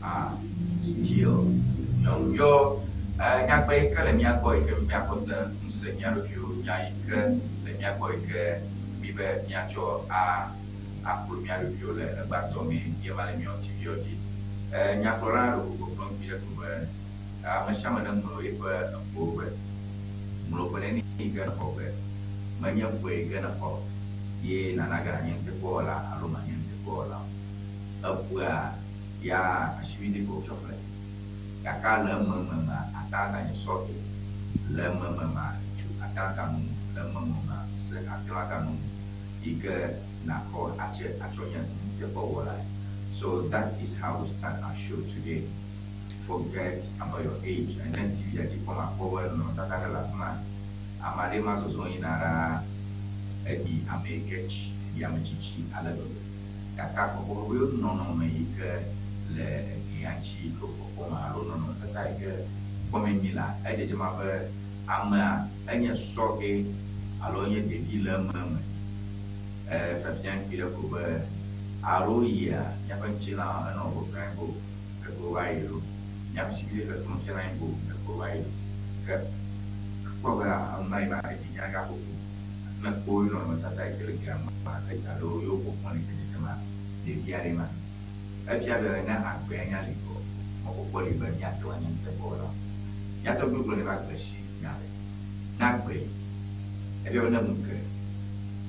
Are still young. Yɔ nyagbe yi ke le mía gbɔ yi ke míakɔ de ŋusẽ mía ɖokuiwo, nya yi ke le mía gbɔ yi ke míbe míatsɔ a akplɔ mía ɖokuiwo le egbea tɔ mee ye ma le míawo TV-wo dzi. Nyakplɔla ɖo gbɔgblɔm kpuiɖe ko be ame sia ame neŋlɔ yeƒe eƒewo be. Ŋlɔ ƒe neni yi ke nèxɔ be. Menye ƒe yi ke nèxɔ ye nàna ge nànye nuteƒewɔla alo mànye nuteƒewɔla o. Eƒea ya asiʋidɛ ko wotsɔ ƒle. Gake le emememea, ate ŋu aganye sɔhɛ. Le emememea, tsu ate ŋu agano nu. Le emememea, se ate ŋu agano nu yi ke nàxɔ atse atsɔ nye nuteƒewɔlae. So that is how we start our show today. Forget about your age. Ne TV-a dzi kpɔm akpɔ be nɔnɔmetata aɖe le afi ma, ame aɖee ma zɔzɔm yina ɖaa, eɖi ame yi ke tsi, eɖi ame tsitsi ale gbegbe. Gake akpɔkpɔ be wo nɔnɔme yi ke le eglia ŋuti yi ke wokpɔkpɔm alo nɔnɔmetata yi ke kpɔmee mílea, edzedzem abe amea enye sɔhɛ alo enye ɖevi le ememe. Efiafia kpuiɖe ko be alo yia míaƒe ŋutilã enɔ gbɔgblɔm be o eke wova yi loo, míaƒe sibide xexlẽme fiana anyi be o eke wova yi loo. Ke ekpɔ be ame yi va eɖi nya gaƒoƒo ne ekpɔ wo nɔnɔmetata yi ke le glia ŋua alo yewo kpɔkpɔ nɛ dzedzema ɖevi aɖee ma. Efia be ne agbea nya li vɔ, mɔkpɔkpɔ li be míate ŋu anye nuteƒewɔlawo. Mía tɔgbuiwo gblɔnɛ be agbe si nya le. Ne agbe li, efia be ne ŋu ke,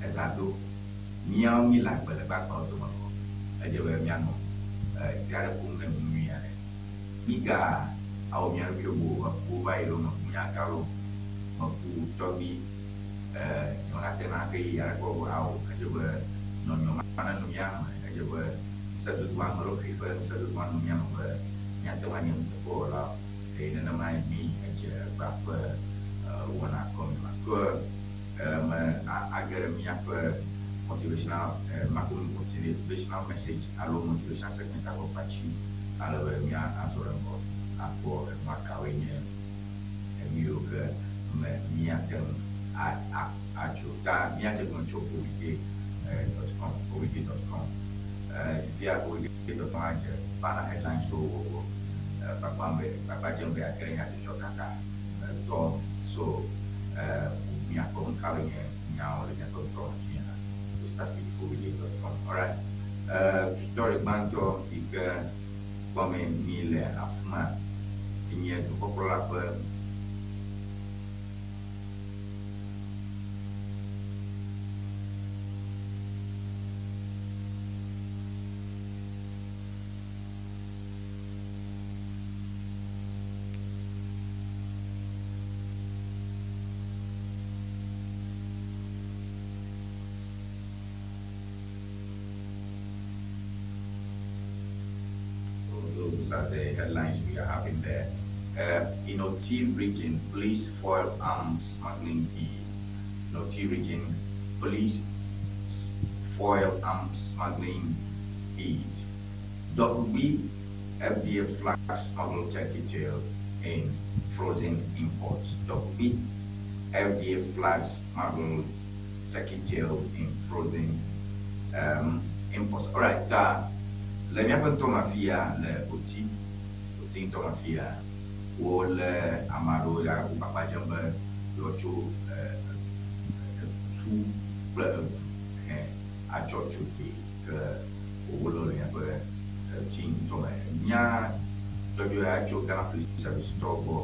ezã do, míawo míele agbe le gbagbeawo dome vɔ, edze be míanɔ dzi aɖe ƒom ne nu nyui aɖe. Míga awɔ mía ɖokuiwo bo be meku va yi loo, meku nyagã loo, meku tɔgbui, nyemegate ŋu ake yi aɖeke o. Ao, edze be nyɔnyɔ ma nenɔ mía me. Edze be ŋusẽdodo ame ɖokui ƒe ŋusẽdodo anɔ mía me be míate ŋu anye nuteƒewɔlawo. Eye nenemae mí edze egbea ƒe wɔna gɔme ma. Ke me age ɖe míaƒe motivational, mako motivational message alo motivational segment ƒe kpatsi ale be mía azɔ ɖe ŋgɔ akpɔ enua kawoe nye enu yiwo ke me míate ŋu adzro. Ta míadze egɔme tso owide dot com, owide dot com. Fifia owide dot com adze banner headlines wo wɔwɔ kpakpam be kpakpa dzem be yeage ɖe nyadzɔdzɔ kaka tɔ. So míakpɔ nu kawoe nye nyawo le míaƒe ŋutɔ me fia. We start with owide dot com. Alright. Story gbãtɔ yi ke kpɔmee míle afima nye dukɔkplɔla ƒe. Those are the headlines we are having there. In Oti region, police foil arms smuggling bid. In Oti region, police foil arms smuggling bid. Dokpugbi FDA flags smuggled turkey tail in frozen imports. Dokpugbi FDA flags smuggled turkey tail in frozen imports. All right, ta le míaƒe ŋutɔ me afia le Oti, Oti ŋutɔ me afia, wolé ame aɖewo ya wo gbagba dzem be yewoatso etu kple edu hɛ atsɔ tso te ke wowolé wo le míaƒe Oti ŋutɔ me. Nya dzɔdzɔe ya tso Ghana Police Service tɔwo gbɔ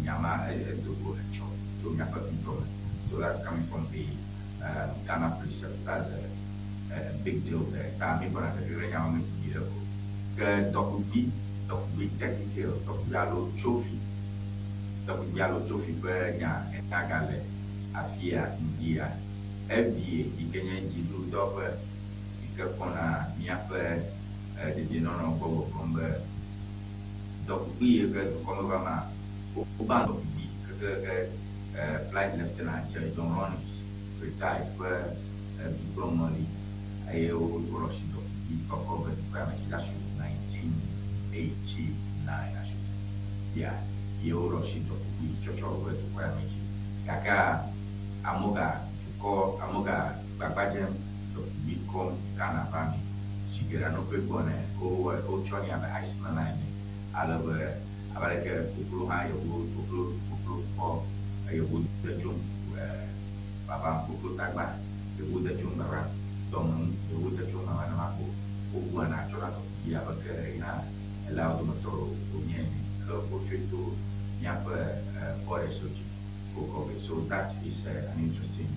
nya ma edo go etsɔ tso míaƒe ŋutɔ me. So that's coming from the Ghana Police Service. That's a big deal there. Ta mi gbɔna gege ɖe nyawo me kpui ɖe ko. Ke dɔkugbi, dɔkugbi technical, dɔkugbi alo tsofi, dɔkugbi alo tsofi ƒe nya enya gale afia ŋdia. FDA yi ke nye dziɖuɖudɔƒe yi ke kpɔna míaƒe dedienɔnɔ gbɔ gbɔgblɔm be dɔkugbi yi ke dukɔ me va ma, woban dɔkugbi kekeke Flight Lieutenant Jerry John Rawlings retired ƒe dukplɔŋɔli eye woɖo asi dɔkugbi kɔkɔ be dukɔa me dzi. That should be 1989 I should say. Yeah, ye woɖo asi dɔkugbi tsɔtsɔ be dukɔa me dzi. Gakea amewo ga dukɔ amewo ga gbagba dzem dɔkugbi kɔm Ghana va mi. Zi geɖe no ƒe gbɔ ne. Wowɔe, wotsɔnɛ abe ice melon ene ale be abe aleke koklo hã yevu koklo koklo kpɔ yevu de tso vava koklo tagba yevu de tso vava dɔme yevu de tso vava nenema ko wobua na tsɔna tɔgbi abe ke eyi hã elea wo dometɔ ɖewo wonye ene ke wotsɔe to míaƒe borders wo dzi wokɔ vɛ. So that is an interesting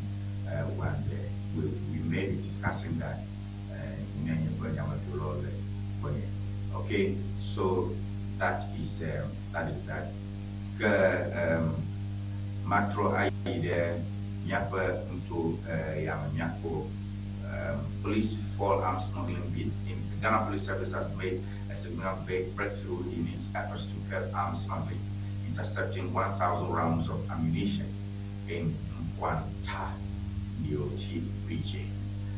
one there. We, we may be discussing that ne nye ƒe nyametsolawo le gbɔnye. Okay, so that is that is that. Ke matrɔ ayi ɖe míaƒe nuto ya me míakpɔ police fall arms smuggling bid in Ghana Police Service has made a significant breakthrough in its efforts to curb arms smuggling, intercepting 1,000 rounds of ammunition in Nkwanta, Oti region.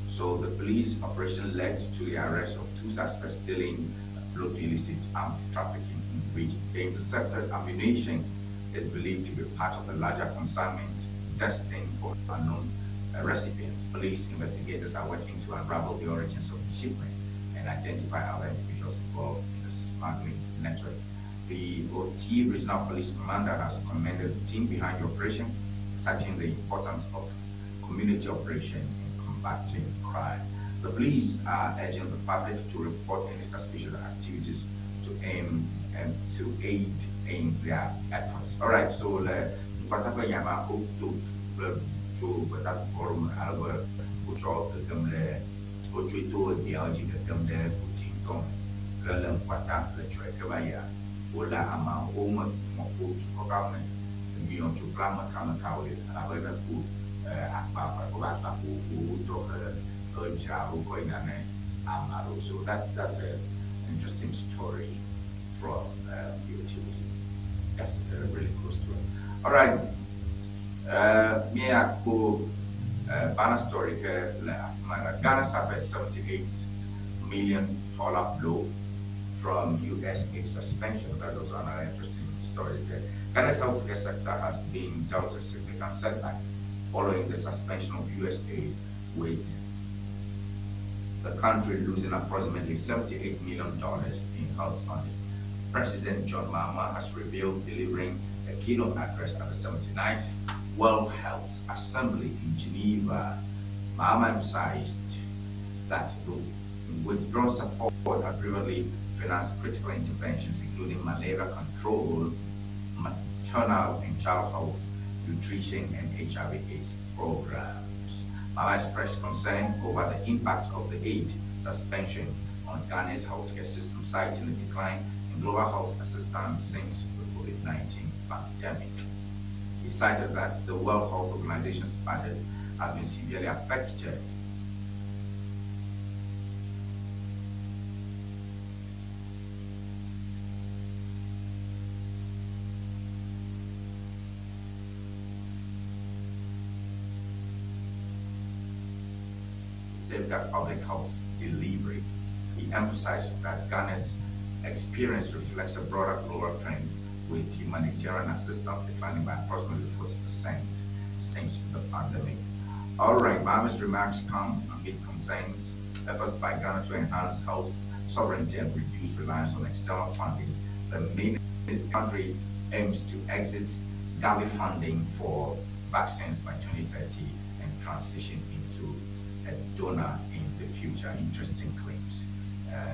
So the police operation led to the arrest of two suspects dealing blow to illicit arms trafficking in the region. The intercepted ammunition is believed to be part of a larger consignment destined for unknown recipients. Police investigators are working to unravel the origins of the shipment and identify other individuals involved in the smuggling network. The Oti Regional Police Commander has commended the team behind the operation, citing the importance of community operation in combating crime. The police are urging the public to report any suspicious activities to aim and to aid in their efforts. All right, so le dukɔta ƒe nyama woto kple tso gbetadukɔwo me ale be wotsɔ kekem ɖe wotsɔe to egeawo dzi kekem ɖe Oti ŋutɔ me ke le ŋkuata le tsɔe ke va yia wole ameawo wome mɔkpo dukɔ ka me miɔtso kple amekamekawoe elabe ne ku akpa ƒe akpa vovovowo wotɔ he dzra wokɔ yina ne ame aɖewo. So that's an interesting story from the Oti region. That's really close to us. All right. Míakpɔ banner story ke le afi ma la. Ghana suffers $78 million blow from US aid suspension. That's also another interesting story there. Ghana's healthcare sector has been dealt a significant setback following the suspension of US aid, with the country losing approximately $78 million in health funding. President John Mahama has revealed delivering a keynote address at the 79th World Health Assembly in Geneva. Mahama emphasized that the withdrawn support had previously financed critical interventions, including malaria control, maternal and child health, nutrition, and HIV/AIDS programs. Mahama expressed concern over the impact of the aid suspension on Ghana's healthcare system, citing the decline in global health assistance since the COVID-19 pandemic. He cited that the World Health Organization's budget has been severely affected safeguard public health delivery. He emphasized that Ghana's experience reflects a broader global trend, with humanitarian assistance declining by approximately 40% since the pandemic. All right, Mahama's remarks come amid concerns, efforts by Ghana to enhance health sovereignty and reduce reliance on external funding. The main country aims to exit Gavi funding for vaccines by 2030 and transition into a donor in the future. Interesting claims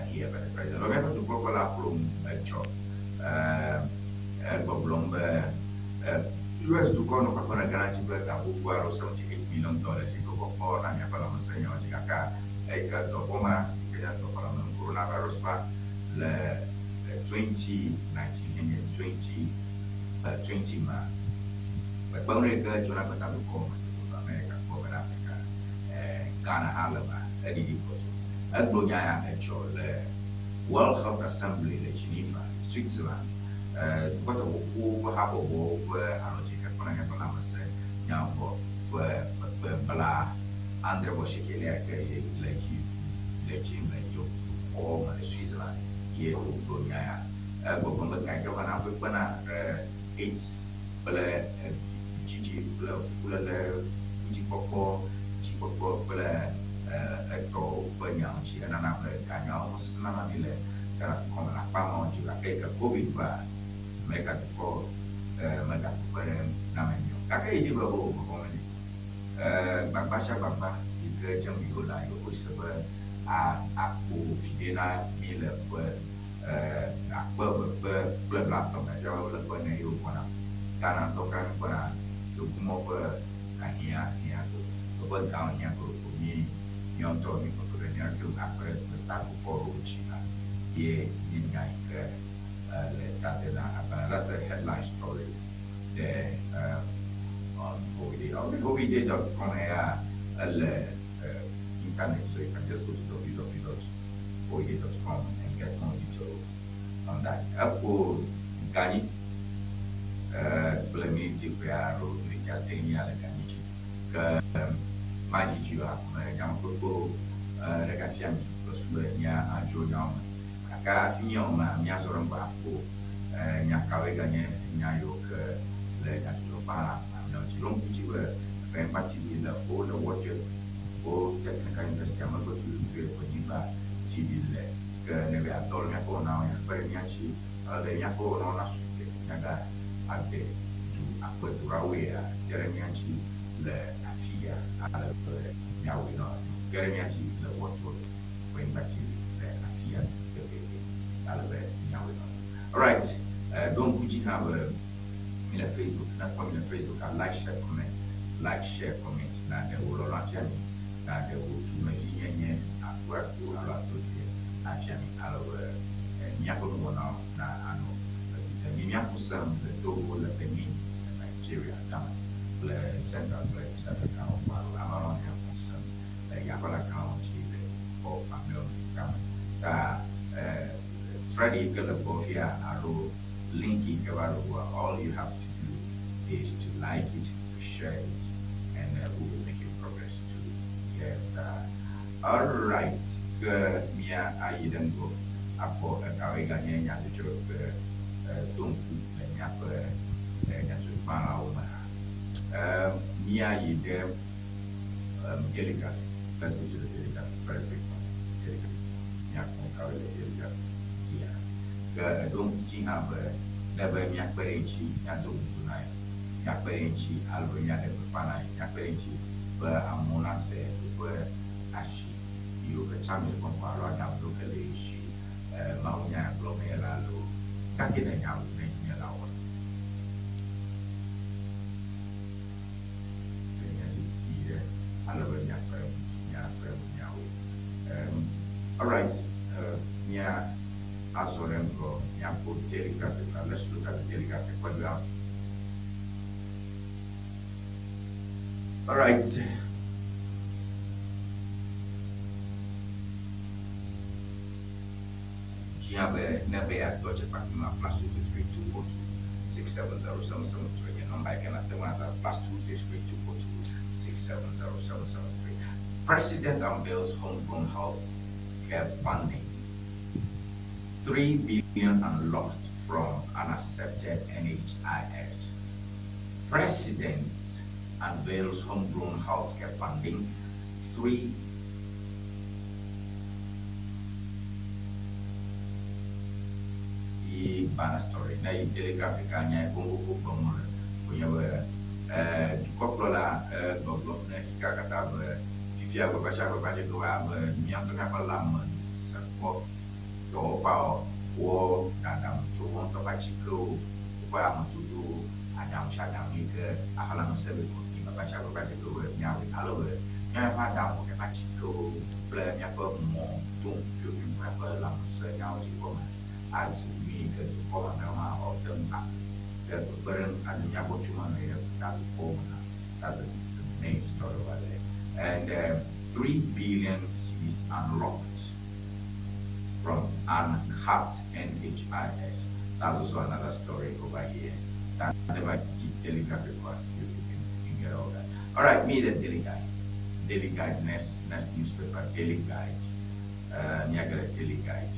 here by the president. Okay, to Kokola from job. Gbɔgblɔm be US dukɔ nɔ kpakple na Ghana dzi be ga gbogbo alo $78 million yi ke wokɔkpɔ na miaƒe lãmesẽ dzi gake eyi ke dɔvɔ̃ ma yi ke nye dɔvɔ̃ le coronavirus va le 2019 henye 2020 ma kpekpeɖeŋu yi ke tsona gbeta dukɔ me tso America kpɔ be Africa Ghana hã le ma eɖiɖi kpɔtɔ. Egblɔ nya ya etsɔ le World Health Assembly le Geneva, Switzerland. Dukɔtɔ ƒoƒuwo ƒe habɔbɔwo ƒe alɔdze ke kpɔna míaƒe lãmesẽ nyawo gbɔ ƒe kpekpe bla andre vɔ asiekelia ke ye le dzi le dzi le dukɔ me le Switzerland ye wògblɔ nya ya. Egbɔgblɔm be ga yi ke vana ƒe kpena ɖe AIDS kple dzidzi kple fuléle fudzikpɔkpɔ dzikpɔkpɔ kple Etɔwo ƒe nya ŋuti enana be ganyawo mesesẽna na mí le Ghana dukɔ me le akpa mawo dzi o. Gake yi ke Covid va Amerika dukɔ megakpe ɖe na ame mí o. Gake yi dzi be oo vɔvɔ̃ meli o. Gbagba sia gbagba yi ke dzem yewo la, yewoxɔe se be a akpo viɖe na mí le ƒe 2030 me. Efia be le ƒe ene yiwo gbɔna. Ghana ŋutɔ kura míkpɔna yevuŋɔ ƒe ahiã hiã ko eƒe gawo hiã kokoko mí míawo ŋutɔ mí kpɔtɔ ɖe mía ɖokuiwo akpe ɖe gbetakpɔkpɔ ɖewo dzi la ye nye nya yi ke le ta de na agbalẽ. That's a headline story there on Hobbyday. Okay, hobbyday.com eya ele internet so you can just go to www.hobbyday.com and get more details on that. Eƒo ganyi kple miniti ʋɛ alo miniti ade nya le ganyi dzi. Ke madzidzi o ame nyamekpekpewo ɖeka fia mi kple su be mía adzro nyawo me. Gake hafi míawɔ mea, míazɔ ɖe ŋgɔ aƒo nya kawoe ganye nya yiwo ke le nyadzɔdzɔgbalẽa mamlɛawo dzi. Ɖo ŋku dzi be Eƒe TV le wo le Wɔdze wo Technical University megbe tututue Kpenyigba TV le. Ke ne be yeadɔ le míaƒe wɔnawo ya kpe ɖe mía ŋuti ale be míaƒe wɔnawo nasu te míaga ade du akpedoɖawoea, te ɖe mía ŋuti le afiya ale be míawɔe nɔ ge ɖe mía dzi le Wɔdze Kpenyigba TV le afiya pɛpɛpɛ ale be míawɔe nɔ. Alright, ɖo ŋku dzi hã be mi le Facebook, ne kpɔ mi le Facebook a, like, share, comment, like, share, comment, na ɖe wò lɔlɔ̃ afia mi, na ɖe wò dumevinyenye akuaku alo adodoe afia mi ale be míaƒe nuwɔnawo na anɔ edu dem. Mi míaƒo sem le Togo, le Benin, le Nigeria, Ghana kple Central kple East Africa wo alo ame aɖewo hã míaƒo sem le yaƒe ɖakawo dzi le dukɔ mamlɛawo me ɖeka me. Ta thread yi ke le gbɔ fia alo link yi ke va ɖo gbɔa, all you have to do is to like it, to share it, and we will be making progress together. All right, ke mía ayi ɖe ŋgɔ akpɔ ekawoe ganye nyadzɔdzɔ ke do ŋku le míaƒe nyadzɔdzɔgbalẽawo me hã. Míayi ɖe Daily Graphic. Let's go to the Daily Graphic very quick one. Daily Graphic. Míakpɔ kawoe le Daily Graphic dzia. Ke eɖo ŋku dzi hã be ne be míakpe ɖe eŋuti míado bubu na ye, míakpe ɖe eŋuti alo be míaɖe gbeƒã na ye, míakpe ɖe eŋuti be amewo nase woƒe asi yiwo ke tsã míele kpɔkpɔm alo aɖaŋuɖoɖo ke le ye si mawunya ya gblɔm ye le alo gake ne nya wu ne nye la wɔ. Ɖe míadzi vi ɖe ale be míakpe ɖe ŋu, míakpe ɖe ŋu míawɔe. Alright, mía azɔ ɖe ŋgɔ míaƒo Daily Graphic la. Let's look at the Daily Graphic. What do we have? Alright. Dzia be ne be yeadɔ dze kpakple ma +233 242 670 773 nye nɔmba yi ke nàte ŋu azã +233 242 670 773. President unveils homegrown health care funding. 3 billion unlocked from unaccepted NHIS. President unveils homegrown healthcare funding. 3 yi banner story ne yi Daily Graphic nya yi goŋgogo gblɔm wole wònye be dukɔkplɔla gbɔgblɔm ne xexea katã be fifia gbagba sia gbagba dze ɖo abe mía ŋutɔ míaƒe lãme sẽ kpɔ dɔwɔƒeawo wɔ ɖaɖaŋu tso woa ŋutɔ ƒe atikewo, woƒe amedodowo, aɖaŋu sia aɖaŋu yi ke axɔ lãmesẽ be kɔ mi gbagba sia gbagba dze ɖo be míawɔe ale be míaƒe aɖaŋu, míaƒe atikewo kple míaƒe mɔ do ŋku míaƒe lãmesẽ nyawo dzi kpɔ me azu nu yi ke dukɔ mamlɛawo hã woate ŋu aƒle ke kpekpeɖeŋu anɔ mía gbɔ tso eme ɖe dukɔwo me hã. That's the main story over there. And 3 billion cedis unlocked from uncapped NHIS. That's also another story over here. That never Daily Graphic one. You can get all that. All right, me the Daily Guide. Daily Guide, next newspaper, Daily Guide. Niagara Daily Guide.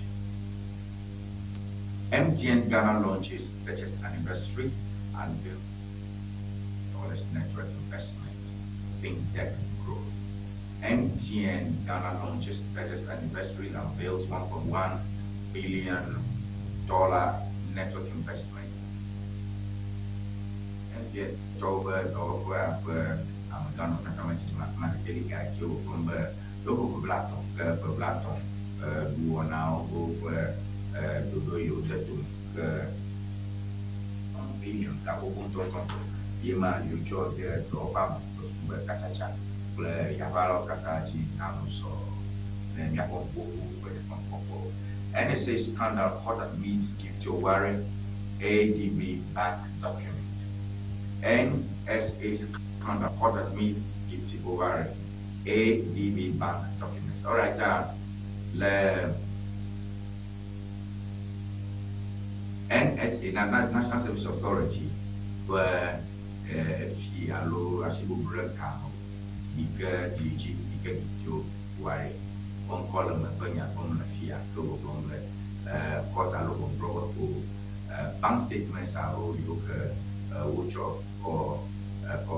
MTN Ghana launches 30th anniversary and dollars network investment, fintech growth. MTN Ghana launches 30th anniversary and unveils 1.1 billion dollar network investment. MTN tɔwo ƒe dɔwɔƒea ƒe amegãwo katã me tsitsi mathematically ga dzi wògblɔ be yewoƒe ƒe blaetɔ̃ ke ƒe blaetɔ̃ nuwɔnawo ƒe ɖoɖo yi wode dome ke billion ga gbogbo ŋutɔŋutɔŋutɔ ye ma yewotsɔ de dɔwɔƒea me ƒe sugbe katsatsa kple yaʋalawo katã dzi nanɔ sɔ ne míaƒe ŋkuwo ƒe teƒekpɔkpɔ. NSA scandal court admits Gifty Oware ADB bank document. NSA scandal court admits Gifty Oware ADB bank documents. All right, le NSA, National Service Authority ƒe efi alo asibubu ɖe ka yi ke yi dzi yi ke Gifty Oware ƒe ŋkɔ le eme ƒe nya gblɔm le fia ke wògblɔm be court alo ʋɔnudrɔ̃ƒe ƒo bank statements alo yiwo ke wotsɔ kɔ kɔ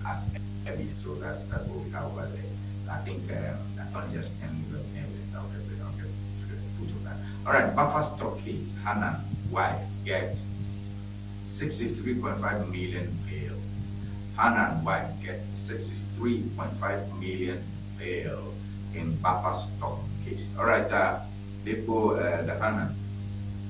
as evidence. So that's what we have over there. I think attorney just telling the evidence. I'll get to the foot of that. All right, buffer stock case. Hanan wife get 63.5 million bail. Hanan wife get 63.5 million bail in buffer stock case. All right, people, the Hanans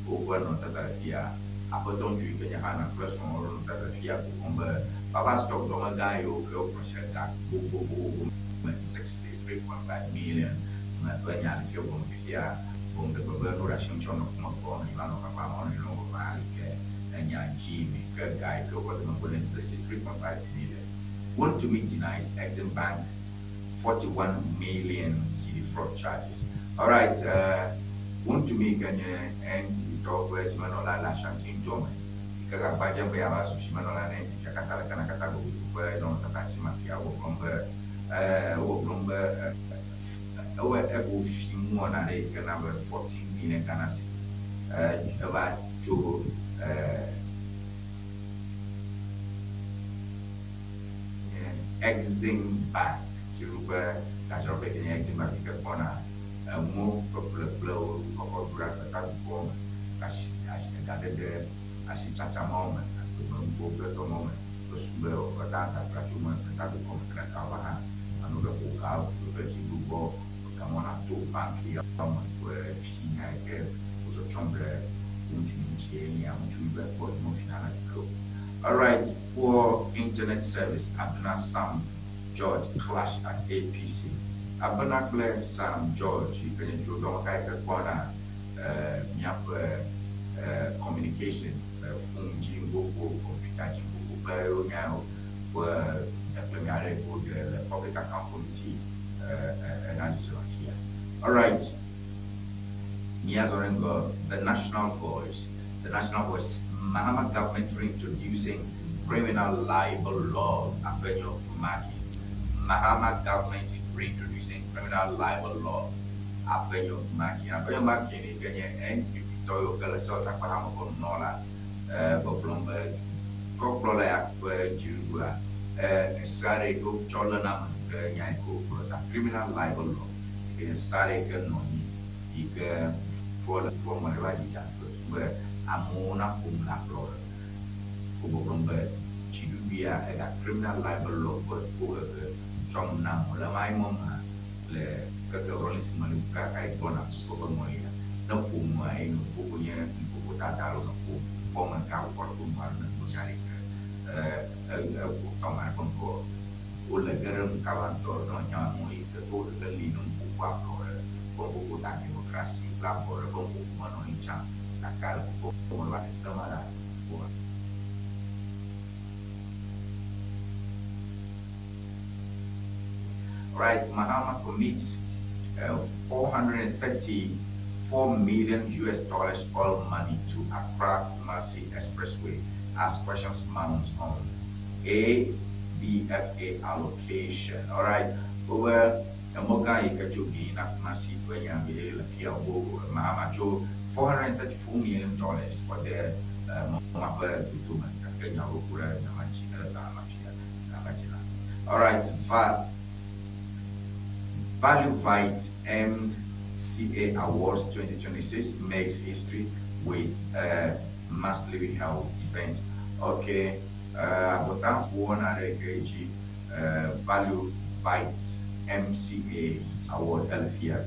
over no tata fia. Aƒetɔ ŋutsu yi ke nye Hanan kple srɔ̃ no tata fia ko be buffer stock dɔmegã yiwo ke woƒle ga gbogbogbogbo me 63.5 million me ƒe nya le fia gɔme fifia gɔme ɖe be nu ɖe asi ŋuti nɔ kuma kpɔ nɔ va nɔ papa nɔ nɔ va yi ke enya dzi me ke ga yi ke wokɔ dome ko ne 63.5 million. Wontumi denies Exim Bank 41 million cedi fraud charges. All right, Wontumi ke nye NPP tɔwo ƒe zimenɔla le Ashanti ŋutɔ me yi ke gakpa dze be yeava zu zimenɔla ne fifia katã le kana katã gbogbo ƒe nɔnɔmetata dzi mafia wògblɔm be wògblɔm be ewɔ eƒo fi nuwɔna ɖe yi ke na be 14 million Ghana cedi eva tso Exim Bank dziɖuƒe gadzraɖoƒe yi ke nye Exim Bank yi ke kpɔna enuwo ƒeƒle kple wo kɔkɔ do ɖe agbetadukɔwo me asi asi egadede asitsatsa mawo me agbemenuwo kple tɔ mawo me ƒe sugbe katã dadra tso me agbetadukɔ me ke ɖeka va hã alo ɖe ƒo gawo kple dziɖugbɔ gamɔ na to banki yawo me ƒe fi nya yi ke wotsɔtsɔm ɖe ŋutsu ŋutie nya ŋutsu be kpɔ mo fi na ke o. All right, poor internet service. Abena Sam George clash at APC. Abena kple Sam George yi ke nye dzrodɔmeka yi ke kpɔna míaƒe communication phone dzi ŋgogo, computer dzi ŋgogo kple yewo nyawo ƒe ekplemi aɖe yi ke woɖe le Public Account Committee ena dzidzɔ afia. All right, míazɔ ɖe ŋgɔ. The National Voice. The National Voice. Mahama government reintroducing criminal libel law. Afenyo Markin. Mahama government reintroducing criminal libel law. Afenyo Markin. Afenyo Markin yi ke nye NPP tɔ yiwo ke le Sewɔtakpa hame ƒe nunɔla gbɔgblɔm be kɔkplɔla ya ƒe dziɖuɖua ese aɖe yi ke wotsɔ léna ame ke nya yi ke wogblɔ ta criminal libel law yi ke nye se aɖe yi ke nɔ anyi yi ke trɔ le trɔ me ɖe va dzi ƒe su be amewo naƒo nu le ablɔɖe wogbɔgblɔm be dziɖuɖua ega criminal libel law ƒe tohehe tsɔm na amewo le ma yi mɔ mea le keke Rawlings ŋɔli kaka yi gbɔna ƒe ƒe ŋɔlia ne ƒo nua ye nuƒoƒo nye nuƒoƒo dada alo ne ƒo kpɔme ga wokɔ ɖe ƒo nua ne ƒo nya ɖe ke eƒo tɔme ƒe ŋkɔ wole ge ɖe nu kaba ŋutɔ ne nya amewo yi ke tohehe li ne nuƒoƒo ablɔɖe ƒe nuƒoƒo ta demokrasi kple ablɔɖe ƒe nuƒoƒo menɔ anyi tsã gake ale fɔ me va se ma la wo. Right, Mahama commits 434 million US dollars oil money to Accra Kumasi Expressway as questions mount on ABFA allocation. All right, over Emoga yi ke tso na Kumasi ƒe nya mi le fia wo Mahama tso 434 million dollars kɔ de mɔma ƒe dodome gake nyawo ku ɖe nyama dzi ele ta ma fia nyama dzi la. All right, VAT. Value Vite MCA Awards 2026 makes history with a mass living health event. Okay, abɔta wɔna ɖe ke dzi Value Vite MCA Award Elfia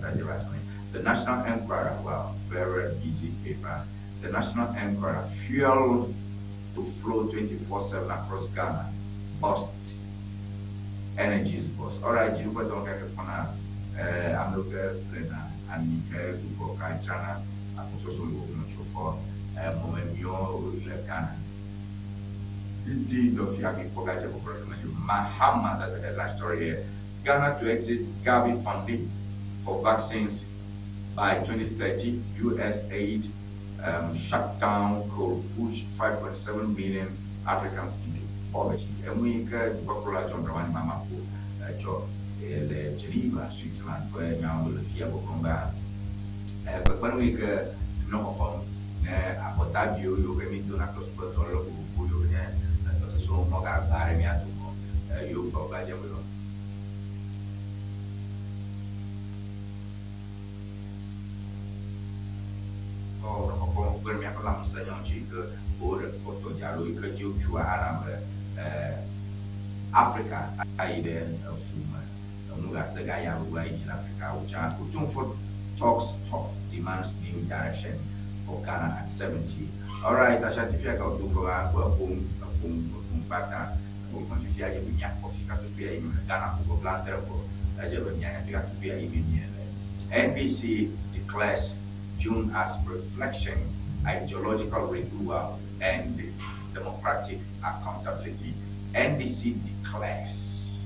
The National Enquirer, well, very busy paper. The National Enquirer, fuel to flow 24/7 across Ghana, bust energies boss. All right, you don't get a amewo ke ƒlena ami ke gbugbɔ ka dzrana agbɔsɔsɔ me vovovo tso kɔ mɔmemiwo le Ghana. Indeed, of Yami Pogaja Mahama, that's the headline story here. Ghana to exit Gavi funding for vaccines by 2030. US aid shutdown could push 5.7 million Africans into poverty. Emu yi ke dukɔkplɔla John Dramani Mahama ƒo tsɔ le Geneva, Switzerland ƒe nyawo le fia gbɔgblɔm be kpekpeɖeŋu yi ke nɔ xɔxɔm ne abɔtaviwo yiwo ke mi dona kple sukuetɔ le vovovo yiwo nye dɔsesẽwo mɔgagba ɖe mía dome yiwo gbɔgblɔ dze be nɔ xɔxɔm kpe ɖe míaƒe lãmesẽ ŋuti yi ke woɖe kpɔtɔ dzi alo yi ke dzi wotsoa ana be Afrika ayi ɖe efu me enu gase ga ya gbogbo ayi dzi le Afrika wotsã. Otumfuo talks tough, demands new direction for Ghana at 70. Alright, Ashanti fia ka Otumfuo va kpɔ eƒom eƒom eƒom kpata eƒom fifia dze be míakpɔ fika tutu ya yi me Ghana ƒo ƒe 70 vɔ edze be míanya fika tutu ya yi me mie le. NDC declares June as reflection, ideological renewal and democratic accountability. NDC declares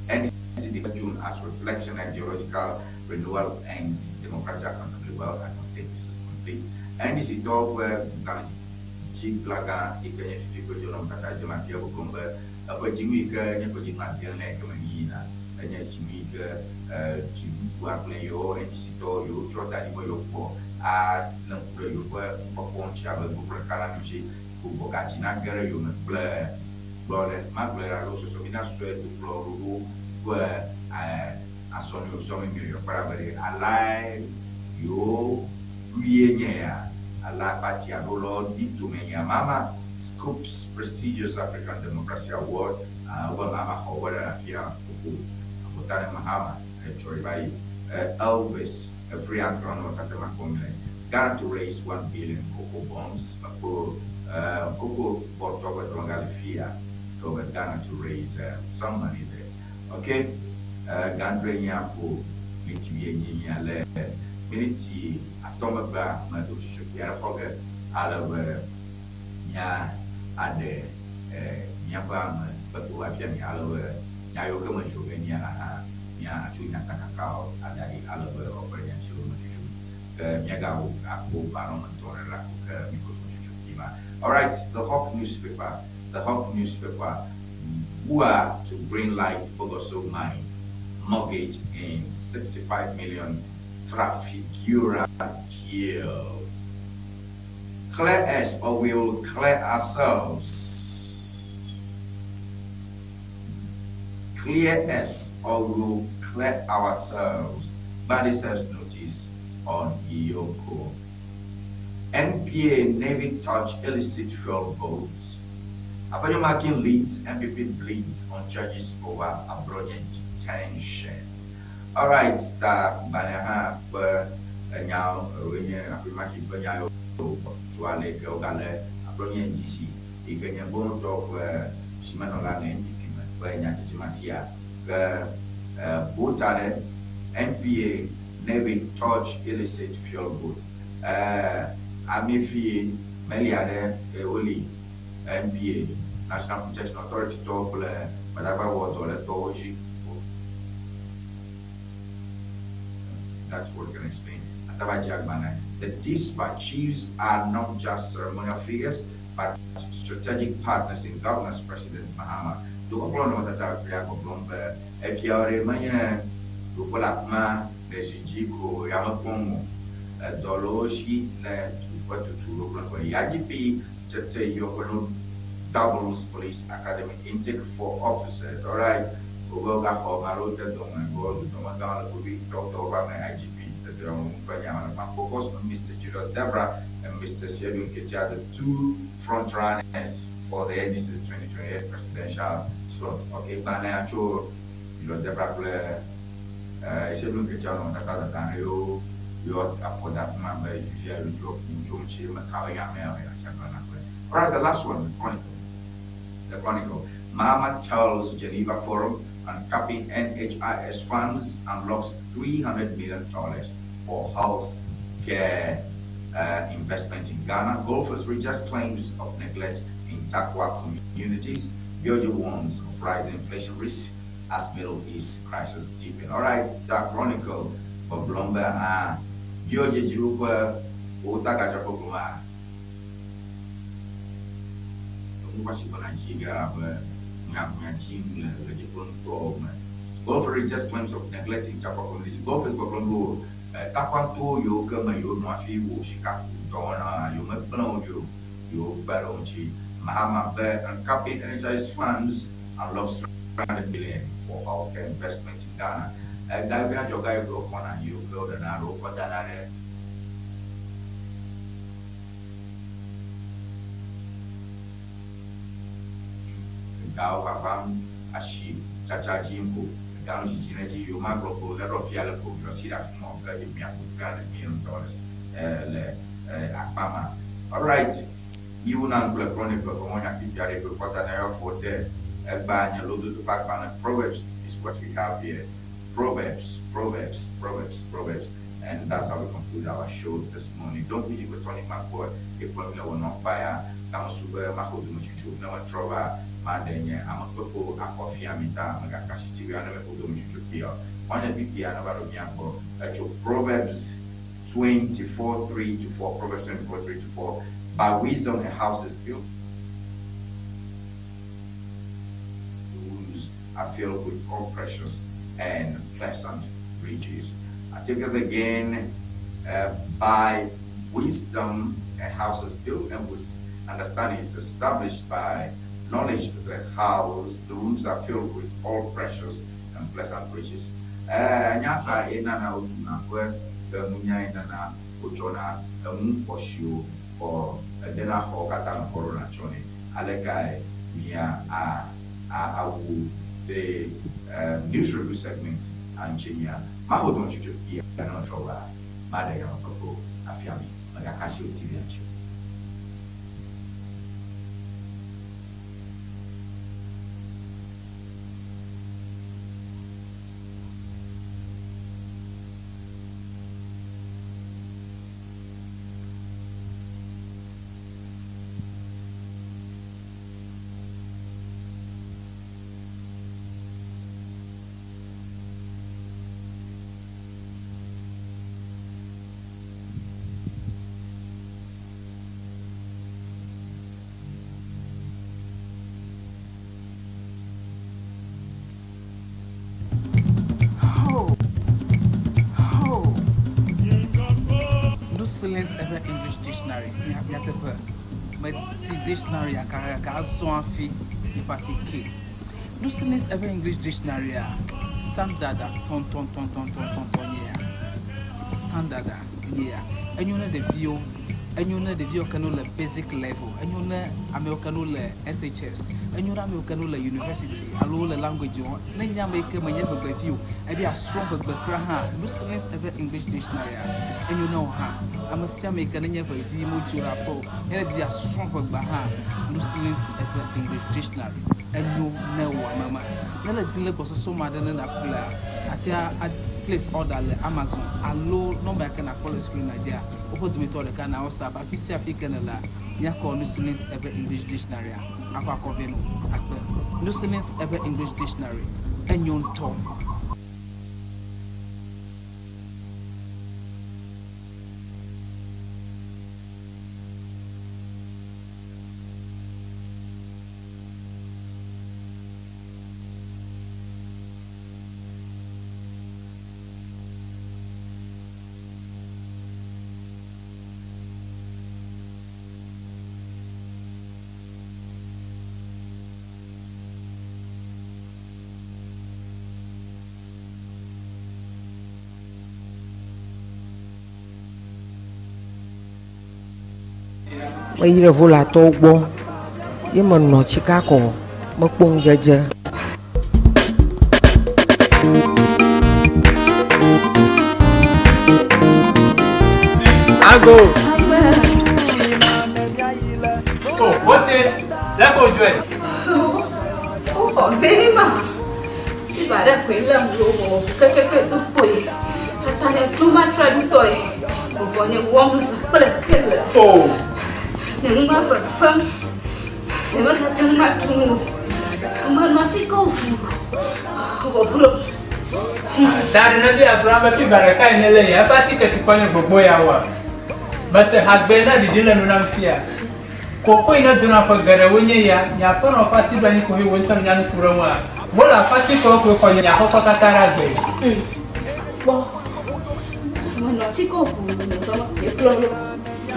NDC declares June as reflection, ideological renewal and democratic accountability. Well, I don't think this is complete. NDC tɔwo ƒe gbalẽdzigblagã yi ke nye fifi ƒe dzonɔmetata dze mafia gbɔgblɔm be eƒe dzinu yi ke nye ƒe dzinu ade le yi ke me yina enye dzinu yi ke dziɖuɖua kple yewo NDC tɔwo yewo tsɔ da ɖi be yewo kpɔ alé ŋku ɖe yewoƒe nukpɔkpɔ ŋuti abe gbogbo ɖeka la nu dzi gbugbɔ gadzi nage ɖe yome kple gblɔ ɖe magblɔe ɖe alo sɔsɔ mi na sɔe dukplɔ ɖoɖo ƒe asɔmi osɔmi mi yɔ kpɔ ɖa be ɖe alae yewo wie nye ya ala party alo lɔ di tome nya Mama scoops prestigious African Democracy Award wo Mama xɔ wɔ ɖe afia koko akota ne Mahama etsɔ yi va yi Elvis Free Antoine wɔ tata ma kpɔm le Ghana to raise 1 billion cocoa bonds ko cocoa board tɔ ƒe dɔwɔga le fia to Ghana to raise some money there. Okay, gãdre nye aƒo miniti wuienyi mia le miniti 5 megbea medo tsotso kpui aɖe xɔ ge ale be mía aɖe míaƒe ame kpekpewo afia mi ale be nya yiwo ke me dzro ge mía la hã mía atso nyatakakawo ada ɖi ale be woakpɔ ɖe nya siwo me tsotso ke míagawo akpɔ balɔmetɔ ɖe la ko ke míƒe tsotso kpui ma. Alright, The Hawk newspaper, The Hawk newspaper, Bua to green light Bogoso mine mortgage in 65 million Trafigura deal. Clear us or we'll clear ourselves. Clear us or we'll clear ourselves. Body serves notice on EOCO. NPA Navy touch illicit fuel boats. Afenyo leads NPP bleeds on charges over Abronye detention. All right, ta gbalẽ hã ƒe enya wenye Afenyo ƒe nya yiwo tso ale ke wogale Abronye DC yi ke nye Bonotɔ ƒe zimenɔla le NPP me ƒe nyadzedze mafia ke boat aɖe NPA Navy touch illicit fuel boat. Amefi meli aɖe woli NPA National Protection Authority tɔwo kple gbadagba wɔ dɔ le tɔwo dzi. That's what we can explain. Atabaji Agbana. The Dispatch chiefs are not just ceremonial figures, but strategic partners in governance, President Mahama. Dukɔkplɔ nɔ tata ya gbɔgblɔm be efiawo ɖe menye ɖoƒe le afi ma le zi dzi ko yame kpɔm o. Edɔ le wo si le du ƒe tutu ɖo kple ƒe. IGP Tetteh Yohuno doubles police academy intake for officers. All right. Wobe wogaxɔ ame aɖewo de dɔme be woazu dɔmegãwo le kpovitɔwo dɔwɔƒea me IGP tete wɔm ƒe nya me. Focus on Mr. Julius Debrah and Mr. Asiedu Nketia, the two front runners for the NDC's 2028 presidential slot. Okay, gbalẽa tso Julius Debrah kple Asiedu Nketia nɔ tata tata ɖe yewo yewo afɔ da afi ma be fifia yewo dzo ƒu tso ŋuti mekawo ya mea ya tsagblɔ na kple. Alright, the last one, the Chronicle. The Chronicle. Mahama tells Geneva Forum on capping NHIS funds unlocks $300 million for health care investment in Ghana. Golfers reject claims of neglect in Tarkwa communities. BOJ warns of rising inflation risk as Middle East crisis deepen. All right, the Chronicle for Blomber. BOJ Jirupa Otaka Jacobuma. Golfers reject claims of neglect in Tarkwa communities. Golfers gbɔgblɔ Tarkwa yiwo ke me yiwo nɔ hafi wɔ sika dɔwɔna yiwo megblẽ wo ɖi o yiwo kpe ɖe wo ŋuti. Mahama be uncapping NHIS funds unlocks 300 million for healthcare investment in Ghana. Ga yi ke dzɔ ga yi ke wokɔna yiwo ke woɖena alo wokɔ dana ɖe gawo vavam asi tsatsa dzi ko ga nu tsitsi ɖe dzi yiwo magblɔ ko ne ɖɔ fia le ko yɔ si ɖe afi ma ke miaƒo $300 million le akpa ma. Alright, miwu na ŋku le Chronicle ƒe mɔnya fifia ɖe ƒe kɔta na yɔ fɔ de egba nye lododo ƒe agbalẽ. Proverbs is what we have here. Proverbs, Proverbs, Proverbs, Proverbs. And that's how we conclude our show this morning. Don't be with Tony McBoy. Ekplɔ mi le wɔnɔ kpa kamusu be maxɔ dome tsutsu ne metrɔ va maɖe nye amekpekpo akɔ fia mi ta megaka si TV ne meƒo dome tsutsu kpia wɔnyɛ bibia ne va ɖo mia gbɔ etso Proverbs 24 3 to 4. Proverbs 24 3 to 4. By wisdom a house is built, the rooms are filled with all precious and pleasant riches. I take it again. By wisdom a house is built, and with understanding is established. By knowledge the house, the rooms are filled with all precious and pleasant riches. Nyasa enana otuna kwe nunya enana wotsɔna enu xɔsiwo kɔ edena xɔ katã me kɔ ɖona tsɔnɛ alekae mia a awu the news review segment antsenia maho dɔn tsutsu yi ɛnɔ tsɔ va maɖe yame kpekpe afia mi megaka si o TV atsi o. Ho! Ho! Nusilence Ewe English Dictionary. Nyateƒe. Meti dictionary aka azɔ hafi nipa si ke. Nusilence Ewe English Dictionary a standard a tɔntɔntɔntɔntɔntɔn nye ya. Standard a nye ya. Enyo ne ɖeviwo, enyo ne ɖeviwo ke no le basic level, enyo ne amewo ke no le SHS, enyo ne amewo ke no le university alo le language wɔm. Ne nye ame yi ke menye ʋegbevi o, ebi asrɔ̃ ʋegbe kura hã, Nusilence Ewe English Dictionary a enyo ne wo hã. Ame sia ame yi ke nenye ʋevi modzo ɖe aƒe o, ne ɖevi asrɔ̃ ʋegbe hã, Nusilence Ewe English Dictionary enyo ne wò ame ma. Ne le di le gbɔsɔsɔ ma ɖe ne nàƒlea, atea a place order le Amazon alo nɔmba yi ke nàkpɔ le screen dzia, woƒe dometɔ ɖeka na WhatsApp afi sia afi ke nèlea, míakɔ Nusilence Ewe English Dictionary a akɔ akɔ vɛ nɔ akpe. Nusilence Ewe English Dictionary enyo ŋutɔ. Meyi ɖe Volatɔwo gbɔ ye menɔ Chicago mekpɔ ŋudzedze. Ago. Oh, wote, lẹ́kọ̀ọ́ ojú ẹ̀. Ó bema. Ibada kwela mlomo kekeke tukwe. Atanya tuma tradutoy. Ubonye womza kule kele. Oh. Nengma fafam. Nema katang matumu. Manwa chiko. Obulo. Dari na bí Abraham fi baraka inele yẹn, ẹ bá tíkẹ̀tì kọ́ ní gbogbo ya wà. Bẹ́sẹ̀ àgbẹ̀ náà dìde lẹ́nu náà fi à. Koko ina dona fɔ gɛrɛ wo nye ya, nya fɔnɔ fasi ba ni kohi wo ntɔn nyanu kuro wa. Wala fasi kɔ ko kɔ nya kɔkɔ kata ra gbɛ. Bo. Manwa chiko. Eplolo.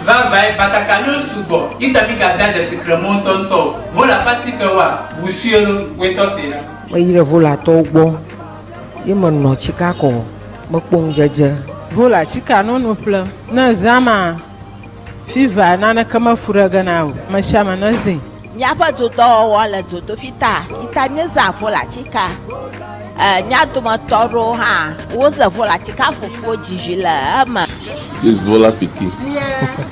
Vavae bataka ní sugbɔ, itabi ka da jɛsi kremo ŋutɔŋutɔ. Wala fasi kɛ wa, wusuelo wetɔ se la. Meyi ɖe Volatɔwo gbɔ ye menɔ Chicago mekpɔ ŋudzedze. Vola tsika nunu ƒlem. Ne zãma fiva naneke mefu ɖe ge na o. Ame sia ame ne zĩ. Míaƒe dodɔwɔwɔ le dzodoƒi ta yi ta míezã volatsika. Mía dometɔ aɖewo hã woze volatsika fufuwo dzidzi le eme. This Vola pikin.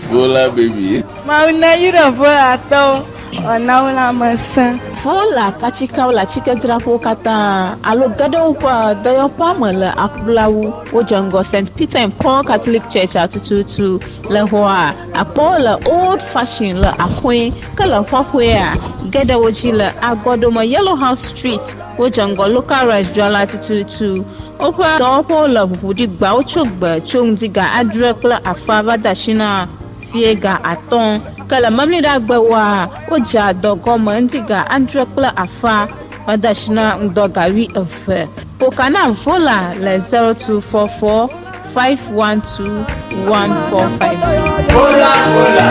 Vola baby. Mawu na yra Volatɔwo wòana wo lãmesẽ. Vola ƒe atsikewo le atsikedzraƒewo katã alo ge ɖe woƒe dɔyɔƒea me le aƒlawu. Wodze ŋgɔ St. Peter and Paul Catholic Church atututu le xɔa akpɔwo le old fashion le aƒe ke le xɔƒea ge ɖe wo dzi le agɔdome Yellow House Street. Wodze ŋgɔ local rice dzrala tututu. Woƒe dɔwɔƒewo le ʋuʋuɖigba wotso gbe tso ŋdi ga adre kple afa va de asi na fie ga atɔ̃. Ke le memleɖagbewoa, wodzea dɔ gɔme ŋdi ga adre kple afa va de asi na ŋdɔ ga wuieve. Ƒoka na Vola le 0244 512 1452. Vola, vola,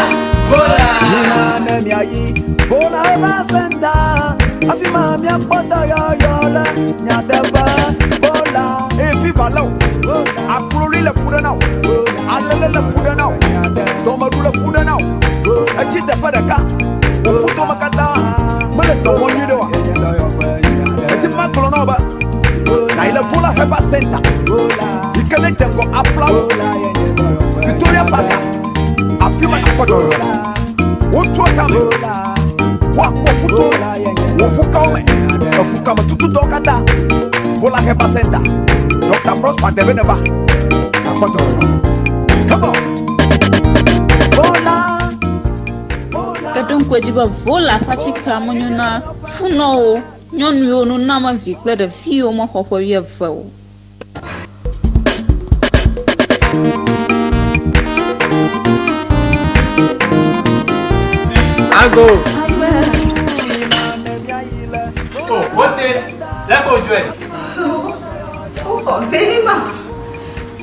vola. Mina ne miayi Vola Herbal Center. Afi ma miakpɔ dɔyɔyɔ le miateƒe. Vola. Eye fifa lé o. Akloli le fu ɖe na o. Alele le fu ɖe na o. Dɔmeɖu le fu ɖe na o. Etsi teƒe ɖeka. Wò ƒutome katã mele dɔ wɔm nyuie ɖe oa. Eti ma gblɔ na wo be na yi le Vola Herbal Center yi ke ne dze ŋgɔ aplawo Victoria Park afi ma nakpɔ dɔyɔyɔ le. Wotu tame woakpɔ ƒuto me, wò ƒukawo me, eƒukame tututɔwo katã. Vola Herbal Center. Dr. Prosper Debe ne va nakpɔ dɔyɔyɔ. Come on. Vola. Ke ɖo ŋku edzi be Vola ƒe atsike menyo na funɔwo, nyɔnu yiwo nona vi kple ɖevi yiwo mexɔ ƒe wuieve o. Ago. Oh, wote, lẹ́kọ̀ọ́ ojú ẹ̀. Ó bema.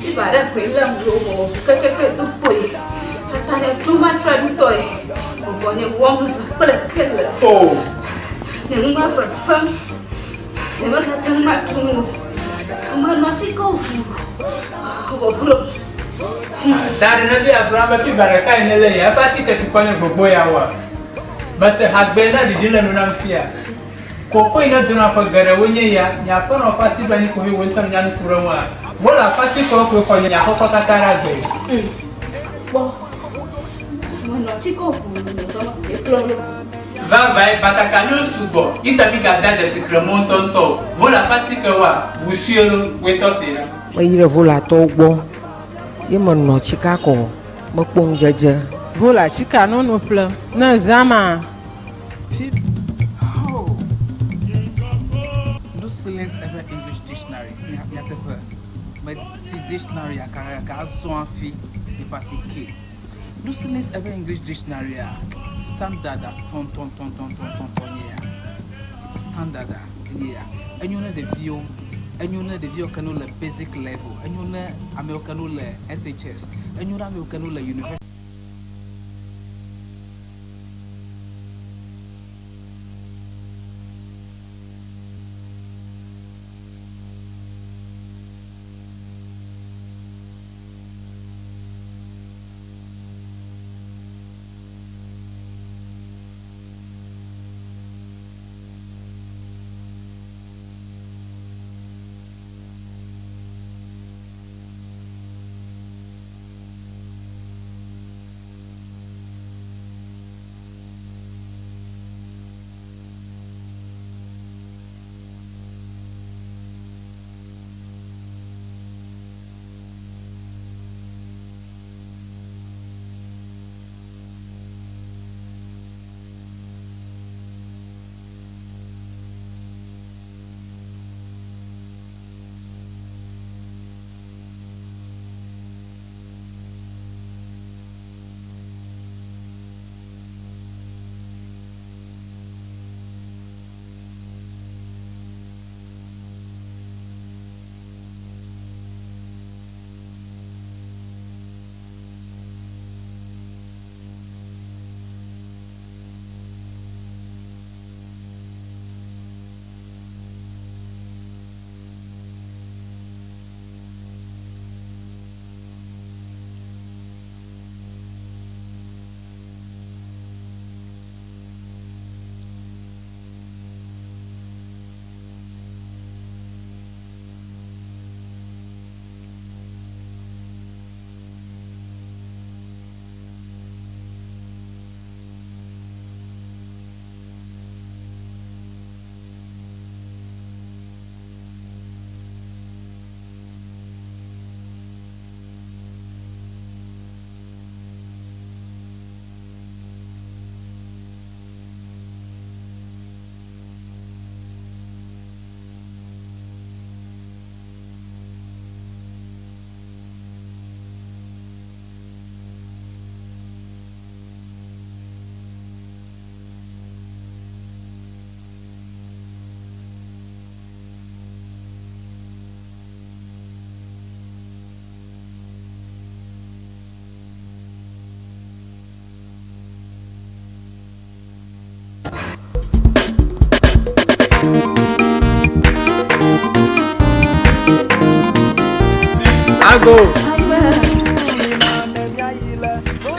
Ibada kwela mlomo kekeke tukwe. Atanya tuma tradutoy. Ubonye womza kule kele. Oh. Nengma fafam. Nema katang matumu. Manwa chiko. Obulo. Dari na bí Abraham fi baraka inele yẹn, ẹ bá tíkẹ̀tì kọ́ ní gbogbo ya wà. Bẹ́sẹ̀ àgbẹ̀ náà dìde lẹ́nu náà fi à. Koko ina dona fɔ gɛrɛ wo nye ya, nya fɔnɔ fasi ba ni kohi wo ntɔn nyanu kuro wa. Wala fasi kɔ ko kɔ nya kɔkɔ kata ra gbɛ. Bo. Manwa chiko. Eplolo. Vavae bataka ní sugbɔ, itabi ka da jɛsi kremo ŋutɔŋutɔ. Vola fasi kɛ wa, wusuelo wetɔ se la. Meyi ɖe Volatɔwo gbɔ ye menɔ Chicago mekpɔ ŋudzedze. Vola tsika nunu ƒlem. Ne zãma Oh. No Silence Ever English Dictionary. Nyateƒe. Meti dictionary aka azɔ hafi epasi K. No Silence Ever English Dictionary a standard a tɔntɔntɔntɔntɔntɔn nye ya. Standard a nye ya. Enyo ne ɖeviwo, enyo ne ɖeviwo ke no le basic level, enyo ne amewo ke no le SHS, enyo ne amewo ke no le university.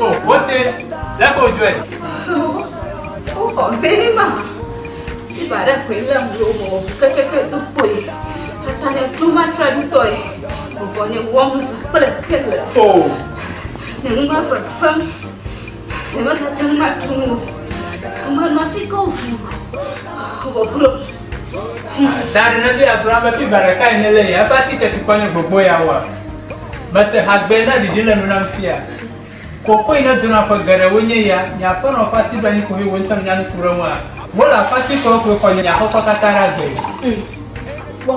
O, wote, leke wòdzɔe? Woxɔ mee ma. Fiva ɖe koe lém ɖo mewɔ ʋu kekeke do kpoe. Tata nye ɖo matraɖitɔe. Vuvɔ nye wɔm zã kple kele. O. Nye nu va fefem. Nyemegate ŋu aɖu nu o. Menɔ atike ʋu vɔ glo. Da ɖe ne be agblɔ be fiva ɖekae nèle ya, eƒe atike tukɔ nye gbogbo ya woa? Mese hagbe na ɖiɖi le nu nam fia. Kokoe ne dona ƒe geɖewo nye ya, nye aƒenɔ ƒe asi ɖo anyi koe wò ŋutɔ nènya nu ku ɖe eŋua? Wole aƒe atikewo koe xɔ nye aƒekɔ katã ɖe agbe. Kpɔ,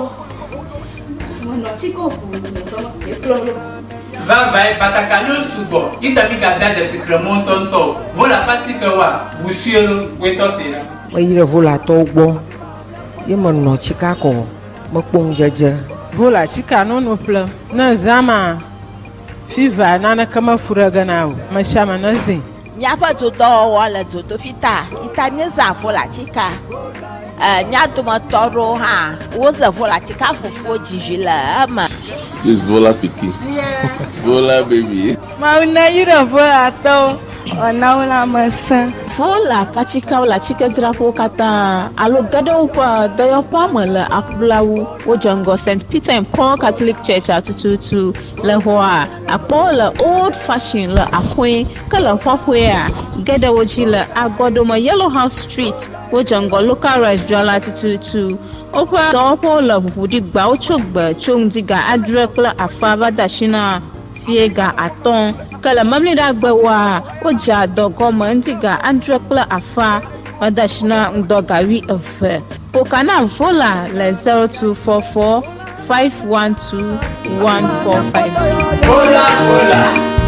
menɔ atike ʋu nye dɔme koe kplɔ ɖo. Vavãe, batakaliwo sugbɔ, yi ta migada dzesi kremɔ ŋutɔŋutɔ o. Vɔ le aƒe atikewoa, ʋu sue lo, woe tɔ see ɖa. Meyi ɖe Volatɔwo gbɔ ye menɔ tsika kɔ mekpɔ ŋudzedze. Vola tsika nono ƒlem. Ne zã ma, fiva naneke mefu ɖe ge na o. Ame sia ame nezĩ. Míaƒe dodɔwɔwɔ le dzodoƒi ta yi ta míezã volatika. E, mía dometɔ aɖewo hã woze volatika fufuwo dzi vi le eme. This Vola pikin. Vola baby. Mawu neyra Volatɔwo wòana wo lãmesẽ. Vola ƒe atikewo le atikedzraƒewo katã alo ge ɖe woƒe dɔyɔƒea me le aƒlawu. Wodze ŋgɔ St. Peter and Paul Catholic Church tututu le xɔa akpɔwo le Old Fashion le axɔe ke le xɔxɔea ge ɖe wo dzi le Agɔdome Yellow House Street. Wodze ŋgɔ Local Rice dzrala tututu. Woƒe dɔwɔƒewo le ʋuʋu ɖi gbawo tso gbe tso ŋdi ga 7:30 va de asi na fie ga 5. Ke le memleɖagbewoa, wodzea dɔ gɔme ŋdi ga 7:30 va de asi na ŋdɔ ga 12. Ƒoka na Vola le 0244 512 1452. Vola, vola,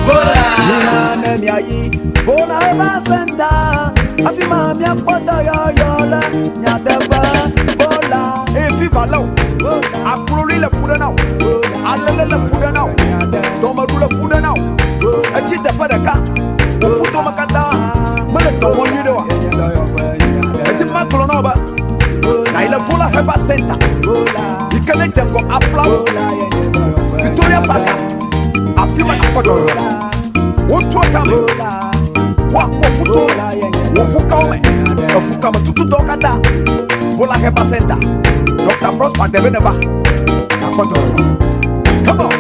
vola. Mina ne miayi Vola Herbal Center. Afi ma miakpɔ dɔyɔyɔ le nyateƒe. Vola. Eye fiva lé o, akloli le fu ɖe na o, alele le fu ɖe na o, dɔmeɖu le fu ɖe na o. Etsi teƒe ɖeka, wò ƒutome katã mele dɔ wɔm nyuie ɖe oa? Edi be magblɔ na wò be nàyi le Vola Herbal Center yi ke ne dze ŋgɔ aƒlawo Victoria Park afi ma nàkpɔ dɔyɔyɔ le. Wotua kame, woakpɔ ƒuto me, wò ƒukawo me, eƒukame tutudɔwo katã. Vola Herbal Center, Dr. Prosper Debe neva nàkpɔ dɔyɔyɔ. Come on.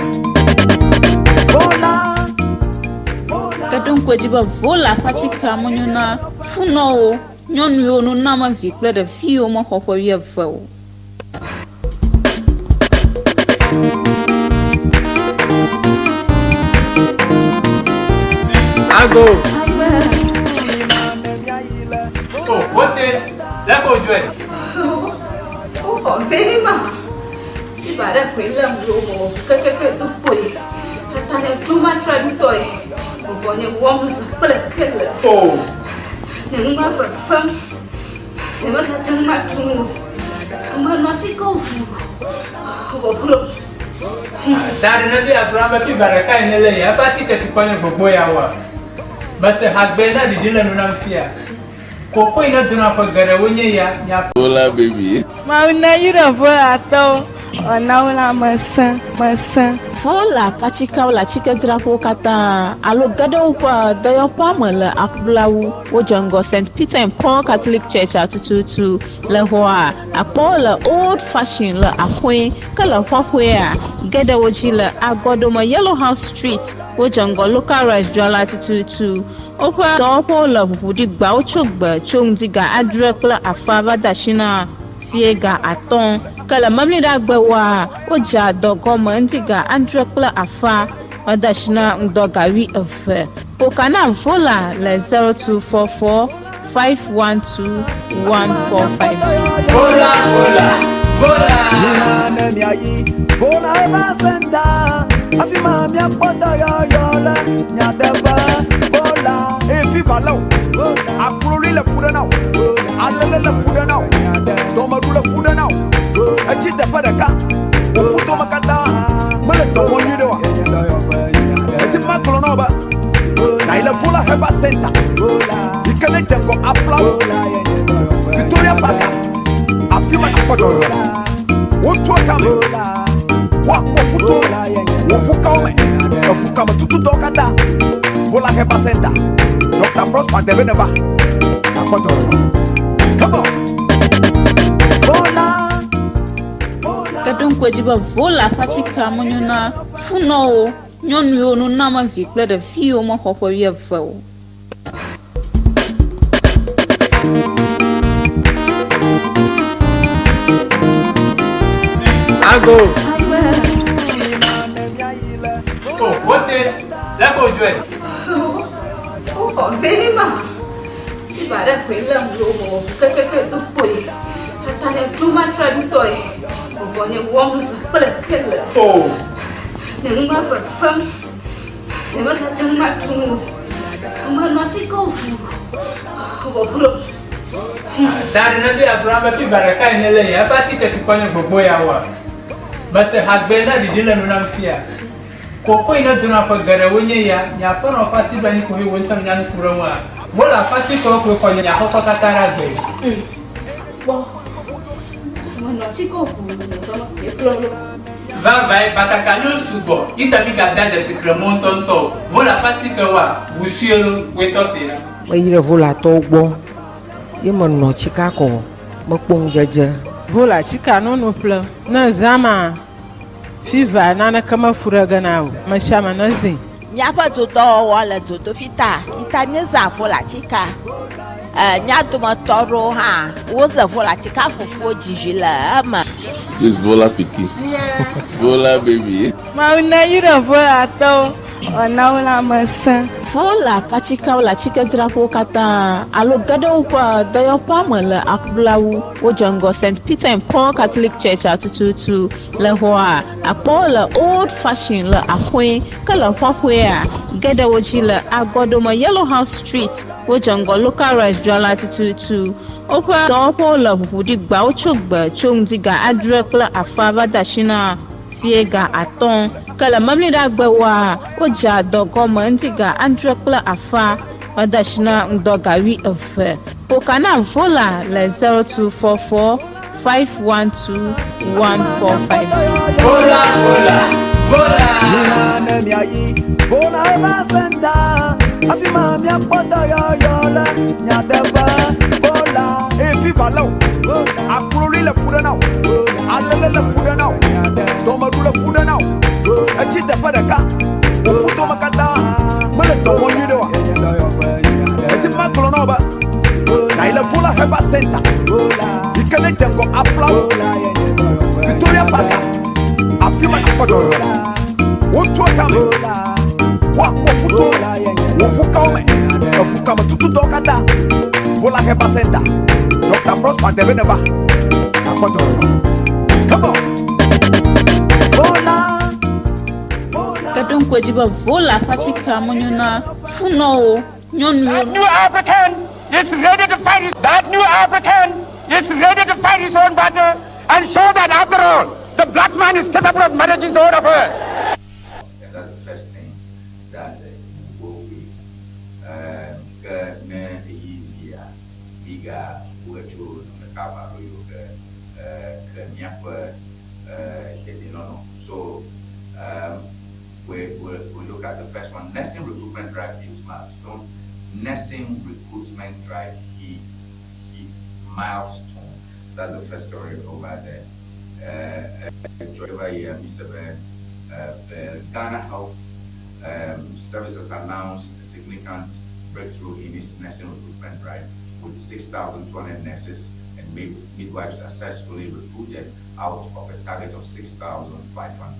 Vola. Ke ɖo ŋku edzi be Vola ƒe atikea menyo na funɔwo, nyɔnuwo, nunɔamevi kple ɖeviwo mexɔ ƒe 20 o. Ago. O, wote, leke wòdzɔe? Woxɔ mee ma. Fiva ɖe koe lém ɖo mewɔ ʋu kekeke do kpoe. Tata nye ɖo matraɖitɔe. Vuvɔ nye wɔm zã kple kele. O. Nye nu va fefem. Nyemegate ŋu aɖu nu o. Menɔ atike ʋu vɔ glo. Da ɖe ne be agblɔ be fiva ɖekae nèle ya, eƒe atike tukɔ nye gbogbo ya woa? Mese hagbe na ɖiɖi le nu nam fia. Kokoe ne dona ƒe geɖewo nye ya, nye aƒe. Vola baby. Mawu neyra Volatɔwo wòana wo lãmesẽ, mesẽ. Vola ƒe atikewo le atikedzraƒewo katã alo ge ɖe woƒe dɔyɔƒea me le aƒlawu. Wodze ŋgɔ St. Peter and Paul Catholic Church tututu le xɔa akpɔwo le Old Fashion le axɔe ke le xɔxɔea ge ɖe wo dzi le Agɔdome Yellow House Street. Wodze ŋgɔ Local Rice dzrala tututu. Woƒe dɔwɔƒewo le ʋuʋu ɖi gbawo tso gbe tso ŋdi ga 7:30 va de asi na fie ga 5. Ke le memleɖagbewoa, wodzea dɔ gɔme ŋdi ga 7:30 va de asi na ŋdɔ ga 12. Ƒoka na Vola le 0244 512 1452. Vola, vola, vola. Mina ne miayi Vola Herbal Center. Afi ma miakpɔ dɔyɔyɔ le nyateƒe. Vola. Eye fiva lé o, akloli le fu ɖe na o, alele le fu ɖe na o, dɔmeɖu le fu ɖe na o. Etsi teƒe ɖeka, wò ƒutome katã mele dɔ wɔm nyuie ɖe oa? Edi be magblɔ na wò be nàyi le Vola Herbal Center yi ke ne dze ŋgɔ aƒlawo Victoria Park afi ma nàkpɔ dɔyɔyɔ le. Wotua kame, woakpɔ ƒuto me, wò ƒukawo me, eƒukame tutudɔwo katã. Vola Herbal Center. Dr. Prosper teƒe neva nakpɔ dɔyɔyɔ. Come on. Vola. Ke ɖo ŋku edzi be Vola ƒe atikea menyo na funɔwo, nyɔnu yiwo noname vi kple ɖevi yiwo mexɔ ƒe wuieve o. Ago. Oh, wote, leko dzɔe. Wokɔ vɛ ma. Fiva ɖe koe lém ɖo wɔ kekeke do kpoe. Tata nye ɖo matraɖitɔe. Vɔvɔ nye wɔm zã kple kele. Oh. Nye nu ma fefem. Nye megate ŋu aɖu nu o. Menɔ atikewo ʋu. Vɔvɔ Da ɖe ne be agblɔ be fiva ɖeka yi ne le ya eƒe atike tukɔ nye gbogbo ya wa. Mese hagbe na ɖiɖi le nu nam fia. Koko yi ne dona ƒe geɖewo nye ya, nye aƒenɔ ƒe asi ɖo anyi ko he wo ŋutɔ nya nu ku ɖe ŋua. Wole aƒe atikewo koe xɔ nye axɔxɔ katã ɖe agbe. Kpɔ. Menɔ atikewo ʋu dɔnɔ koe kplɔ ɖo. Vavae batakaliwo sugbɔ ita mi gada dzesi kremɔ ŋutɔŋutɔ o. Wole aƒe atikewoa, wusue lo, woetɔ se na. Meyi ɖe Volatɔwo gbɔ ye menɔ tsika kɔ mekpɔ ŋudzedze. Vola tsika nono ƒlem. Ne zã ma, fiva naneke mefu ɖe ge na o. Ame sia ame ne zĩ. Míaƒe dodɔwɔwɔ le dzodoƒi ta ita míezã volatika. E, mía dometɔ aɖewo hã woze volatika fufuwo dzizi le eme. This Vola pikin. Vola baby. Mawu ne yra Volatɔwo wòana wo lãmesẽ. Vola ƒe atikewo le atikedzraƒewo katã alo ge ɖe woƒe dɔyɔƒea me le aƒulawu. Wodze ŋgɔ St. Peter and Paul Catholic Church atututu le xɔa akpɔwo le Old Fashion le axɔe ke le xɔxɔea ge ɖe wo dzi le agɔdome Yellow House Street. Wodze ŋgɔ Local Rice dzrala tututu. Woƒe dɔwɔƒewo le ʋuʋu ɖi gbawo tso gbe tso ŋdi ga adre kple afa va de asi na fie ga atɔ̃. Ke le memleɖagbewoa, wodzea dɔ gɔme ŋdi ga adre kple afa va de asi na ŋdɔ ga wuieve. Ƒo na Vola le 0244 512 1452. Vola, vola, vola. Mina ne miayi Vola Herbal Center. Afi ma miakpɔ dɔyɔyɔ le nyateƒe. Vola. Eye fiva lé o. Akloli le fu ɖe na o. Alele le fu ɖe na o. Dɔmeɖu le fu ɖe na o. Etsi teƒe ɖeka. Wò ƒutome katã mele dɔ wɔm nyuie ɖe oa. Eti ma gblɔ na wo be nayi le Vola Herbal Center. Yi ke ne dze ŋgɔ aplawo. Victoria Park. Afi ma nakpɔ dɔyɔyɔ le. Wotu kame. Woakpɔ ƒuto me. Wò ƒukawo me. Eƒukame tutu dɔwo katã. Vola Herbal Center. Dr. Prosper teƒe neva. Nakpɔ dɔyɔyɔ. Come on. Vola. Ke ɖo ŋku edzi be Vola ƒe atikea menyo na funɔwo, nyɔnu That new African is ready to fight his, that new African is ready to fight his own battle and show that after all, the black man is capable of managing his own affairs. And that's the first thing that we will be. Ke ne eyi via miga woetso nɔnɔme alo yiwo ke ke míaƒe dedienɔnɔ. So we look at the first one. Nursing recruitment drive hits milestone. Nursing recruitment drive hits milestone. That's the first story over there. Over here, Mr. The Ghana Health Services announced a significant breakthrough in its nursing recruitment drive, with 6,200 nurses and midwives successfully recruited out of a target of 6,500.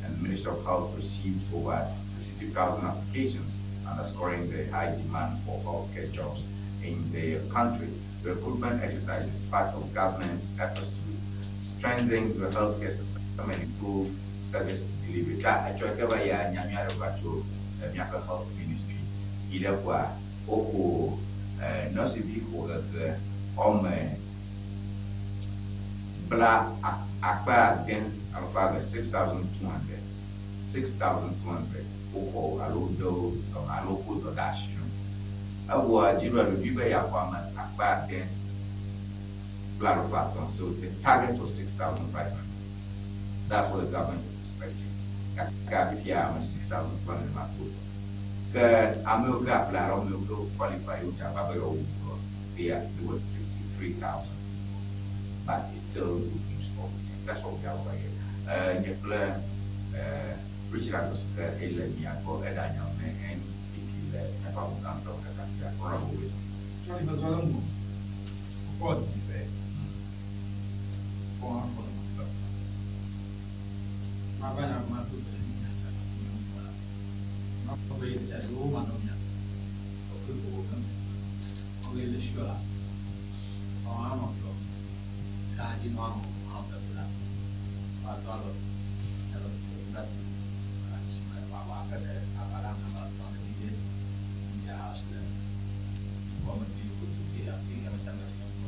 And the Ministry of Health received over 52,000 applications, underscoring the high demand for healthcare jobs in the country. The recruitment exercise is part of government's efforts to strengthen the healthcare system and improve service delivery. Ta etsɔ ke va ya nyanyui aɖe va tso míaƒe health ministry yi ɖe kɔa woƒo nɔsivi xɔ ɣeɣe wɔme bla akpe ade alafa eve 6,200 6,200 woxɔ alo do alo ko dɔ ɖe asi no. Evɔa dziɖuɖua ɖoɖoe be yeaxɔ ame akpe ade kple alafa atɔ̃. So the target was 6,500. That's what the government was expecting. Gake fifia ame 6,200 ma ko. Ke ame yiwo ke apply alo ame yiwo ke qualify yewo dze agbagba be yewoawu dɔ, they are, they were 53,000 people. But it's still good news all the same. That's what we have over here. Nye kple Richard Agosuke ele mia gbɔ eɖa nya me NPP le míaƒe awu gãtɔ ɖekakpuia Honorable Wisdom. Charlie mezɔ ɖe ŋgɔ. Wokɔ didi ƒe fɔ afɔ nɔ ƒe. Mava nya ma to be nya sa ma be ye sia ɖewo ma nɔ mia. Ɔkpe ko wo me. Ɔge le shi la. Ɔ anɔ tɔ. Ka dzi nɔ anɔ anɔ te la. Wa tɔ alo. Alo ngati. Wa wa ke abala na ba tɔ ne yes. Ya house le. Come di ko tu ke ya ke ya sa na ya ko.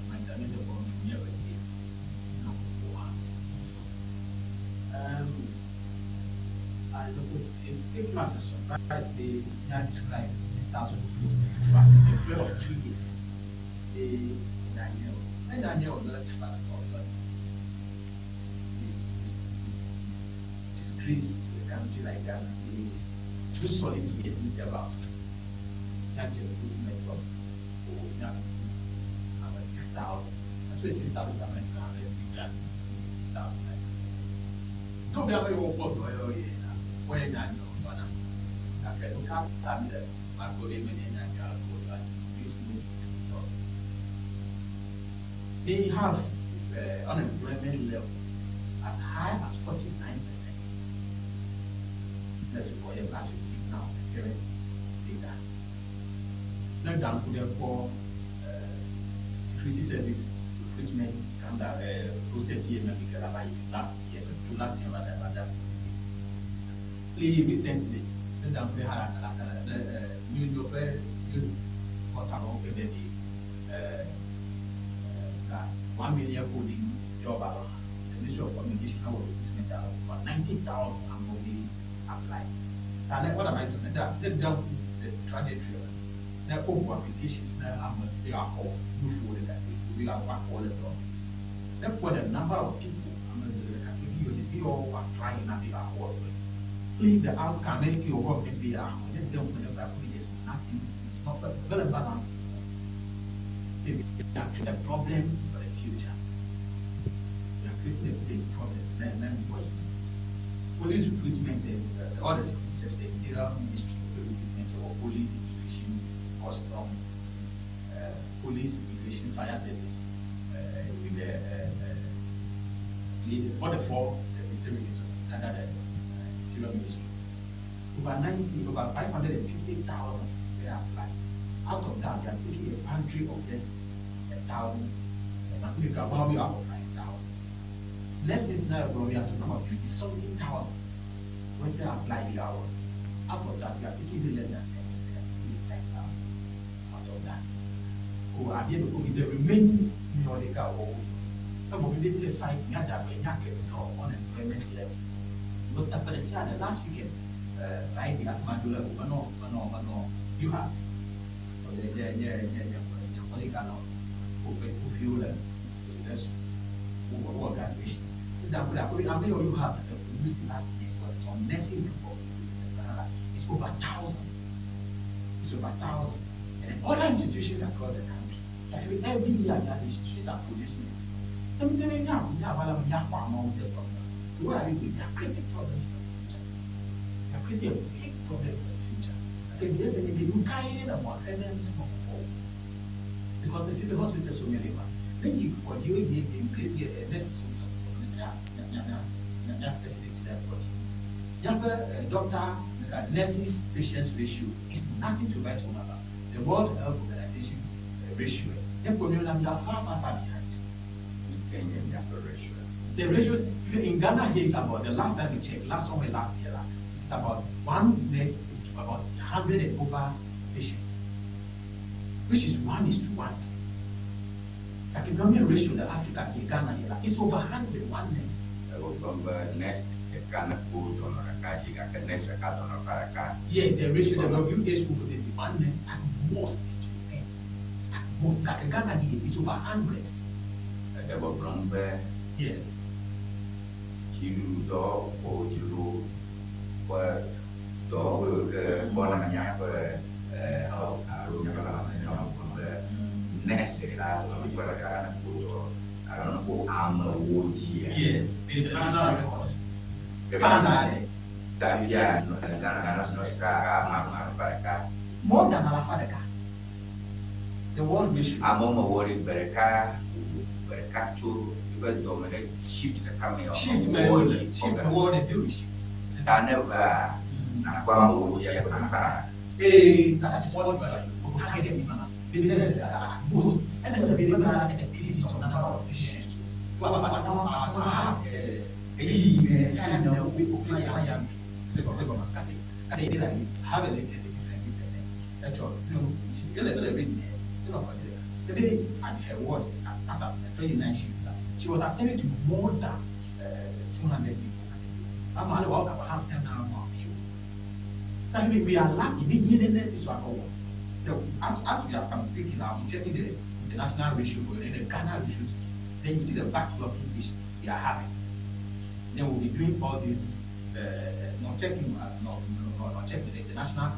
Ma ta me de ko mi ya be ti. No ko wa. I look, it take me as a surprise they now describe 6,000 recruitment for a period of 2 years. They Daniel, Daniel not but this disgrace to a country like Ghana. They, 2 solid years intervals. That recruitment from oh, now it's about 6,000. That's why 6,000 government can be granted 6,000. Tó bí a bẹ wọ pọ̀ tó ẹ yẹ wọ́n yẹ nya nyɔ tɔna gake nu ka ta mi ɖe magbo ɖe me ne nya nyɔ ko la this no so they have unemployment level as high as 49%. That's what your as we speak now, the current data. Ne dan ku ɖe kpɔ security service recruitment scandal process here na bi kɛla ba yi last year to last year ba da ba da play recently ne dan ku ɖe ha la la new new ƒe new quarter wo ke bɛ bi ka 1 million coding job alo the Ministry of Communication awo recruitment alo about 90,000 amewo bi apply. And what am I doing? That ne dan ku the trajectory na o applications na ame bi akɔ nufuo ɖe gake bi akɔ akɔ le dɔ ne kpɔ the number of people ame ɖe gake bi yɔ ɖevi yɔ apply na bi akɔ le please the outcome make your government be akɔ ne dem ko ne ba ko is nothing. It's not very balanced. We are creating a problem for the future. We are creating a big problem. Then what police recruitment, all the secret service, the Interior Ministry recruitment or police, immigration, custom, police, immigration, fire service, with the all the four services under the Interior Ministry. Over 90, over 550,000 were applied. Out of that, they are taking a pantry of just 1,000. And I think about out of 5,000. Nurses now, we are talking about 50 something thousand when they apply the hour. Out of that, we are taking less than 10%, 5,000 out of that. Oh, I be able to the remaining medical or for me, they fight unemployment level. But the last weekend, Friday, after Mandela, no, no, no, you has. The colleague, open who graduation. That how many of you has that produced last year for some nursing people? It's over 1,000. It's over 1,000. And other institutions across the country. I feel every year that institutions are producing it. Let me tell you now, so what are we doing? We are creating problems for the future. We are creating a big problem for the future. Okay, yes, and you kind of because if the hospital so many, then you what you create a nurse specific to that project. You have a doctor, nurses, patients ratio is nothing to write home about. The World Health Organization ratio, they are far, far, far behind. Kenya ratio. The ratios in Ghana here is about, the last time we checked, last one last year, it's about one nurse is to about 100 and over patients, which is 1:1. Like the normal ratio that Africa in Ghana here, it's over 100 one nurse. Nurse ɖeka ne kpɔ dɔnɔ ɖeka dzi gake nurse ɖeka dɔnɔ ɖeka. Yes, the ratio the WHO put is one nurse at most is to 10. At most, like Ghana here is over hundreds. Eɖe gbɔgblɔm be Yes. Dziɖuɖudɔ ko dziɖuɖu ƒe Dɔwɔƒe yiwo ke kpɔna míaƒe health alo míaƒe lãmesẽ gbɔ be nurse ɖeka dɔnɔdzikpɔla ɖeka nekpɔ dɔ alo nekpɔ amewo dzia. Yes, the international record standard. Ta fifia Ghana nurse ɖeka ame alafa ɖeka. More than alafa ɖeka. The world ratio. Amewo mewɔ ɖi gbe ɖeka gbe ɖeka tso eƒe dɔme ɖe shift ɖeka me. Shift me wɔ dzi. Shift me wɔ ɖe deal with shifts. Ta ne va nakpɔ amewo dzi akpa. Ee, that is what we target in Ghana. The nurses that are most, and the people exceeds some number of patients. Well, but I have a time now we apply ya se ko se ko kate kate like this have a little different business. That's all. You know, she get a little bit you know, the day at her ward after 29 shift, she was attending to more than 200 people. I'm only walk about half time now more people. That means we are lacking. We need nurses to go. As we are I'm speaking now, I'm checking the international ratio for you, the Ghana ratio. Then you see the backlog which we are having. Then we'll be doing all this, not checking, not checking the international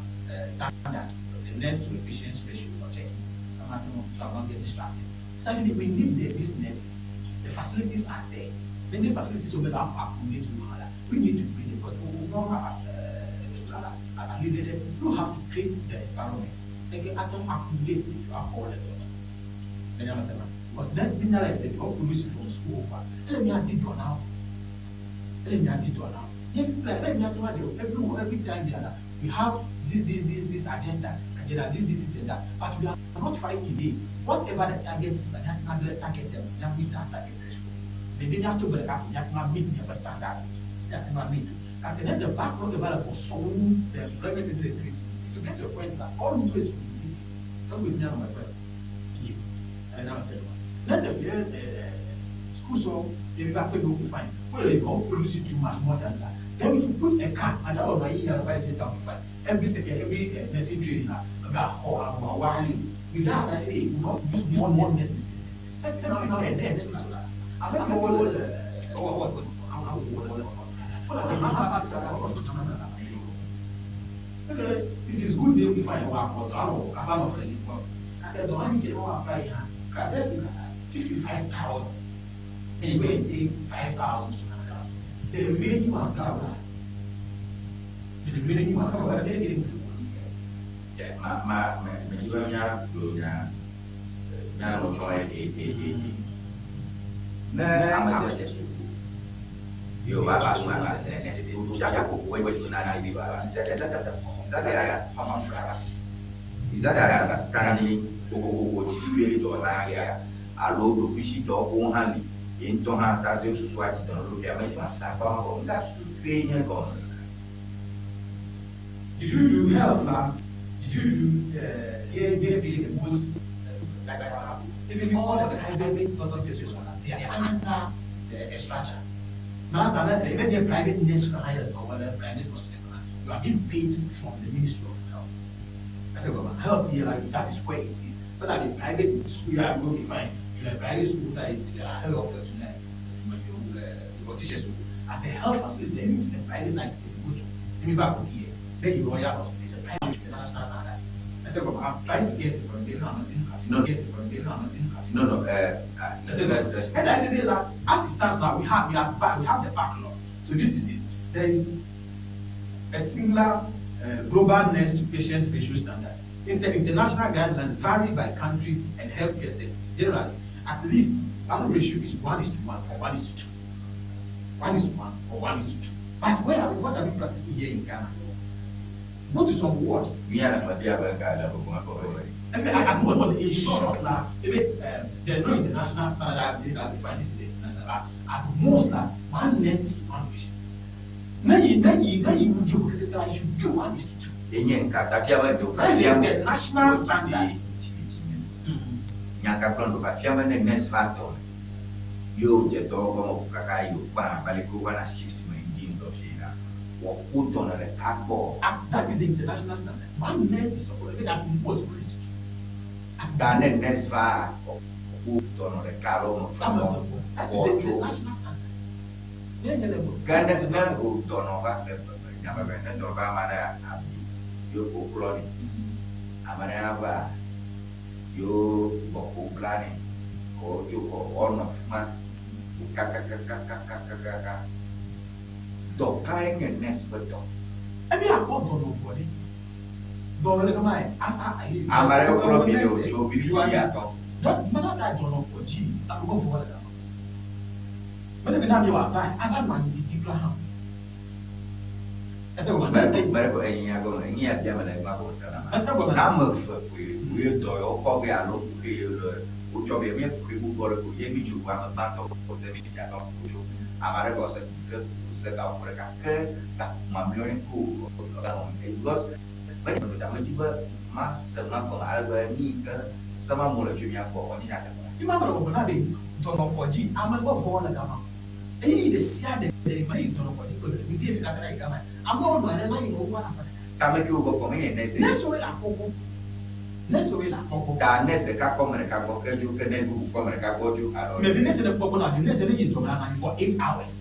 standard, the nurse to patients ratio, not checking. I'm not going to get distracted. That means we need these nurses. The facilities are there. Many facilities will accommodate to We need to bring it because we will not as leaders, you have to create the environment. They can accumulate to alcohol. Because then we realize that you produce from school. Let me add it now. Let me add it now. Let me add it every time we have this agenda, this, and that. But we are not fighting it. Whatever the target is, we have to target them. We have to meet that target threshold. Maybe we have to meet the standard. We have to meet. And then the backlog available, so the employment is the to get to a point that always always near my friend. You. And I said, let them get school so if you are going to find well if you produce too much more than that. Then we can put a cap and that was my year and five. Every second, every nursing training about how without that we not use more nurses. Every now and then Okay, it is good that we find one quarter or a of the At the one you apply here, let's look at 55,000. Anyway, take 5,000 to Canada. The remaining one, the remaining one, yeah, ma ma na yo va su ma se ne fia ko ko we na ni ba contract is that understanding ko ko ko ti do na ya alo do bisi do ko han li ye nto han ta se susu ati do lo fia ma sa pa ko nga su tu nye ko Did you do health lab? Did you do yeah the most like if all the private hospitals they are under the structure. Now that even the private nurse or the private hospital, you are being paid from the Ministry of Health. I said, well, health here, like that is where it is. But at the private school, you are going to be fine. You are private school, that you are health your teachers. As a health facility, even if it's a private, like if you go to, let me back here, then you Royal Hospital, it's a private international standard. I said, well, I'm trying to get it from there. No, get it from there. No, no. And I feel that as it stands now, we have the backlog. So this is it. There is a singular global nurse to patient ratio standard. Instead, international guidelines vary by country and healthcare settings. Generally, at least one ratio is 1:1 or 1:2. 1:1 or 1:2. But where are we, what are we practicing here in Ghana? Go to some wards. We are not At most, in short, there's no international standard that defines the international. At most, one nurse to one patient. Now you should be 1:2. That is the international standard. That is the international standard. One nurse is at most 1:2. That nurse va That's the international standard. Ghana nya me be ne dɔnɔ va ame aɖe abi ye wo klɔ nɛ. Ame ɖe hã va yewo gbɔko bla nɛ ko tso kɔ woanɔ fima kakakakakakakaka. Dɔ kae nye nurse ƒe dɔ? Ebe akpɔ dɔnɔ gbɔ ɖe. Dɔnɔ le gama a a a ye. Ame aɖe klɔ bi ɖe wòtso miniti wuiatɔ̃. Dɔ mana ta dɔnɔ gbɔ dzi alo gbɔ vɔ le gama. Mele be na mi wòava ava nɔ anyi didi kura hã o. Ese gɔme. Mele mele ko enyi ya gɔme enyi ya bia mele ma gɔme se na ma. Ese gɔme. Na ame eve koe koe dɔ ya wokɔ vɛ alo kuxi le wotsɔ vɛ mía kuxi gbogbo aɖe ko ye mi tso ame gbãtɔ ko se miniti atɔ̃ ko tso ame aɖe gɔ se ke se gaƒoƒo ɖeka ke gaƒoƒo mamlɛawo ne ko because menye me medzi be mase nua gɔme ale be nu yi ke sem amewo le tso mía gbɔ wònye nyateƒe. Mi ma gblɔ gbɔgblɔ na be dɔnɔkɔdzi ame gbɔ vɔ le gama. Ɣeyiɣi ɖe sia ɖe ɖe meyi dɔnɔkɔdzi kple ɖe mi die fi kakra yi gama. Amewo nɔ anyi ɖe layi me wogbɔ aƒe ɖeka. Tame ke wogbɔ kpɔ menye nurse. Nurse woe le akpɔ gbɔ. Nurse woe le akpɔ gbɔ. Ta nurse ɖeka kpɔ ame ɖeka gbɔ ke dzo ke nurse bubu kpɔ ame ɖeka gbɔ dzo alo. Maybe nurse ɖe kpɔ gbɔ na nurse ɖe yi dɔme anɔ anyi for 8 hours.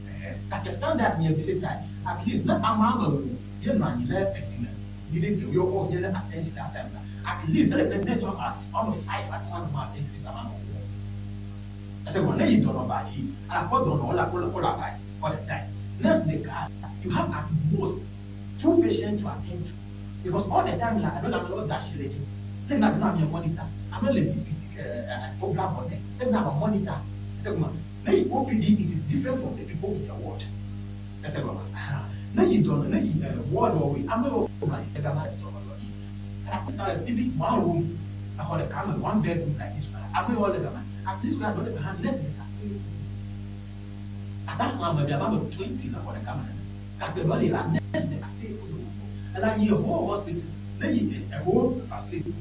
Gake standard nye bi se ta at least ne amea me wu ye nɔ anyi le esime mi ɖe ke wo ye le attention that time la at least ele be nurse wɔme five ate ŋu anɔ ma increase ama me wɔ. Ese gɔme ne yi dɔnɔ ba dzi akpɔ dɔnɔ wole wole aba dzi all the time. Nurse ɖeka you have at most two patients to attend to because all the time la alo le ame ɖewo da asi le dzi. Ne na dɔnɔ ame monitor ame le BP wobla abɔ nɛ ne na be monitor. Ese gɔme ne yi OPD it is different from the people in the ward. Ese gɔme ne yi dɔnɔ ne yi ward wɔ woe ame yiwo nɔ anyi ɖe gama le dɔnɔ lɔ dzi. Even one room exɔ ɖeka me one bedroom like this one ame yiwo le gama at least we are dɔ ɖeka hã nurse ɖeka. Ata xlẽ ame bi abe ame 20 le xɔ ɖeka me nene. Gake dɔ li la nurse ɖeka te wo le wo gbɔ. Ela yi whole hospital ne yi a whole facility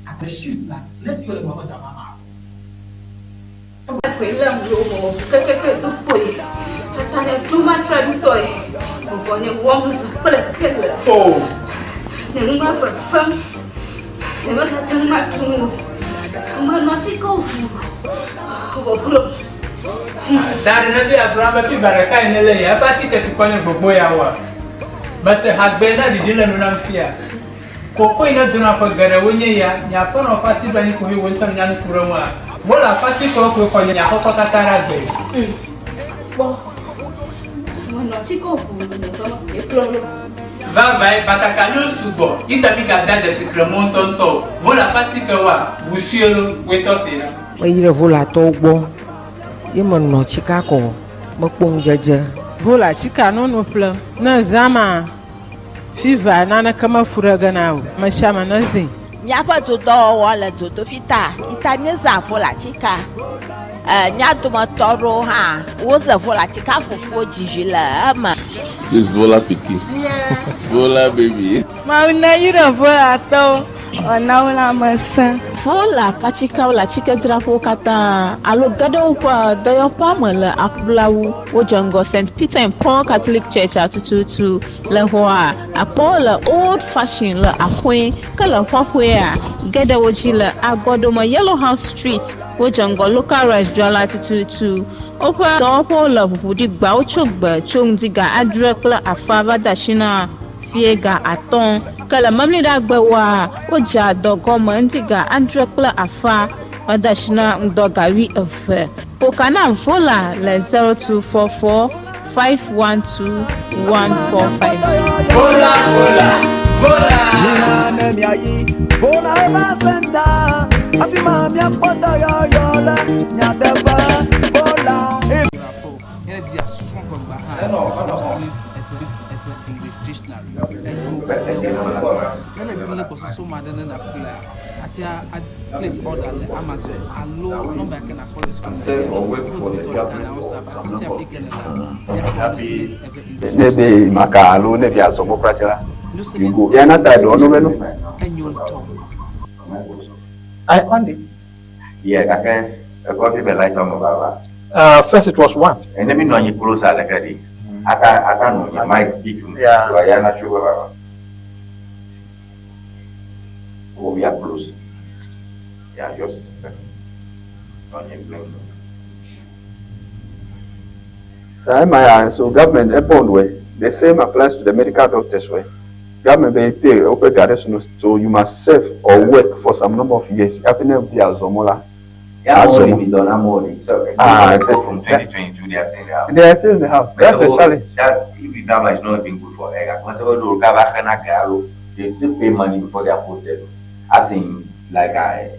at the shift la nurse yiwo le gama me da ama atɔ̃. Koe lém ɖo mewɔ kekeke do kpoe. Tata nye ɖo matraɖitɔe. Vɔvɔ nye wɔm zã kple kele. Nye nu ma fefem. Nye megate ŋu aɖu nu o. Menɔ atikewo ʋu. Vɔvɔ Da ɖe ne be Abraham be fiva ɖeka yi ne le ya eƒe atike tukɔ nye gbogbo ya wa. Mese hagbe na ɖiɖi le nu nam fia. Koko yi ne dona ƒe geɖewo nye ya, nye aƒenɔ ƒe asi ɖo anyi koe wo ŋutɔ nya nu ku ɖe ŋua. Wole aƒe atikewo koe xɔ nye aƒekɔ katã ɖe agbe. Kpɔ. Menɔ atikewo ʋu nye dɔnɔ koe kplɔ ɖo. Vavae batakaliwo sugbɔ ita mi gada dzesi kremo ŋutɔŋutɔ o. Wole aƒe atikewoa, wusue lo, woetɔ se na. Meyi ɖe Volatɔwo gbɔ ye menɔ tsika kɔ mekpɔ ŋudzedze. Vola tsika nono ƒlem. Ne zã ma fiva naneke mefu ɖe ge na o. Ame sia ame ne zĩ. Míaƒe dodɔwɔwɔ le dzodoƒi ta ita míezã volatika. Mía dometɔ aɖewo hã woze volatika fufuwo dzizi le eme. This Vola pikin. Vola baby. Mawu ne yra Volatɔwo wòana wo lãmesẽ. Vola ƒe atikewo le atikedzraƒewo katã alo ge ɖe woƒe dɔyɔƒea me le aƒlawu. Wodze ŋgɔ St. Peter and Paul Catholic Church atututu le xɔa akpɔwo le Old Fashion le aƒe ke le xɔƒea ge ɖe wo dzi le Agɔdome Yellow House Street. Wodze ŋgɔ Local Rice dzrala tututu. Woƒe dɔwɔƒewo le ʋuʋu ɖi gbawo tso gbe tso ŋdi ga 7:30 va de asi na fie ga 5. Ke le memleɖagbewoa, wodzea dɔ gɔme ŋdi ga 7:30 va de asi na ŋdɔ ga 11. Ƒoka na Vola le 0244 512 1452. Vola, vola, vola. Mina ne miayi Vola Herbal Center afi ma miakpɔ dɔyɔyɔ le nyateƒe Vola. Yɛrɛ di asrɔ̃ gbɔgba hã Muslims Ewe English Dictionary enyo ele di le gbɔsɔsɔ ma ɖe ne nàƒlea ate a place order le Amazon alo nɔmba yi ke nakpɔ le screen Serve or work for the government for some number of Happy Ne be maka alo ne fi azɔ gbɔ kura tse la, you go. Ya na ta dɔ no be no. Enyo ŋutɔ. I on it. Yeah, gake ekɔ fi be light ɔme vava. First it was one. Ene mi nɔ anyi closer leke ɖi. Ata ata nɔ nye mic bi tum. Yeah. Wa ya na tso be vava. Oh, we are close. Yeah, yours is better. Nɔ nye blend. Saa ema ya so government e bond wɛ. The same applies to the medical doctors wɛ. Government be pay woƒe ga ɖe sunu so you must serve or work for some number of years hafi ne bi azɔ mɔ la. Azɔ mɔ. Ah, from 2022, they are saying they have. They are saying they have. That's a challenge. That's if you that is not even good for egg. They still pay money before they are posted. As in, like I.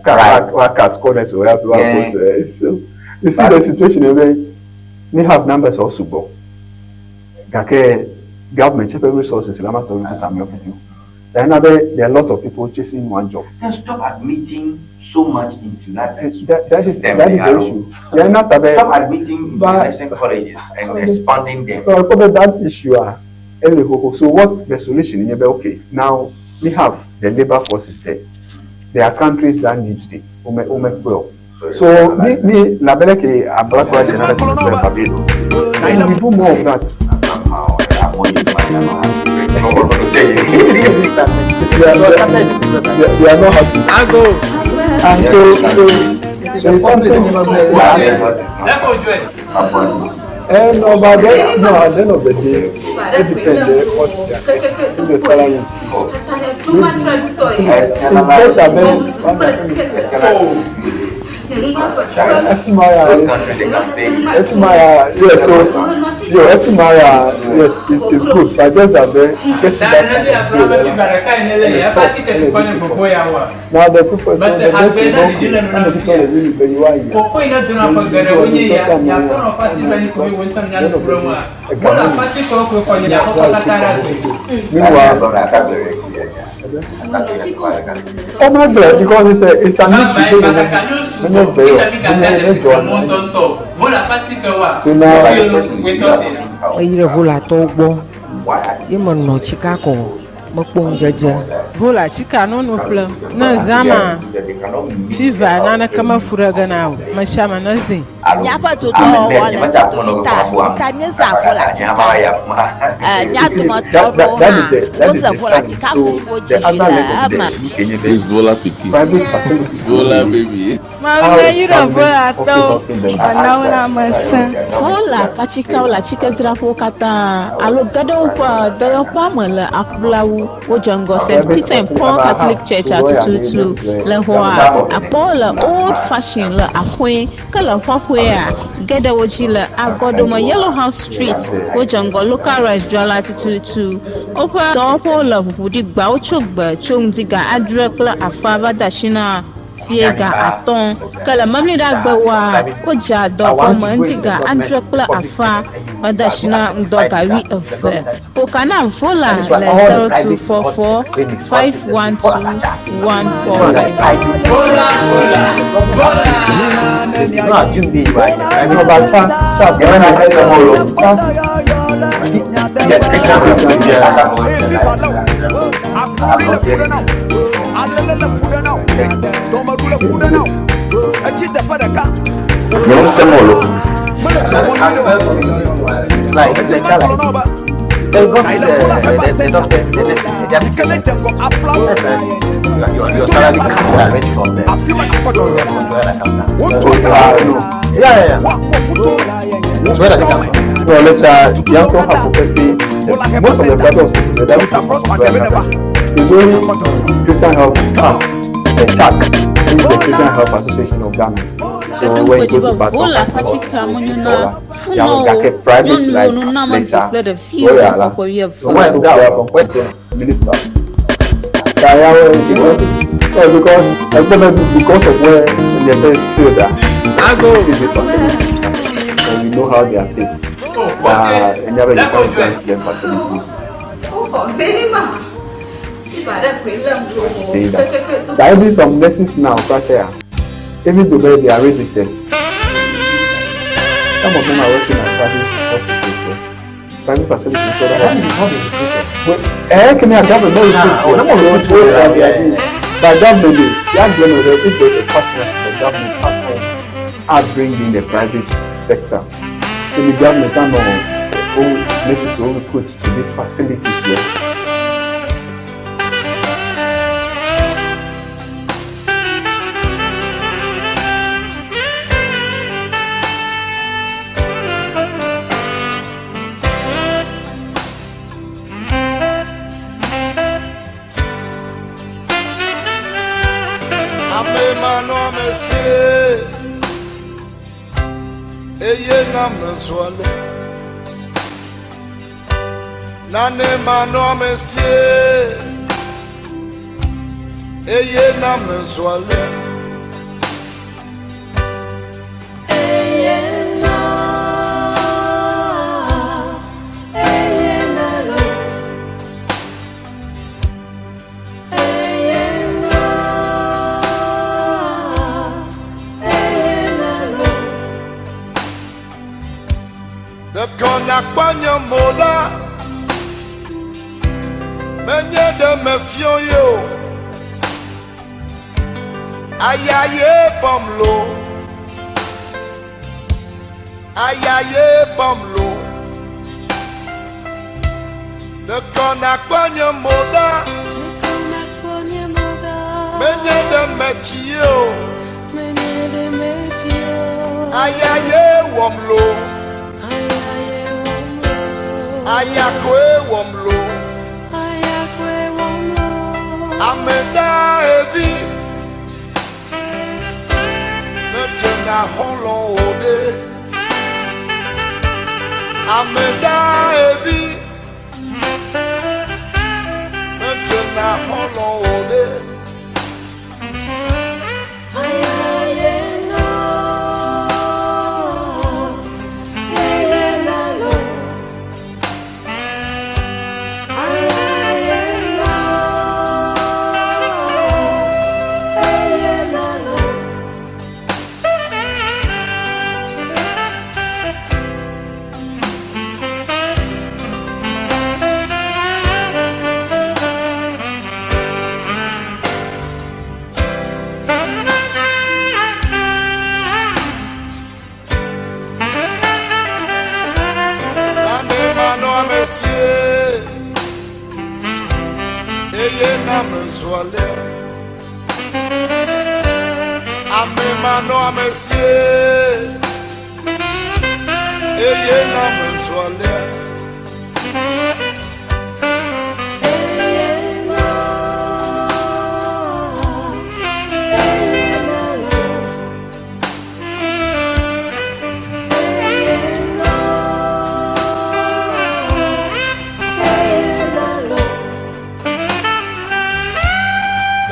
Cut corners or have to yeah. So you see the situation where we have numbers also go. Gake government check resources in Amato Then there are a lot of people chasing one job. Then stop admitting so much into that, that system. That is the issue. They are not aware. Stop admitting into nursing colleges and expanding them. So that issue. So what the solution is? Okay, now we have the labor forces there. There are countries that need it. So me labeleke abrakwa general and we do more of that. We are not happy. I go. And so it's something. And no, but then, no, at the end of the day, it depends on what the salary is. Yes, so FMI, yes, it's good, but just that they get that. Now the people say the best is okay, and the people are really very wise. Meanwhile, oh my God, because it's an issue. Meyi ɖe volatɔwo gbɔ ye menɔ tsika kɔ mekpɔ ŋudzedze. Vola tsika nunu ƒlem ne zãma fiva naneke mefu ɖe ge na o me sia me ne zĩ. Míaƒe dodɔwɔwɔ le dzodoƒe ta ta míezã vola tsika. Mía dometɔ ɖewo hã woze vola tsika ƒoƒo dzi le eme. It's Vola pikin. Vola baby. Mawu ɖe volatɔwo ɔnawo la me sẽ. Vola ƒe le atsikedzraƒewo katã alo ge ɖe woƒe dɔyɔƒea me le aƒlawu. Wodze ŋgɔ St. Peter and Paul Catholic Church atututu le xɔa akpɔ le old fashion le aƒe ke le xɔƒea ge ɖe wo dzi le agɔdome Yellow House Street. Wodze ŋgɔ local rice dzrala tututu. Woƒe dɔwɔƒewo le ʋuʋuɖigba wotso gbe tso ŋdi ga 7:30 va de asi na fie ga 5 ke le memleɖagbewoa wodzea dɔ gɔme ŋdi ga 7:30 va de asi na ŋdɔ ga 8. Ƒoka na Vola le 0244 512 145. Vola, Vola, Vola. Yes, Christian. Like the challenge. The doctor, your salary comes direct from them. Yeah. So where does it come from? No, let's Yanko have most of the private hospitals, they don't It's only Christian Health Trust, the CHAC, which is the Christian Health Association of Ghana. So when you go to Baton, you have private like lecture, minister. Because of where they feel that see this facility, and we know how they are paid. And never you can't grant them facility. There are even some nurses now, even though they are registered. Some of them are working at private hospitals, private facilities. So that is not recruited. But government, if there's a partnership, the government partner are bringing the private sector. So the government can know nurses will recruit to these facilities here. Ame manɔamesie, eye na mezu ale. Nane manɔamesie, eye na mezu ale. Ɖeko nakpɔ nye mo ɖa, menye ɖe mefiɔ ye o. Aya ye bɔm lo, aya ye bɔm lo. Ɖeko nakpɔ nye mo ɖa, menye ɖe metsi ye o. Aya ye wɔm lo. Aya koe wɔm lo. Ame dahevi medzena xɔlɔ̃ o ɖe. Ame dahevi medzena xɔlɔ̃ o ɖe. Nane manɔamesie, eye na mezu alea. Ame manɔamesie, eye na mezu alea.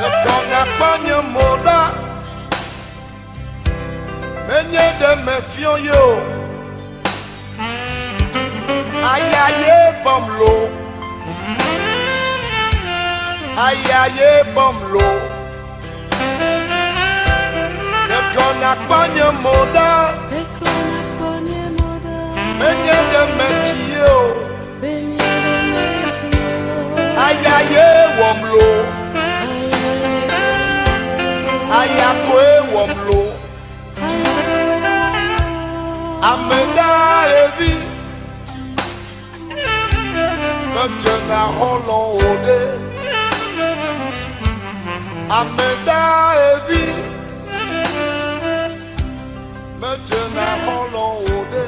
Ɖeko nakpɔ nye mo ɖa, menye ɖe mefiɔ ye o. Aya ye bɔm lo, aya ye bɔm lo. Ɖeko nakpɔ nye mo ɖa, menye ɖe metsi ye o. Aya ye wɔm lo. Aya koe wɔm lo. Ame dahevi medzena xɔlɔ̃ o ɖe. Ame dahevi medzena xɔlɔ̃ o ɖe.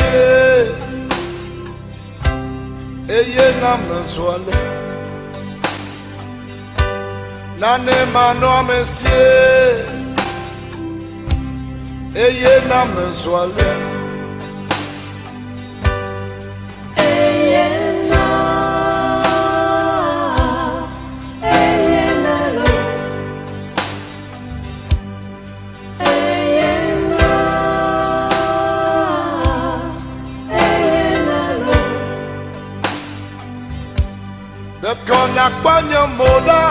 sie eye na mezu ale. Nane manɔ ame sie eye na mezu ale. Ɖeko nakpɔ nye mo ɖa,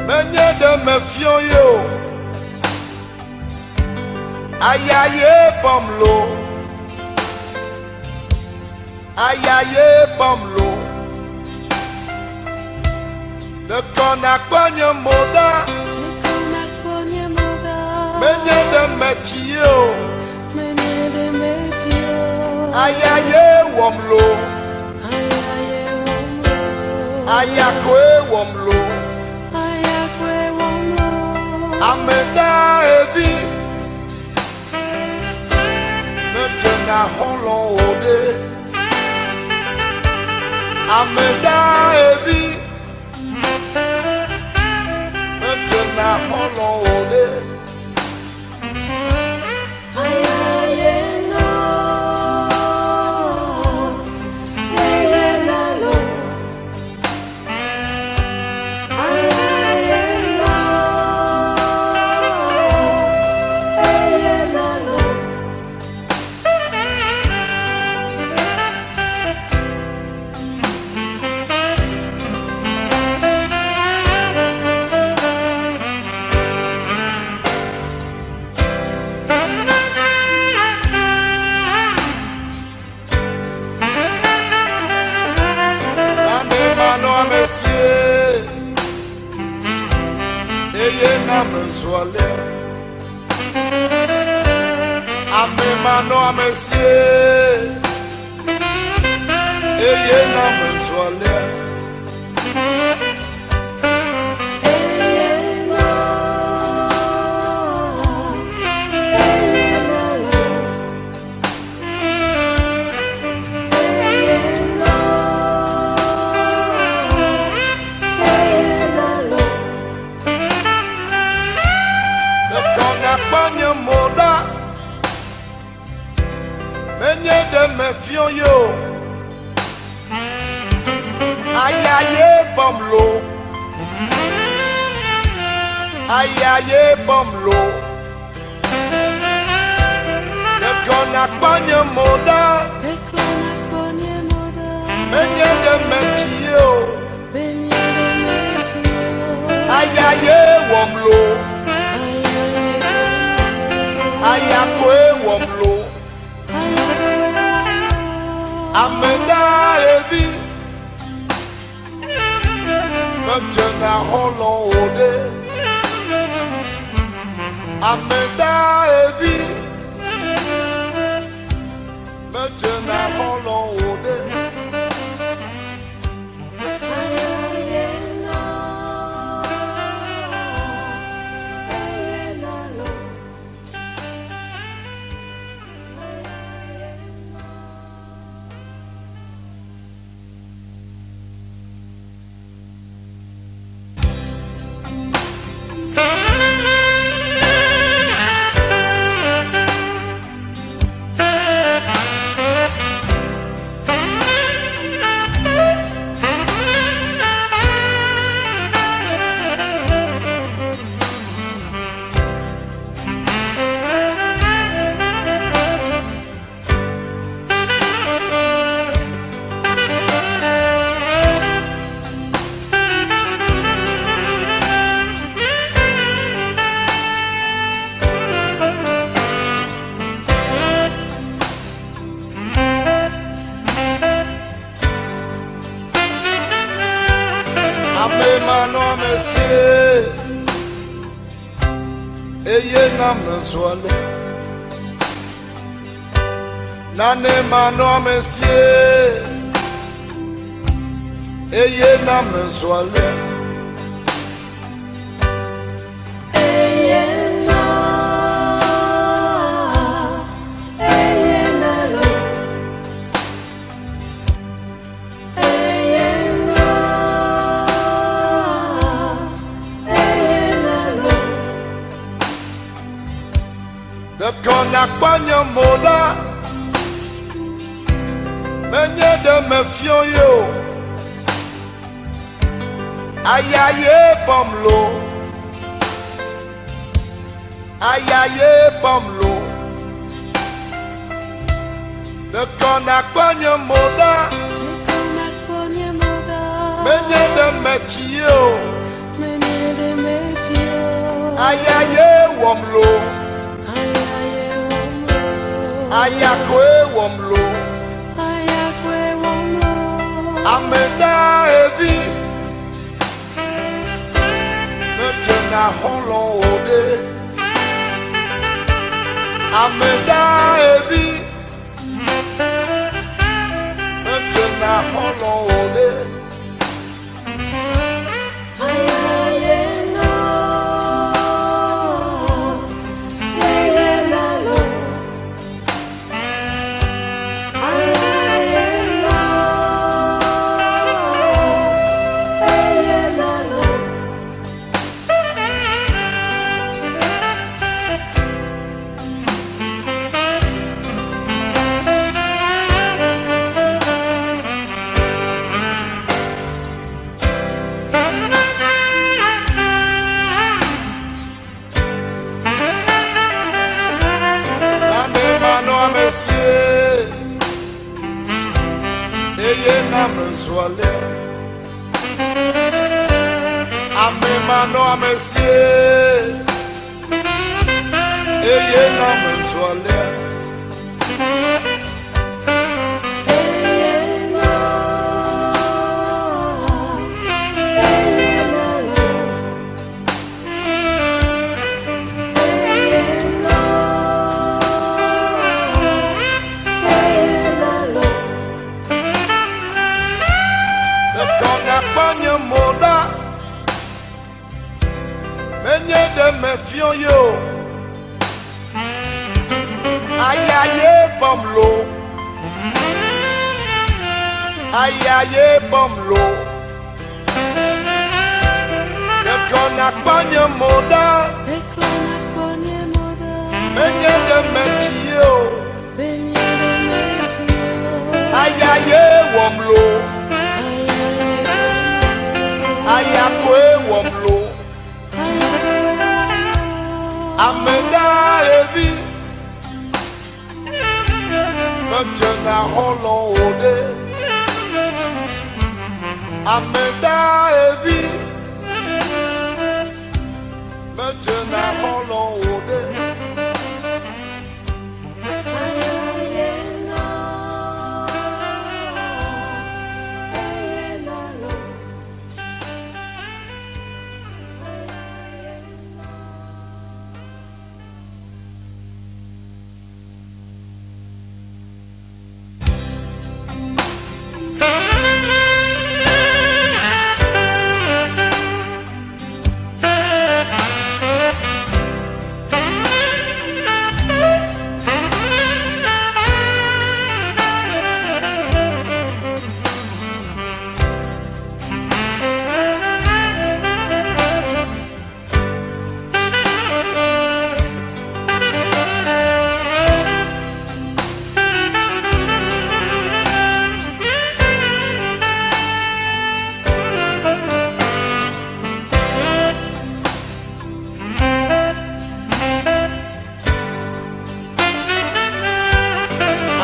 menye ɖe mefiɔ ye o. Aya ye bɔm lo, aya ye bɔm lo. Ɖeko nakpɔ nye mo ɖa, menye ɖe metsi ye o. Aya ye wɔm lo. Aya koe wɔm lo. Ame da evi. Medze na xɔlɔ̃ o ɖe. Ame da evi. Medze na xɔlɔ̃ o ɖe. Nane manɔ ame sie eye na mezu alea. Ame manɔ ame sie eye na mezu alea. Ɖeko nakpɔ nye mo ɖa, menye ɖe mefiɔ ye o. Aya ye bɔm lo, aya ye bɔm lo. Ɖeko nakpɔ nye mo ɖa, menye ɖe metsi ye o. Aya ye wɔm lo. Aya koe wɔm lo. Ame da evi. Medze na xɔlɔ̃ o ɖe. Ame da evi. Medze na xɔlɔ̃ o ɖe. Ame manɔ ame sie eye na mezu ale. Nane manɔ ame sie eye na mezu ale. nakpɔ nye mo ɖa. Menye ɖe mefiɔ ye o. Aya ye bɔm lo. Aya ye bɔm lo. Ɖekɔ nakpɔ nye mo ɖa. Menye ɖe metsi ye o. Aya ye wɔm lo. Aya koe wɔm lo. Ame da evi. Medzena xɔlɔ̃ o ɖe. Ame da evi. Medzena xɔlɔ̃ o ɖe. Nane manɔ ame sie eye na mezu alea. Ame manɔ ame sie eye na mezu alea. Ɖekɔ nakpɔ nye mo ɖa. Menye ɖe mefiɔ ye o. Aya ye bɔm lo. Aya ye bɔm lo. Ɖekɔ nakpɔ nye mo ɖa. Menye ɖe metsi ye o. Aya ye wɔm lo. Aya koe wɔm lo. Ame ɖa evi. Medzena xɔlɔ̃ o ɖe. Ame ɖa evi. Medzena xɔlɔ̃ o ɖe.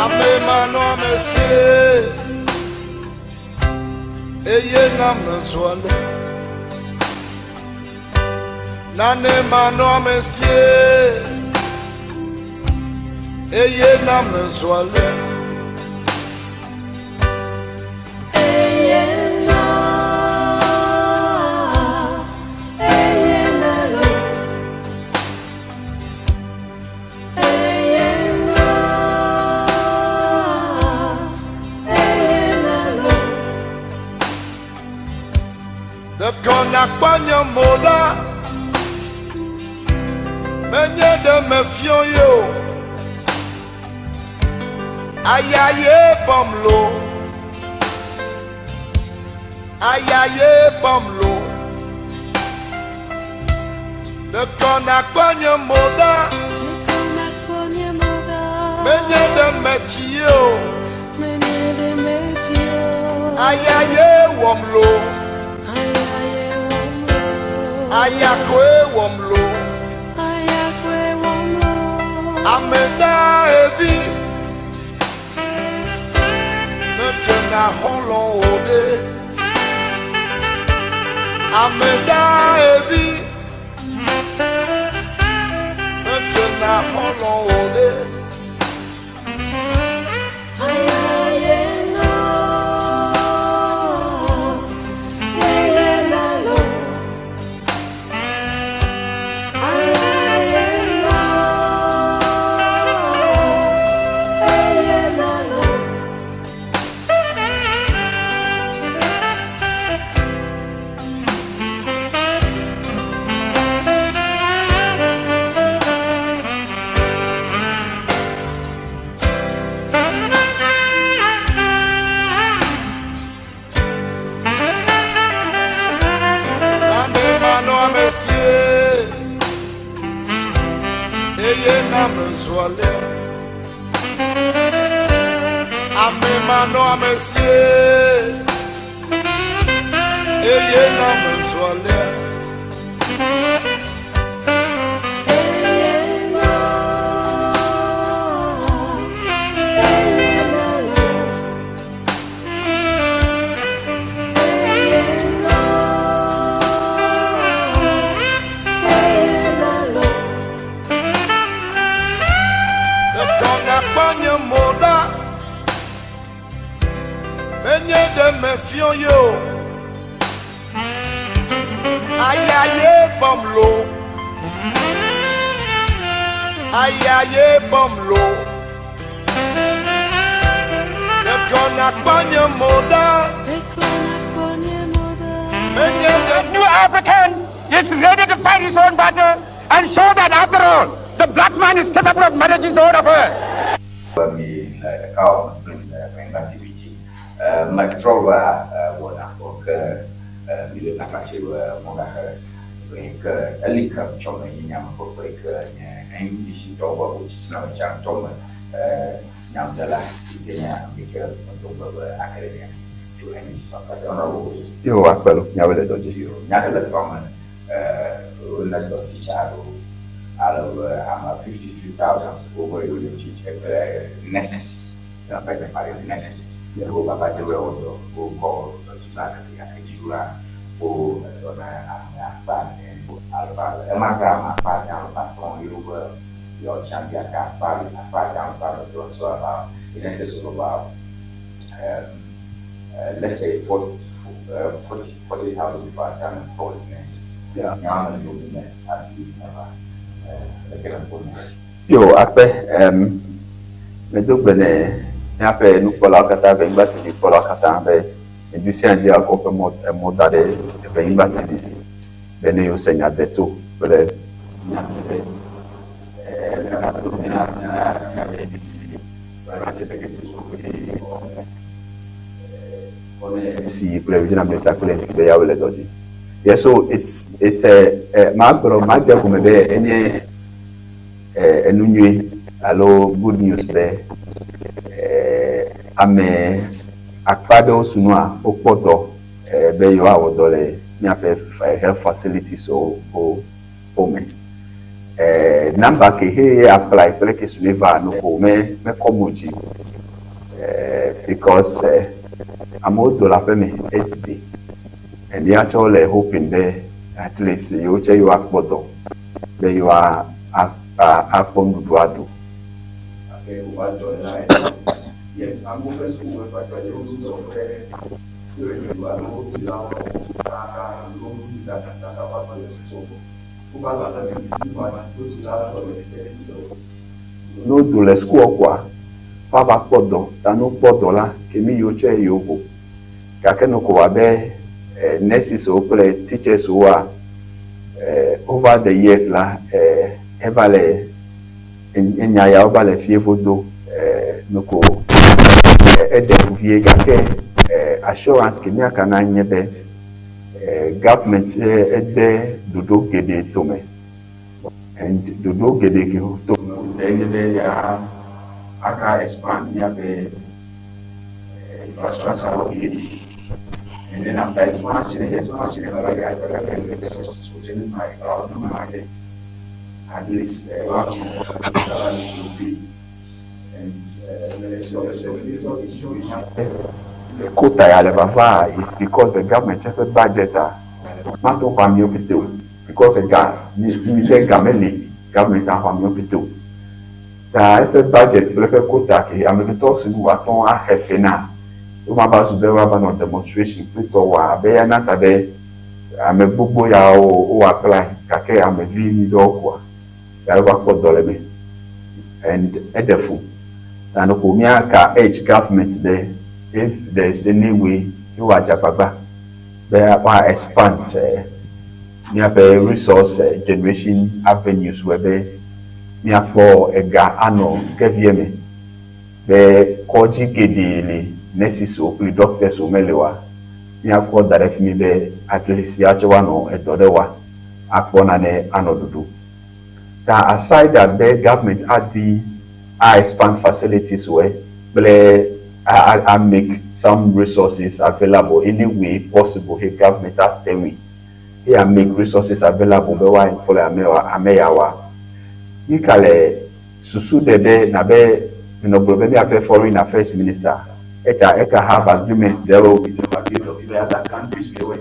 Ame manɔ ame sie eye na mezu alea. Nane manɔ ame sie eye na mezu alea. Ɖekɔ nakpɔ nye mo ɖa. Menye ɖe mefiɔ ye o. Aya ye bɔm lo. Aya ye bɔm lo. Ɖekɔ nakpɔ nye mo ɖa. Menye ɖe metsi ye o. Aya ye wɔm lo. Aya koe wɔm lo. Ame da evi. Medze na xɔlɔ̃ o ɖe. Ame da evi. Medze na xɔlɔ̃ o ɖe. Ame manɔamesie, eye name zu alea. Ame manɔamesie, eye name zu alea. Ɖeka nakpɔ nye mo ɖa, menye ɖe mefiɔ ye o. Aya ye bɔm lo, aya ye bɔm lo. Ɖeka nakpɔ nye mo ɖa, menye ɖe New African is ready to fight his own battle and show that after all, the black man is capable of managing his own affairs. Mi le ɖekawɔwɔ me kple mi le Anyigba TV dzi. Metrɔ va wɔna gbɔ ke mi le taflatse be mɔgahe yi ke eli ke tsɔ me nye nyamekpɔkpɔ yi ke nye NDC tɔwo be wotsitsiname tsa ŋutɔ me nyamdela yi ke nye ame yi ke medo ŋugbe be ake ɖe mia ŋu tso NDC papa Honorable Moses. Yo akpe lo, míawoe le dɔ dzi. Yo, nya ɖe le dua me wole dɔ titsa aɖewo ale be ame 53,000 wobe yewo le titsa kple nurses, beg your pardon, nurses. Wo baba de wo dɔ, wokɔ dɔtitsa gake gake dziɖula wo edɔ na ame akpa ade alo ema ke ame akpa ade alo atɔ̃ yewo be yewoa champion ake akpa akpa ade alo akpa ade so about in excess of about let's say 40 40,000 people are self-employed nurses. Nyawo me do me hafi ava leke le ƒo ne. Yo akpe medo gbe ne míaƒe nukpɔlawo katã, Venyigba TV kpɔlawo katã be ŋdi sia ŋdi akɔ woƒe mɔ emɔ da ɖe Venyigba TV be ne yewo se nya deto kple nyateƒe. Míaɖo mía míaƒe NDC branch executive committee si kple regional minister kple MP be yawoe le dɔ dzi. Yeah, so it's a magblɔ madze gɔme be enye enu nyui alo good news be ame akpa aɖewo sunua wokpɔ dɔ be yewoawɔ dɔ le míaƒe health facilities wo wo me. Number ke he apply kple ke sune va no ko me mekɔ mo dzi because amewo do le aƒe me edidi and míatsɔ le hoping be at least yewo tse yewoakpɔ dɔ be yewoa akpɔ nuɖuɖu aɖu. Gake wòva dzɔ la yes, amewo ƒe suku infrastructure wo dɔ ƒe alo dzilawo alo nuɖuɖu va le suku wova le aƒe me ne wodo le sukua koa woava kpɔ dɔ ta ne wokpɔ dɔ la ke mi yiwo tse yewo vo gake ne ko abe nurses wo kple teachers woa over the years la eva le enya yawo va le fie vodo ne ko eɖe fu vie gake assurance ke míaka na nye be government ede ɖoɖo geɖe tome and ɖoɖo geɖe ke tome wode nye be ya aka expand míaƒe infrastructure wo geɖe. And then after expansion, expansion, resources, which is my at least and the quota ya le vava is because the government ƒe budget a mato xɔ amewo pete o, because ega mi mi ɖe ga meli government axɔ amewo pete o, ta eƒe budget kple eƒe quota ke amegbetɔ si nu wòatɔ axe fe na woma va zu be woava nɔ demonstration kple tɔ wɔ abe ya na ta be ame gbogbo yawo wo apply, gake ame vi mi ɖewo koa ya va kpɔ dɔ le me and eɖe fu. Ta no míaka urge government be if there is any way yewoadze agbagba be woa expand míaƒe resource generation avenues wɔ be míakpɔ ega anɔ kevie me be kɔdzi geɖe li, nurses wo kple doctors wo mele oa, míakpɔ da ɖe fi mi be at least yatsɔ woanɔ edɔ ɖe wa akpɔ nane anɔ ɖuɖu. Ta aside that, be government adi a expand facilities wɛ kple a make some resources available any way possible he government ate ŋui he a make resources available be woa employ ame yawoa. Mi ka le susu ɖe be na be menɔ gblɔ be míaƒe foreign affairs minister etsa eka have agreement ɖewo with Barbados kple other countries ɖewoe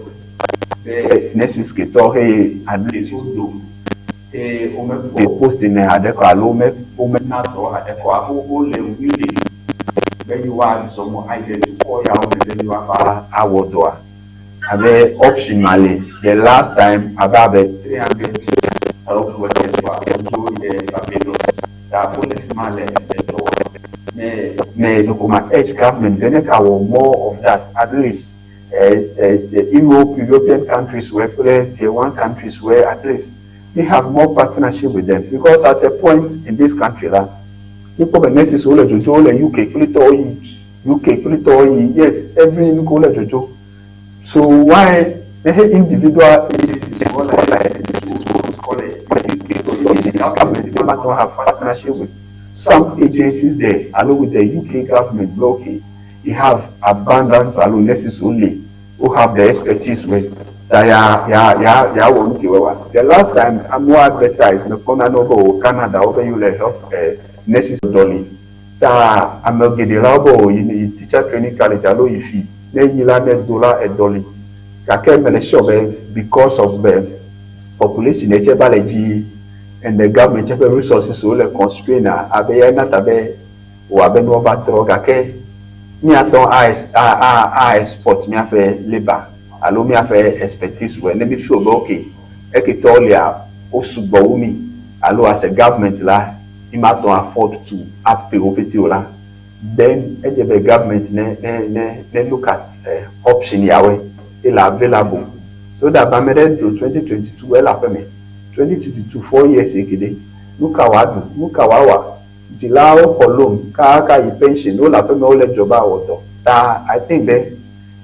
be nurses ketɔ he at least wodo he womekpɔ posting haɖe kɔ alo womena dɔ haɖe kɔ wole willing be yewoazɔ mɔ ayi ɖe dukɔ yawo me be yewoava awɔ dɔa abe option ma le. The last time abe 300 health workers wa wodzo yi ɖe Barbados, ta wole fi ma le edɔ wɔm. Me ɖeko ma urge government be ne ka wɔ more of that, at least Europe, European countries where kple tier one countries where at least we have more partnership with them, because at a point in this country la míkpɔ be nurses wo le dzodzo, wo le UK kple tɔwo yi UK kple tɔwo yi, yes, every nuko wo le dzodzo. So why ne individual agencies wo like nurses wo call it UK, government never don't have partnership with some agencies there along with the UK government be okay, you have abundance alo nurses only who have the expertise with ta ya wɔ nu ke wa. The last time amewo advertise mekpɔ nane be o Canada wo be yewo le health nurses dɔ li, ta ame geɖe la wo be o yi teacher training college alo yi fi ne yi la ne do la edɔ li, gake mele sure be because of the population etse va le dzi and the government ƒe resources wo le constrain abe ya na ta be wò abe nuwo va trɔ, gake míatɔ a export míaƒe labour alo míaƒe expertise wɔ ne mi feel be okay, eketɔwo lia wo sugbɔ wu mi alo as a government la mi ma tɔ afford to apay wo pete o la, then edze be government ne look at option yawoe ele available so that ame ɖe do 2022 ele aƒe me 2022, 4 years eke ɖe nu ka wòaɖu, nu ka wòawɔ, dzilawo xɔ loan kaka yi pension, wole aƒe me wole dzɔ be awɔ dɔ. Ta I think be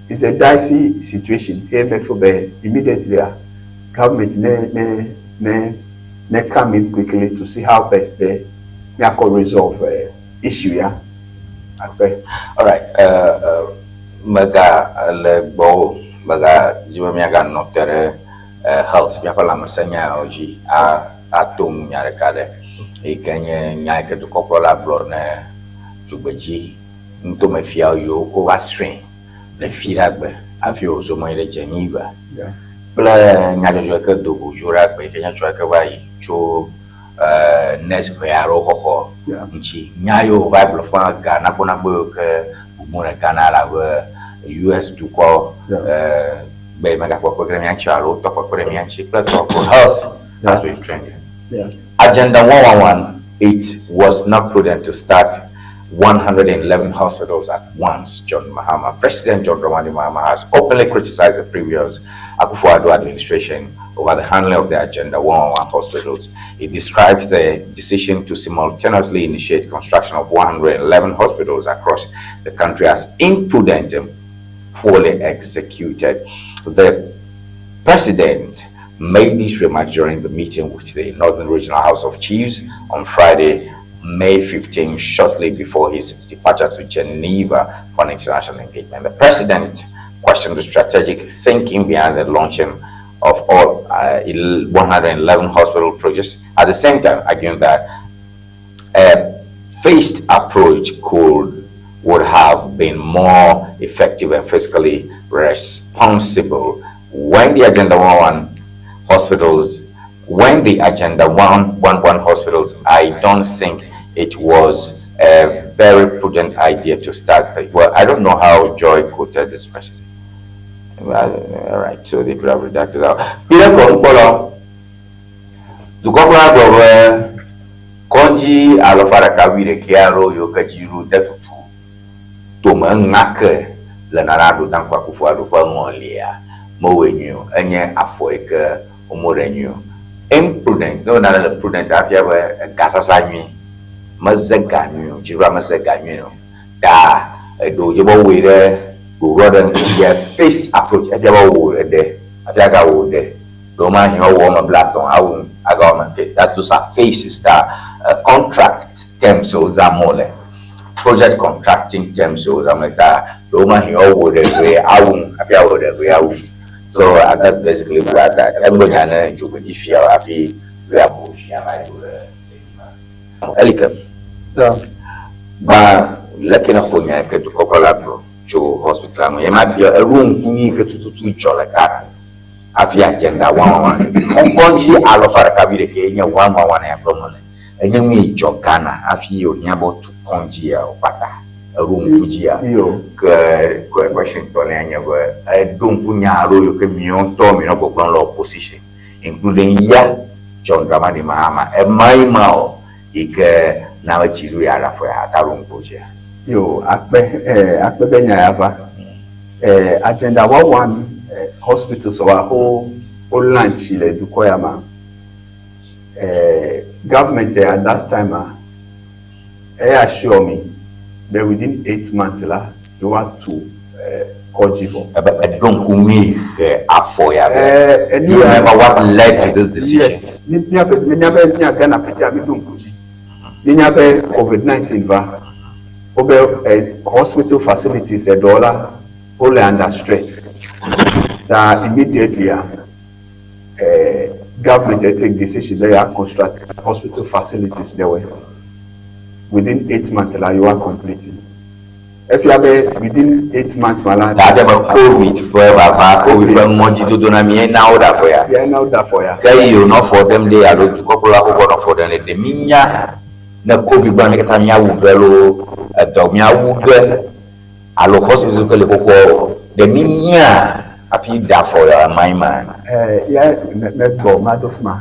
it's a dicey situation eye me feel be immediately ah government ne come in quickly to see how best be miakɔ resolve issue ya akpe. Alright, mega le gbɔwò, mega dzi be míaganɔ te ɖe health, míaƒe lãmesẽnyawo dzi ato ŋu nya ɖeka ɖe yi ke nye nya yi ke dukɔkplɔla gblɔ ne dzogbedzi nutomefiawo yiwo ko va srɔ̃e le fi ɖe agbe hafi wòzɔ mɔ yi ɖe Geneva kple nyadzɔdzɔ yi ke do go dzo ɖe agbe yi ke nye tsɔ yi ke va yi tso nurse ʋe aɖewo xɔxɔ ŋuti nya yiwo va gblɔ fún ga nagbonagbo yiwo ke bubu le Ghana la be US dukɔ gbe megakpɔ kpekpe ɖe mía ŋuti alo tɔ kpekpe ɖe mía ŋuti kple tɔ ko health has been trending. Agenda 111, it was not prudent to start 111 hospitals at once, John Mahama. President John Dramani Mahama has openly criticized the previous Akufo-Addo administration over the handling of the Agenda 111 hospitals. He described the decision to simultaneously initiate construction of 111 hospitals across the country as imprudent and poorly executed. The president made these remarks during the meeting with the Northern Regional House of Chiefs on Friday. May 15, shortly before his departure to Geneva for an international engagement. The president questioned the strategic thinking behind the launching of all 111 hospital projects, at the same time arguing that a phased approach could would have been more effective and fiscally responsible. When the Agenda 111 hospitals, when the Agenda 111 hospitals, I don't think it was a very prudent idea to start. Well, I don't know how Joy quoted this person. Well, all right, so they could have redacted out. Peter Konkpolo, dukɔkplɔla gblɔ be kɔdzi alafa ɖeka wuiɖekɛ alo yiwo ke dzi ɖo de tutu tome ŋa ke le Nana Addo Dankwa Akufo-Addo ƒe ŋɔlia mewɔe nyuie o. Enye afɔ yi ke womeɖe nyuie o. Imprudent, ne wonane le prudent afia be egasasa nyui, meze ga nyuie o, dziɖuɖua meze ga nyuie o. Ta eɖewo dze be wowɔe ɖe ɖoɖo aɖe ŋuti ye phased approach efia be wowɔ ɖe hafi agawɔ ɖe. Ɖewomahi woawɔ woame blaetɔ̃ awu agawɔ ame eve. That those are phases ta contract terms wozãm wole. Project contracting terms wozãm wole ta ɖewomahi woawɔ ɖe ʋee awu hafi awɔ ɖe ʋee awu. So that's basically what that. Egblɔ nya ne dzogbedzi fia hafi be amewo fia va yi ɖo ɖe ɖevi ma. Elike. Gbã leke ne xɔ nya yi ke dukɔkplɔla gblɔ tso hospital ŋu ye ma biɔ eɖo ŋku nu yi ke tututu dzɔ le Ghana hafi agenda one one one. Ŋkɔdzi alafa ɖeka wuiɖekɛ ye nye one one one ya gblɔm mele. Enye nu yi dzɔ Ghana hafi wòhiã be woatu kɔdzi yawo kpata. Eɖo ŋku dzia? Ke question tɔlia nye be eɖo ŋku nya aɖewo yiwo ke miawo ŋutɔ mienɔ gbɔgblɔm le opposition including ya John Dramani Mahama ema yi ma o yi ke na be dziɖu ya ɖe afɔ ya ata ɖo ŋku dzia? Yo, akpe, eh, akpe be nya ya va. Eh, agenda one one eh, hospitals wa ho wo launch le dukɔ ya ma. Eh, government at that time ah, eh, assure me be within 8 months la, yewoatu eh, kɔdzi vɔ. Ebe eɖo ŋku nui he afɔ ya be. Eh, You remember what led to this decision? Yes, míabe míabe mía Ghana pete mi ɖo ŋku dzi. Míenya be COVID-19 va, wobe hospital facilities eɖewo la, wole under stress. Ta immediately ah, government take decision be ya construct hospital facilities ɖewoe. Within 8 months la, yewoa complete it. Efia be within 8 months ma la. Ta fia be COVID ƒe vava, COVID ƒe ŋɔdzidodo na mi na wo ɖe afɔ ya. Ya na wo ɖe afɔ ya. Ke yi wònɔ afɔ ɖem ɖe alo dukɔkplɔla xoxoa nɔ afɔ ɖem ɖe, ɖe minya ne COVID gbɔna mi katã miawu ge loo, edɔ miawu ge alo hospital ke li xoxoa ɖe minya hafi ɖe afɔ ya ema yi ma? Ya megbɔ maɖo fi ma.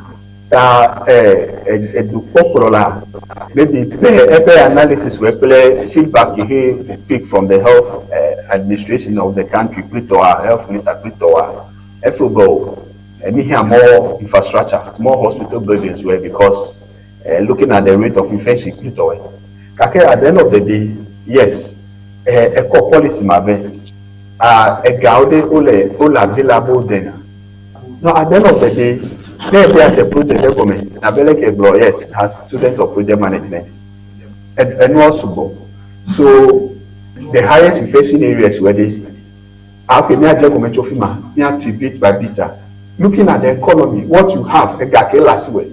Ta edukpɔkplɔla maybe pe eƒe analysis wɔ kple feedback yi he pick from the health administration of the country kple tɔa health minister kple tɔa efo be o mi hiã more infrastructure, more hospital buildings were because looking at the rate of infection kple tɔwɛ. Gake at the end of the day, yes, ekɔ policy ma vɛ. Ah, egawo ɖe wole available then. No, at the end of the day, ne eƒe ate project ɖe gɔme, abe leke gblɔ, yes, as student of project management, enua sugbɔ. So the highest infection areas were the okay, míadze gɔme tso fi ma, míatui bit by bit. Ah. Looking at the economy, what you have, ega ke le asiwò.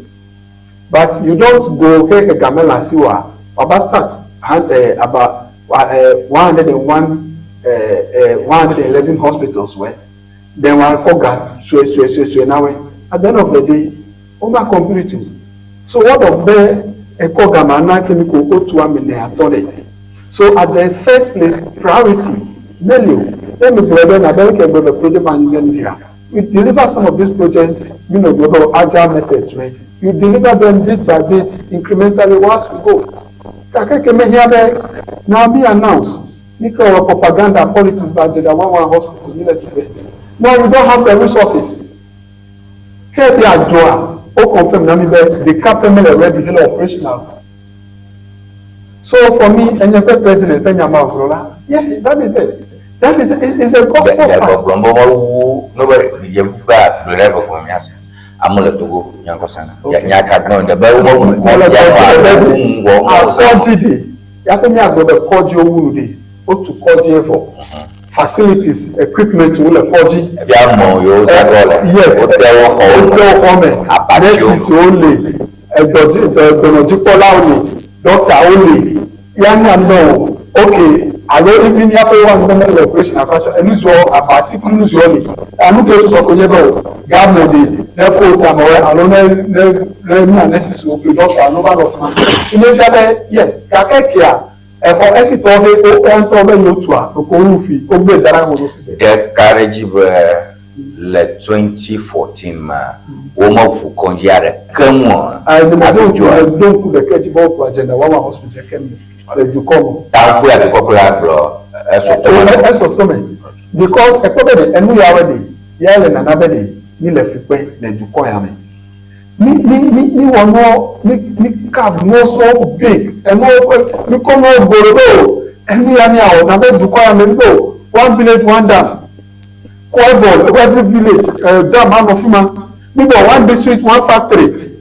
But you don't go, hey, ega mele asiwò, waba start about 101, 111 hospitals were. Then one koga sue sue sue sue now. At the end of the day, over complete. So what of the ekoga ma na chemical otu amene atɔ. So at the first place, priority, mele, let me brother na the project management here. We deliver some of these projects, global agile methods, right? You deliver them bit by bit, incrementally once we go. Kakeke me here now be announced. Nika or propaganda politics by the one one hospital today. Now we don't have the resources. Here they are Joa, o confirm na mi be the capital already operational. So for me, NFP president Penyama Ogrola, yeah, that is it. That is it. It's the gospel fact. Gbɔgblɔm be wowu no be yevu gba gblɔ ɖe gbɔgblɔ mi ase. Amewo le Togo, nya ŋkɔ sana. Nya ka gblɔm ɖe be wobe wu kɔdzia ŋu alo wu ŋgɔ ŋu zã. Kɔdzi ɖe, yaƒe míagblɔ be kɔdzi wowu nu ɖe, wotu kɔdzi vɔ. Facilities, equipment wo le kɔdzi. Ebi amewo yiwo zã dɔ le. Yes, wote wo xɔwo me. Wote wo xɔ me. Abatiwo. Nurses wo le, edɔdzi dɔnɔdzikpɔlawo le, doctor wo le. Ya nya ŋdɔ o. Ok, alo even míaƒe wa ŋdɔ mele operation akpa tsɔ enu ziɔ abati kple nu ziɔ li. Enu ke susɔ ko nye be o government de ne post amewo alo ne ne ne mia nurses wo kple doctor no va nɔ fima. Tsi ne fia be yes gake kea exɔ ekitɔ he wo ŋutɔ be yewo tua ɖeko wo fi wogbe da ɖe wo si be. Ɖe ka ɖe edzi be le 2014 mea, womeʋu kɔdzi aɖeke ŋu o hafi dzoa. Meɖo ŋku ɖeke dzi be woƒo agenda wawa hospital ɖeke me le dukɔ me. Ta ŋku ya dukɔ kple agblɔ esɔ to me. Esɔ to me because ekpɔ be ɖe enu ya be ɖe ya le nana be ɖe mi le fukpe le dukɔ ya me. Mi mi mi mi wɔ nuwo mi mi carve nuwo so big enuwo ƒe mi kɔ nuwo go ɖe be o enu ya miawɔ na be dukɔ ya me mi be o one village one dam. Kɔ every village dam anɔ fi ma. Mi be one district one factory.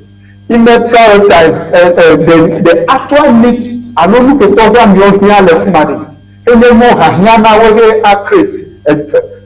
Ime prioritize the the actual need alo nu ke tɔ be amewo hiã le fi ma ɖe. Enye mɔ hahiã na wo he a create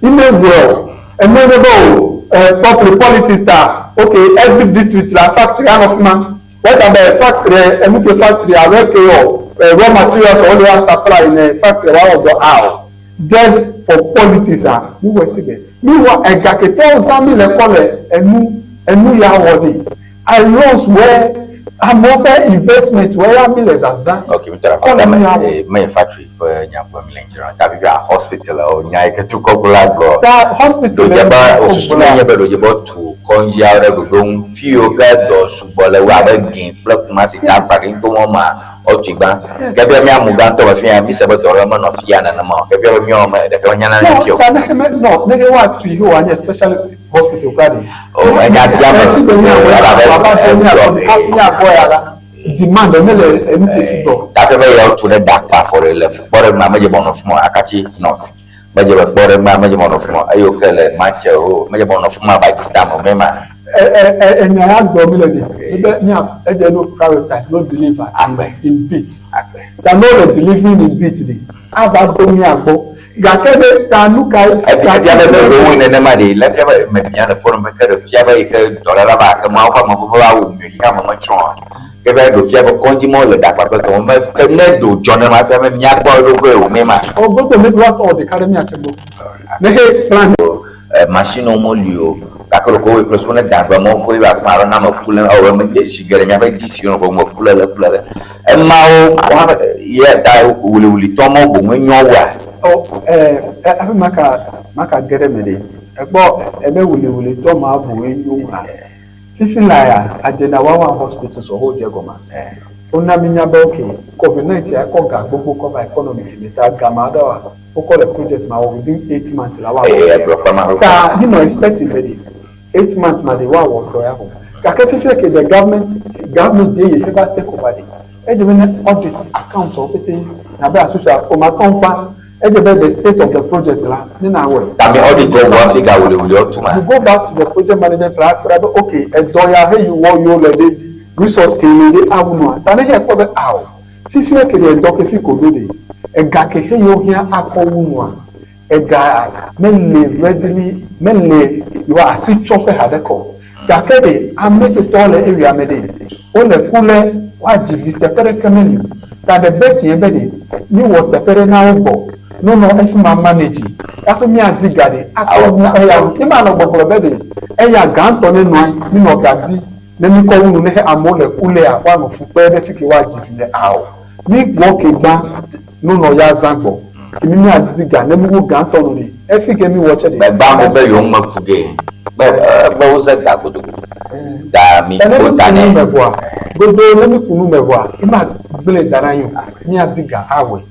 ime wɔe o. Enu nye be o public politics ta okay every district la factory anɔ fi ma. Whether be factory enu ke factory alo eke yɔ raw materials wo le a supply ne factory wa wɔ dɔ ao. Just for politics a mi wɔ esi be mi wɔ ega ke tɔwo zã mi le kɔ le enu enu ya wɔ ɖi. I loans wɛ amewo ƒe investment wɛ ya mi le zazã Ok, mi tɔ kɔ le nu ya wɔ. Me factory ƒe nya gblɔm mi le ŋuti na ta fifia hospital o nya yi ke dukɔ kplɔla gblɔ. Ta hospital Ɖo dze be osusu ne nye be ɖo dze be wotu kɔdziawo ɖe ɖoɖo ŋu fi yiwo ke dɔ sugbɔ le wu abe gɛ kple Kumasi ta akpa ɖe ŋutɔ mɔ ma Wotui gbã. Ke bia mía mu gãtɔ me fia, mi se be dɔ ɖe menɔ fia nenema o. Ke bia be míawo me ɖeke mehiã na mí fia o. Ta ne me nɔ ne ke woatui he wòanye special hospital kura ɖe. O enya bia me Esi be míawɔe elabe wòava do mía egblɔ gbɔ because mía gbɔ ya la demand mele enu ke si gbɔ. Ta fia be ya wotu ɖe ɖakpa fɔ ɖe le kpɔ ɖe ma medze be wònɔ fima o Akatsi North. Medze be kpɔ ɖe ma medze be wònɔ fima o eye woke le Matse o medze be wònɔ fima by this time o mema. Enya ya gblɔ mi le ɖe mi be mia edze no prioritize no deliver in bit. Ta no le delivering in bit ɖe ava do mia gbɔ gake ɖe ta nu ka ta Efia be be ɖewoe nenema ɖe le fia be me mia le kpɔɖeŋu be ke ɖe fia be yi ke dɔléla va ke Mawu ƒe ame veve awu mi xexea me metsrɔ̃ oa. Ke be ɖo fia be kɔdzi mɔ le ɖakpa kple tɔwo me ke ne ɖo dzɔ nenema fia be mia gbɔ eɖokui o mema. O gbogbo mi ɖo atɔ ɖeka ɖe mia tse gbɔ. Ne he plan. Machine wo meli o gake ɖeko woyi kple susu ne da gbe mɔ koe va afi ma alo ne ame ku le ewɔ be mede zi geɖe míaƒe DC nɔ ƒe me ku le le ku le le emawo woaƒe ye ta wuliwulitɔ mɔ boŋue nyɔ wua. O ɛ hafi maka maka ge ɖe eme ɖe ekpɔ ebe wuliwulitɔ ma boŋue nyo wua. Fifi laa ya Agenda One One Hospital sɔ ho dze gɔmea wona mínya be ok covid 19 ekɔ ga gbogbo kɔ va economy me ta ga ma ɖewoa wokɔ le project ma wɔ within 8 months la woawɔ. Eye egblɔ kpe ma. Ta mi nɔ expecting be ɖe 8 months ma ɖe woawɔ dɔ ya vɔ. Gake fifia ke the government ye ye va take over ɖe edze be ne audit account wo pete nabe asusu o ma tɔn fa edze be the state of the project la ne na wɔe. Tami audit wɔ wɔ hafi ga wuliwuli wo tu ma. You go back to the project management plan akpɔ be okay edɔ ya he yi wɔ yewo le ɖe resource ke le ɖe awu nua ta ne he kpɔ be awo fifia ke ɖe edɔ ke fi ko ɖo ɖe ega ke he yewo hiã akɔ wu nua ega mele readily mele yewoa asi tsɔƒe haɖe kɔ gake ɖe ame tetɔ le area me ɖe wole ku le woadzi vi teƒe ɖeke meli o ta the best yɛ be ɖe miwɔ teƒe ɖe na wo gbɔ nonɔ efi ma manage hafi miadi ga ɖe akɔ wu eya mi ma nɔ gbɔgblɔ be ɖe eya gãtɔ ne nɔ anyi mi nɔ ga di ne mi kɔ wu nu ne he amewo le ku lea woanɔ fu kpe ɖe fi ke woadzi vi le ao mi gbɔ ke gbã nonɔ ya zã gbɔ ke mi miadi ga ne mi wu gãtɔ nu ɖe efi ke mi wɔ tse ɖe. Gbegba mo be yewo me ku ge be be woze ga godogo da mi Ene ko mi ta ku nu ne. me vɔa godo ne mi ku nu me vɔa ema gblẽ da ɖe anyi o miadi ga awɔe.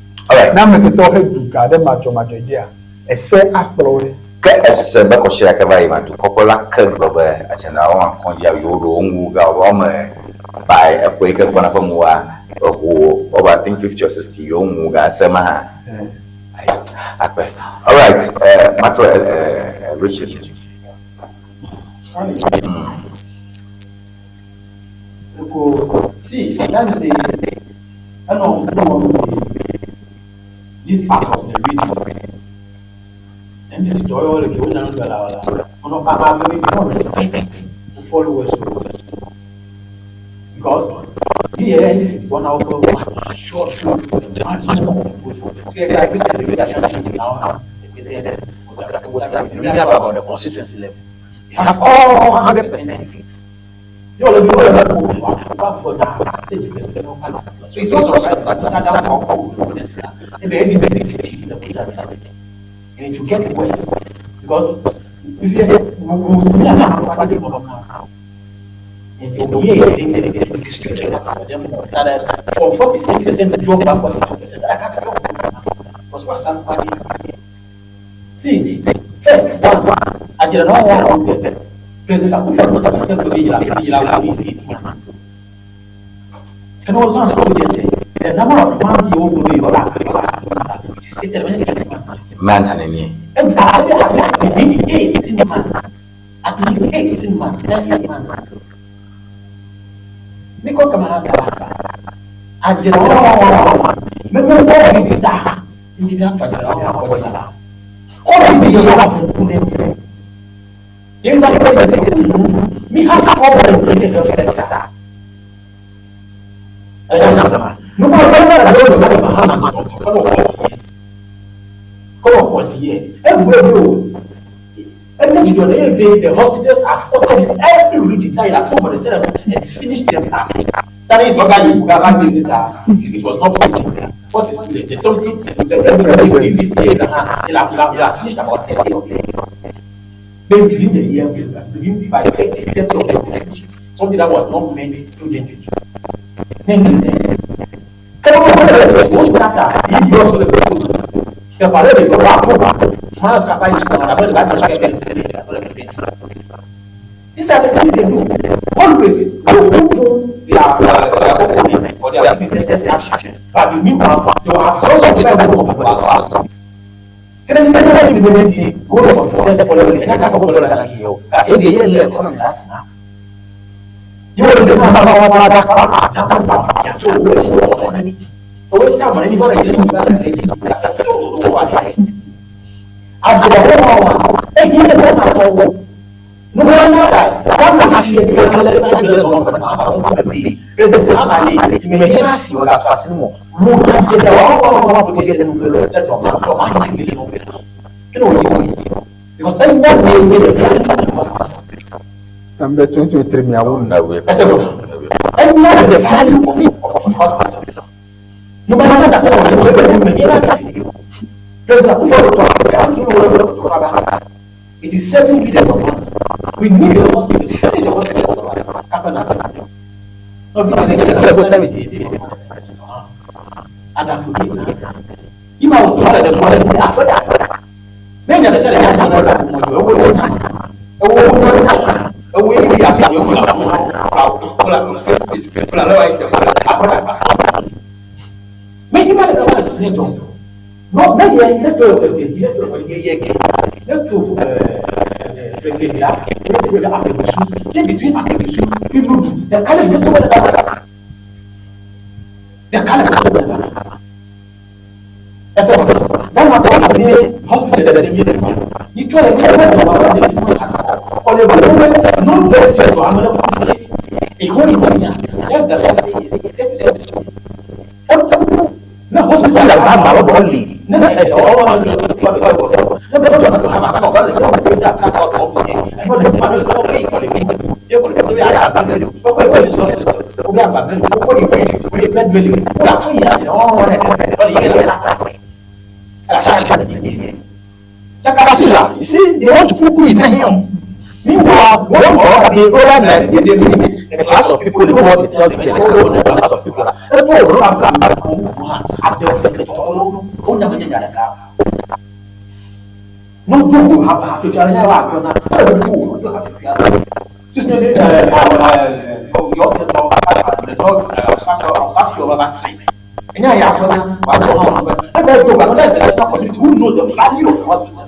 Ne ame ketɔ he du ga ɖe madzɔmadzɔ dzia ese akplɔ wo. Ke ese be kɔsi ɖeka va yi ma dukɔkplɔla la ke gblɔ be agenda wɔn kɔdzia yewo ɖo wo ŋu ga wɔme by eƒe yi ke gbɔna ƒe ŋua eho over I think 50 or 60 yewo ŋu ga ese ma hã. Akpe. All right, matrɔ Richard. See, that is the I don't know this part of the region. And this is all the one no baba we no respect followers because here this is one of the short much more. About the constituency level. They have all 100% seats. So it's not surprising that and it will get worse because if you from 46% drop by 42%. See, first, one, I did not want to get President Can all launch project. The number of months you will be it is stated Months nini? Within 18 months. At least 18 months. 9 months. Niko kama haka. Ajira wa meme wo fi da. Ndi na fa jira wa ko jira. Ko fi yo wa fu ku ne. In fact, me have problem in the health sector. No ma ko na do do ma ha na ko ko si. Ko ko si e. E ku be o. The hospitals are spotted in every region. Now you are come and finish them up. It was not put. What is put? Something everybody this year. They have finished about 30 of them. Maybe within the year, within by 30 of them finished. Something that was not meant to them. Then, These are the things they do. Always, they will open their opponents for their business actions. But the meanwhile, they will have source of revenue. Go for business policies. Because Tambe 2023 mi awon na we. The value of hospital. No matter that, it is 7 billion months. We need the hospital. Finish the hospital. You see, they want to put it in. Meanwhile, one or the other the class of people, they know what they tell them. They know the class of people. Who knows the value of the hospital?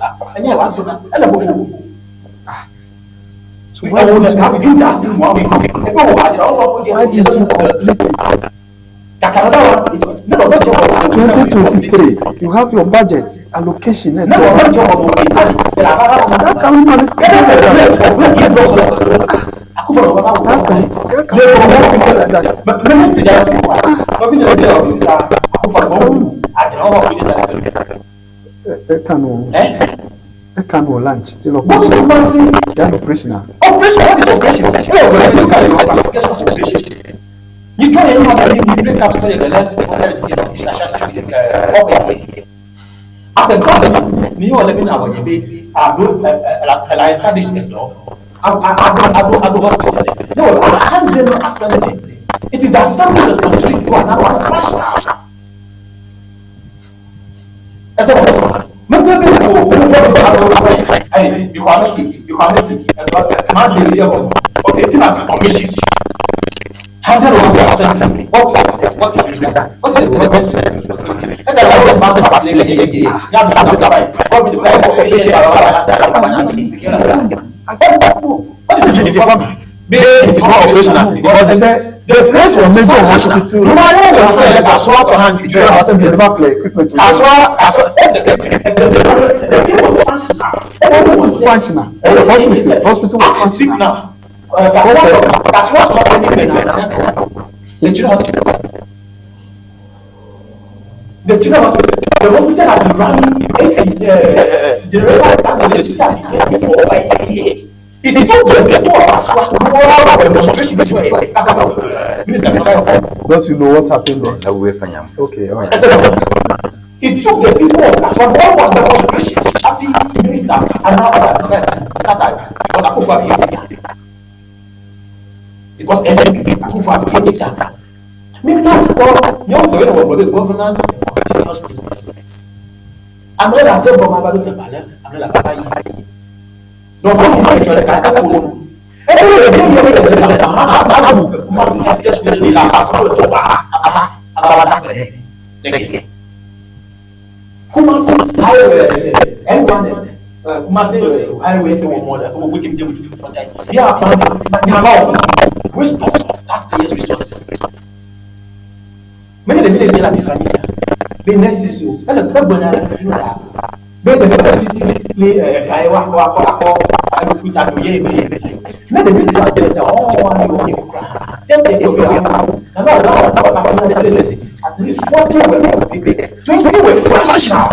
Why didn't you complete it? 2023, you have your budget allocation. How can we manage? Kano lunch. Operation. Operation, what is operation? You try to break up story the left as a government, ni yóò lẹ́bi náà wọ̀nyí bí àdó ẹ̀la establish a law, ado hospital. No, and then assembly. It is the assembly responsibility to now one fashion. Ẹsẹ̀ wọ́n mẹ́gbẹ́ bí kò wọ́n wọ́n wọ́n ayi you can make it, you can make it. Man dey hear what okay, thing na commission. Handed over to assembly. What is what is what is responsibility? And the law of man pass What is this? It's not operational because the place was made for hospital. Assembly never play equipment. Was functional. The hospital was functional. Now. That's what's happening. The children's hospital. The children's hospital. The hospital has been running AC generator and for over a year. It took the people of Aswa to demonstration. Minister, Don't you know what happened there? Okay, all right. It took the people of Aswa all was demonstration. Afi minister and now because Akufo because NPP Akufo Addo Mímú kọ́ yóò tó yẹ wọ̀ lórí governance is a continuous process. Àmọ́ ẹ̀rọ àti ẹ̀bọ̀n máa bá lórí àbálẹ̀ àmọ́ ẹ̀rọ àbá yìí. Lọ́wọ́ ní ìjọ rẹ̀ ká kó lónù. Ẹ̀rọ ìrẹ̀ ní ìrẹ̀ ìrẹ̀ ìrẹ̀ àmà wù kúmọ̀ sí ẹ̀sùn ìlà àfọwọ́ wà àbá àbáwádà lẹ́gẹ̀ẹ́. Kumasi highway N1 Kumasi highway to Omoda Yeah, waste of taxpayers resources. Many of the village la bifanya. Be necessary. Ele gbogbo na la fi la. Be the facility le eh wa wa wa ko alukuta no ye be. Me the village la te oh wa ni o kra. Te te te o na na na na na at least 40 were completed, 20 were functional.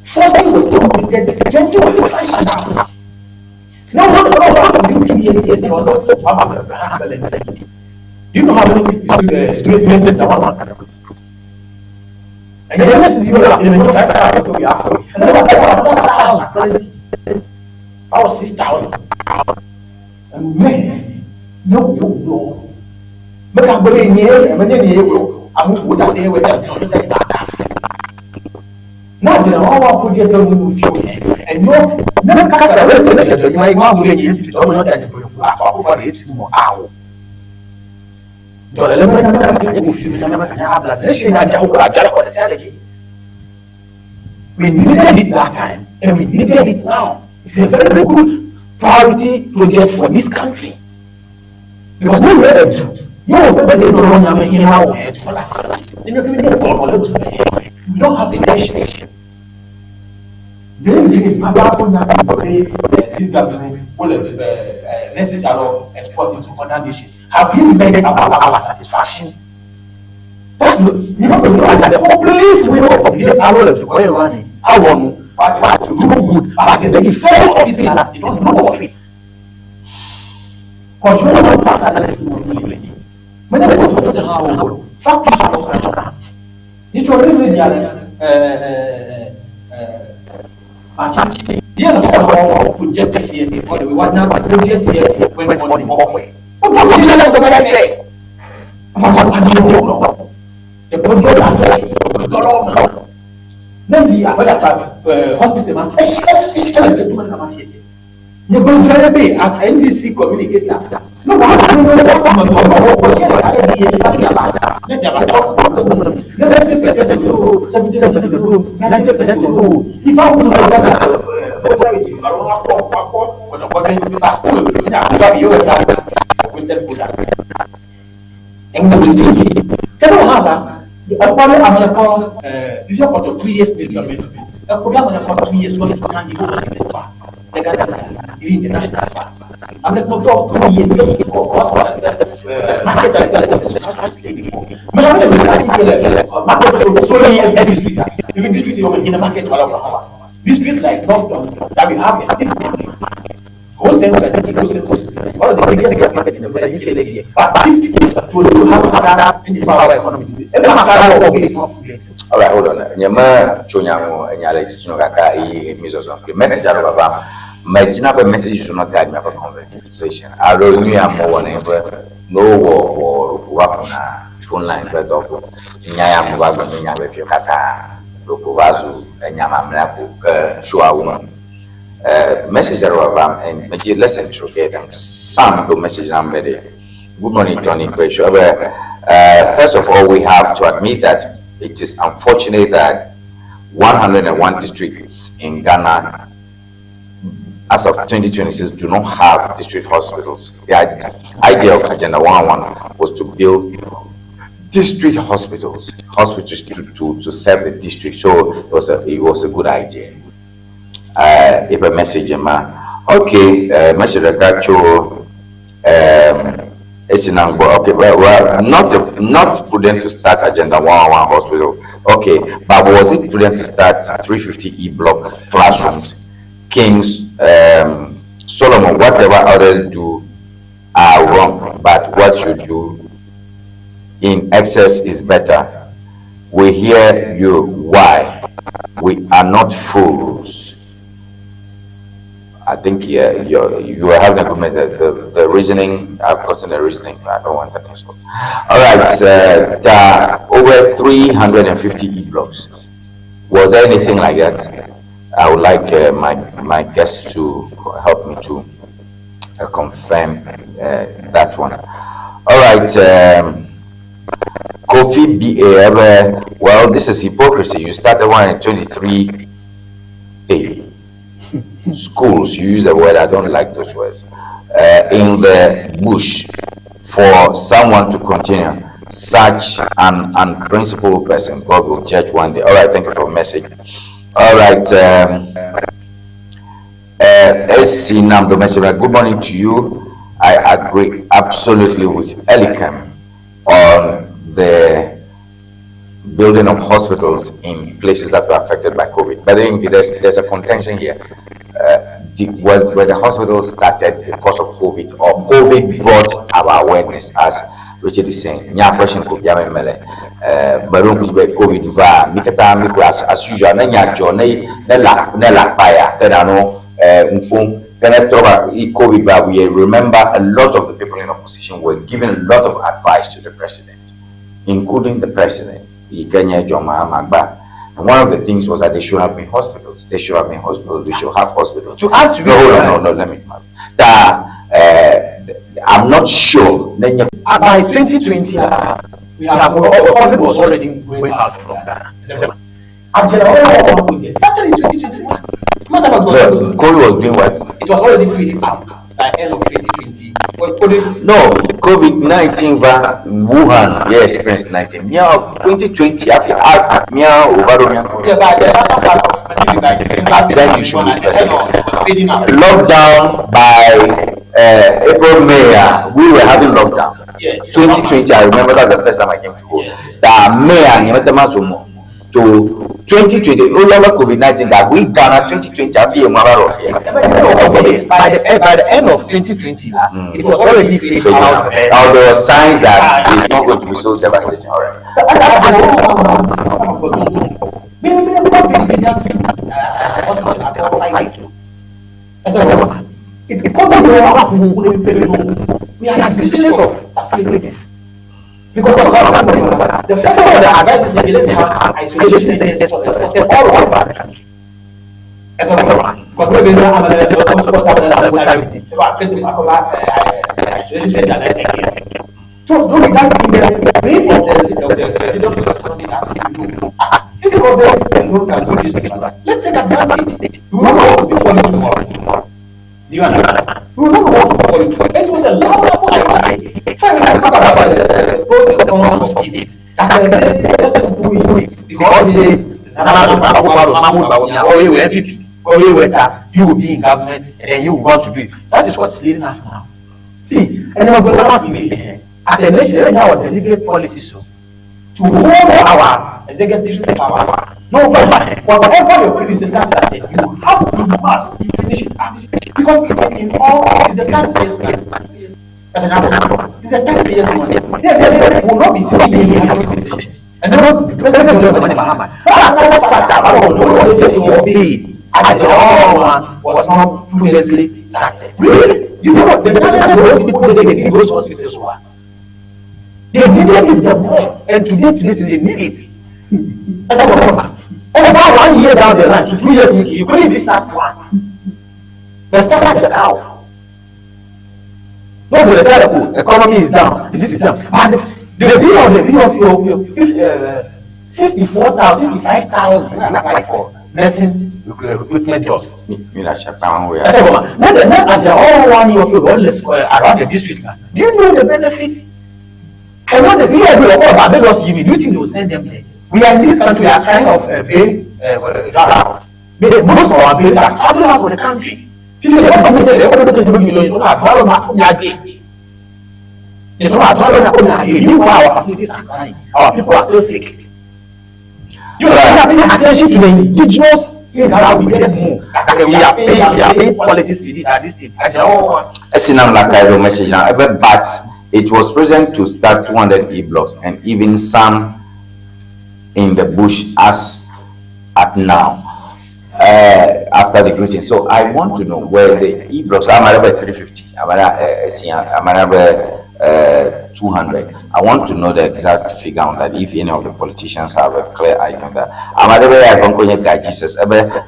40 were completed, 20 were functional. No, no, no, no, no, 2 years, yes, no, no, Do you know how many people ministers are one? And yes, is About 6,000. And men, no, no, no. Make a brain here, and then you will. I'm with that day with that. Now, the whole project of the and you never cast a We needed it that time, and we needed it now. It's a very good priority project for this country. Because no where to you we don't have a nation. This government will necessarily export into other nations. Have you met our satisfaction? That's the you know the populist way of the good, but the effect of it, they don't know of it. Control The project hospital as NDC communicator. No, Gbɔdzɔgbɔdzɔe but still enya akua bi yewo ta wasted product. Eŋu tututu. Ke ne wòhã va ekpɔ ɖe ame le kɔ ɛɛ fifia kpɔtɔ 2 years this government ekpɔ ɖe ame le kɔ 2 years kɔ kan dzi wo le kpa le Ghana even international kpa ame le kɔ 2 years ke kɔ kɔ market ale kɔ mais ame le asi ke le market so so le district, even district in the market wala wala districts like North Tongu that we have a big market. Wholesale, I think wholesale, one of the biggest gas market in the world, UK here. But if to have other 24-hour economy, every market is not All right, hold on. Nyema tso nya ŋu enya le dzidzinu kaka eye mi zɔzɔm kple message aɖe vava. Medzina be message should not guide miaƒe conversation. Alo nu ya amewo wɔna be ne wowɔ wɔ wrap na phone line ƒe dɔ ko nya ya mo va gblɔ nye nya vevie katã ɖoko va zu enya mamlɛa ko ke show wu. Message aɖe vava and medzi listen to okay them. Sam do message nam be de. Good morning, Tony Kwesho. First of all, we have to admit that it is unfortunate that 101 districts in Ghana, as of 2026, do not have district hospitals. The idea of Agenda 111 was to build district hospitals, hospitals to serve the district. So it was a good idea. If a message, ma, okay, message that okay, well, not prudent to start Agenda 111 hospital. Okay, but was it prudent to start 350 E block classrooms? Kings, Solomon, whatever others do are wrong, but what you do in excess is better. We hear you. Why? We are not fools. I think, yeah, you are having a good method. The reasoning, I've gotten the reasoning. I don't want that. So. All right, there are over 350 E blocks. Was there anything like that? I would like my guests to help me to confirm that one. All right. Kofi B.A. Well, this is hypocrisy. You started 123 A schools. You use a word, I don't like those words. In the bush for someone to continue such an unprincipled person. God will judge one day. All right, thank you for the message. All right. SC Namdo message. Good morning to you. I agree absolutely with Elikem on the building of hospitals in places that were affected by COVID. But then there's a contention here. Were the hospitals started because of COVID, or COVID brought our awareness, as Richard is saying? Nya question ko bia me mele. But be COVID va mikata miku as usual na nya jo ne ne la ne la pa ya ke na no mfon kene troba i COVID va. We remember a lot of the people in opposition were giving a lot of advice to the president, including the president, Ikenya John Mahama Agba. And one of the things was that they should have been hospitals. They should have been hospitals. We should have hospitals. To add to No, it, no, no, let me. That I'm not sure. By 2020, we have COVID was already going out from Ghana. Agenda 111 started in 2021. Matter about No, COVID was doing what? It was already fading out by end of 2020. Well, COVID, No, COVID 19 va Wuhan, yes, experience 19. Meow 2020, after meow over. Yeah, but the latter part of maybe by December, Then you should be specific. It was fading out. Lockdown by April, May, we were having lockdown. 2020, I remember that's the first time I came to home. That May and to 2020, oh, yeah, COVID 19, that we Ghana 2020, I feel of here. By the end of 2020, it was already fading Fading out. out. Now there were signs that it's not going to be so devastating. All right. It comes from we are business of facilities. Because the first one that advises the let's have isolation centers for all over the country. Because maybe now I'm isolation center. So during that the brain of the leadership of the economy that if the government alone can do this, let's take advantage. We will not be falling tomorrow. Do you understand? We will not work for it. It was a laudable idea. For example, about the pros and cons of it. That let's do it because they you will be in government and then you will want to do it. That is what's leading us now. See, and then we as a nation, we have our deliberate policy so to hold our executive power. No, whatever your predecessor started, you have to must finish it up. Because in all, it's the taxpayers' money. As an example, it's the taxpayers' money. They will not be sitting here having conversations. And then President John Dramani Mahama, was not prudently started. Really? You know what? The those people they need those hospitals were. They needed it the more, and today, they need it. As a over 1 year down the line, 2 years, you couldn't even start one. They started the cow. No, but they said the economy is down. This is down. And the view of your 64,000, 65,000 apply for nursing recruitment jobs. Around the district. Do you know the benefits? And what the VIB or Barbados give you, do you think they will send them there? We are in this country, we are kind of a big drought. Most of our bills are traveling out of the country. Our facilities are fine. Our people are still sick. You are paying attention to the indigenous things that we get more. We are paying politics with it at this stage. But it was present to start 200 e-blocks and even some in the bush as at now, after the greeting. So I want to know where the e-blocks. I'm at about 350. I'm at about 200. I want to know the exact figure on that. If any of the politicians have a clear idea on that.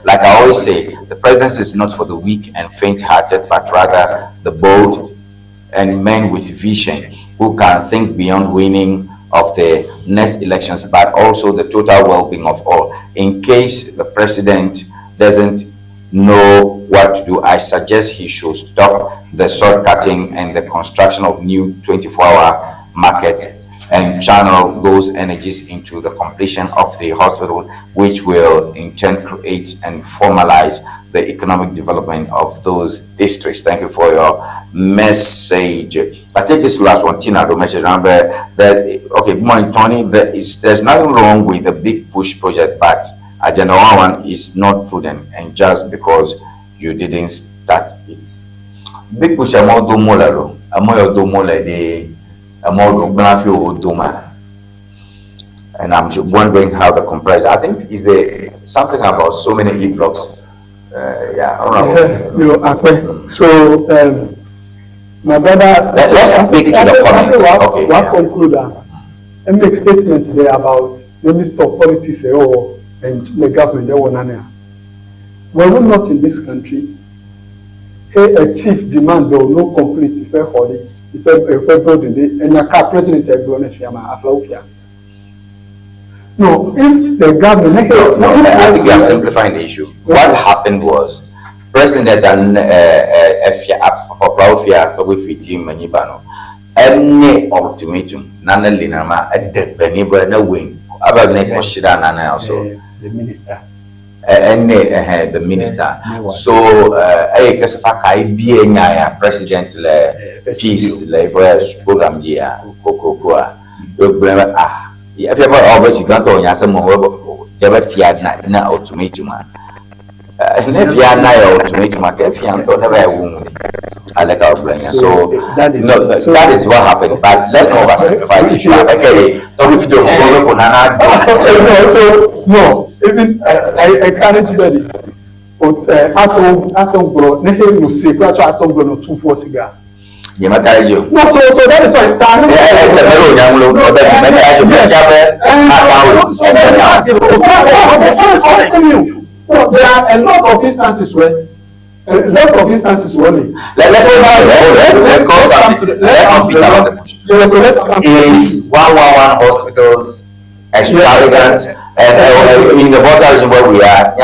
Like I always say, the presidency is not for the weak and faint-hearted, but rather the bold and men with vision who can think beyond winning of the next elections, but also the total well-being of all. In case the president doesn't know what to do, I suggest he should stop the shortcutting and the construction of new 24-hour markets and channel those energies into the completion of the hospital, which will in turn create and formalize the economic development of those districts. Thank you for your message. I take this last one, Tina, the message. Remember that, okay, good morning, Tony. There's nothing wrong with the big push project, but Agenda 1 is not prudent, and just because you didn't start it. Big push, I'm all and I'm wondering how the comparison. I think is there something about so many e-blocks. Yeah, I don't know. So, my brother, let's speak to the comments. Okay. One conclude and make statements there about the Minister of Politics and the government. They were none. Were we not in this country? Hey, a chief demand though no complete if a holiday. If a building and a car president. No, if the government. No, I think we are simplifying the issue. What happened was, President Dan any ultimatum, Nana Linama, a Beniba, no wing, Nana also. The minister. And the minister. So, I president le peace le program dia kokoko ah. If you ever obviously got on your ever fiat na ultimatum. Never na ultimatum, if you never wound. I like our brain. So that is that is what happened. But let's not oversimplify the issue. Okay, so no, even I encourage you. Atom bro, nehe no se kwa atom bro no 24 cigar. No, so that is why. There are a lot of instances where let's is 111 hospitals extravagant and in the Volta region where we are,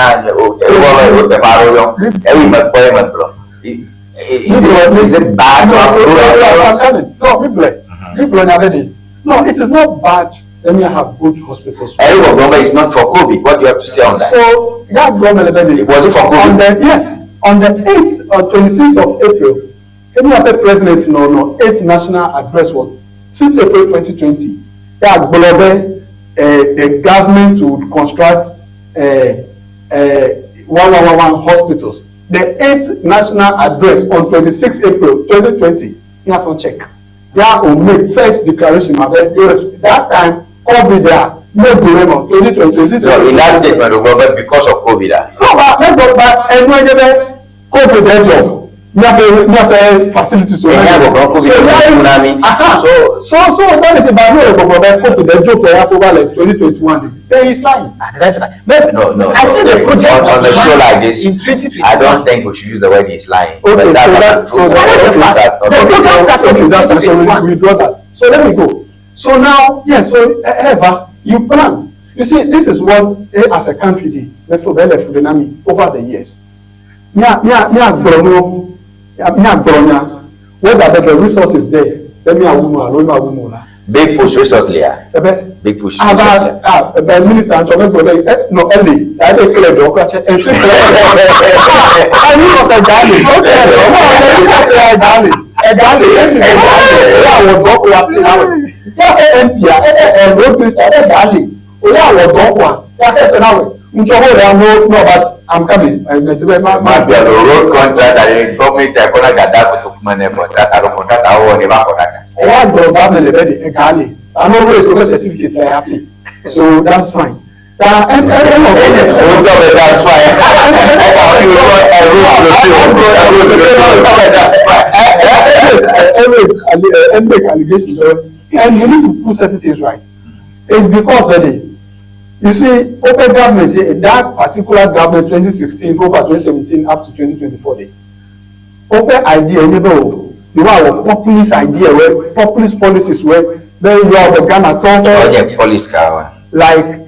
Is it bad to have No, good so, so, hospitals? I'm coming. No, Bible. Bible na ready. No, it is not bad. Let me have good hospitals. Eric Ogbonga is not for COVID. What do you have to say on that? So that government It wasn't for COVID. On the, yes, on the 8th or 26th of April, any other president no no 8th national address was 6 April 2020. That Gbolobe, the government would construct 1111 hospitals. The 8th national address on 26 April 2020. You have to check. Yeah, will make first declaration. That time, COVID there, no go 2026. No, in that statement, Ogbonga, because of COVID. ah. No, but no, but ẹnu ẹjẹ bẹ COVID ẹjọ ní abẹ facilities Ẹ̀yin àgbọ̀gbọ̀n COVID ẹjọ tsunami. So so that is about no gbọgbọ bẹ COVID ẹjọ for Yakuba like 2021 then he is lying. No, no. I see the no. project On was a show like this, in 2021. I don't think we should use the word he's lying. Okay, But that's so an that so untruth. that That's okay, not the the project started okay, that's so we withdraw that. So let me go. So now, yes, so Eva, you plan. You see, this is what as a country did, over the years. Nya nya nya gbọrọ nya gbọrọ nya whether the resources there, let me awumu alo ma awumu la. Big push resource layer. Ebe Big push resource aba layer. ah ebe minister ntọ mẹgbọ bẹ ẹ no ẹlẹ ẹ kẹlẹ dọ ọkọ ẹkyẹ ẹ ti kẹlẹ ẹ ní ọsẹ gaale ọkẹ ẹ ní ọsẹ gaale ẹ gaale ẹ ní ẹ awọ dọ ọkọ wa pè náà yà ẹ mp a ẹ ẹ road minister ẹ gaale oyè awọ dọ ọkọ wa yà ẹ fẹ náà ntọ́wọ́ rẹ̀ no no but I'm coming ẹ ẹ ti bẹ má má. Must be a road contract and the government akona gada kutukuma contract alo contract awo ne ba contract. ẹ yà gbọdọ̀ bá mi lè bẹ́ di ẹ gaale I no raise over certificate ẹ happy so that's fine. Na ẹ ẹ ẹ mọ̀ bẹ́ẹ̀. O tọ́ bẹ that's fine. That's fine. Always, always make allegations and you need to put certain things right. It's because that you see, open government, that particular government 2016 go for 2017 up to 2024 day. Open idea, you know, you are populist idea, where populist policies where then you are the Ghana talk Onye police car. like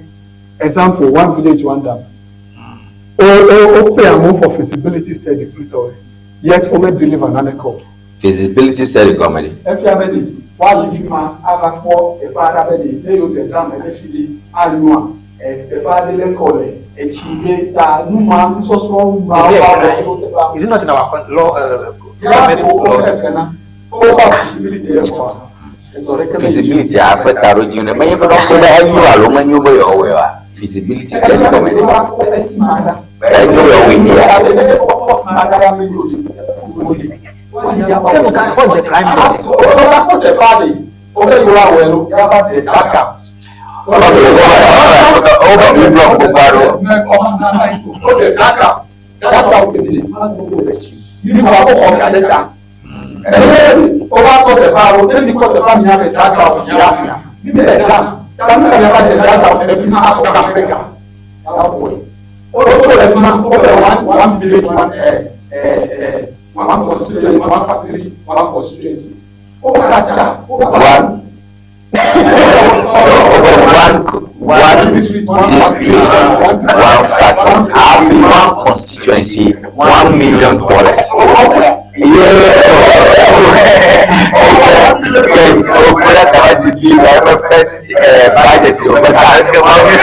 example, one village, one dam. O o o pay amount for feasibility study Pluto, yet o may deliver another call. Feasibility study government. Efi abedi wa yi fi ma ava kpɔ eƒe aɖe abedi ne yewo de dam eƒe fi ɖi anyua eƒe aɖe le kɔ le etsi ɖe ta numa nusɔsrɔ̃ ma Is it wa a wɔ crime? to teƒea. Is it not in our law? Ya Government o o laws? efe na o ba feasibility yɛ kɔa etɔ ɖeke me Feasibility akpɛ taro dzi ne menye be ɖɔkpe ɖe enyo alo menyo be yewoawɔe oa. Feasibility study government. Enyo be yewoawɔe nia. What's the crime there? Over the block gbogbo aro. One village, one one constituency, one factory, one constituency. One. One district, one factory, half one constituency, $1 million. Yes, ofura kaba di bi wa ma first budget o ma ta ke ma ya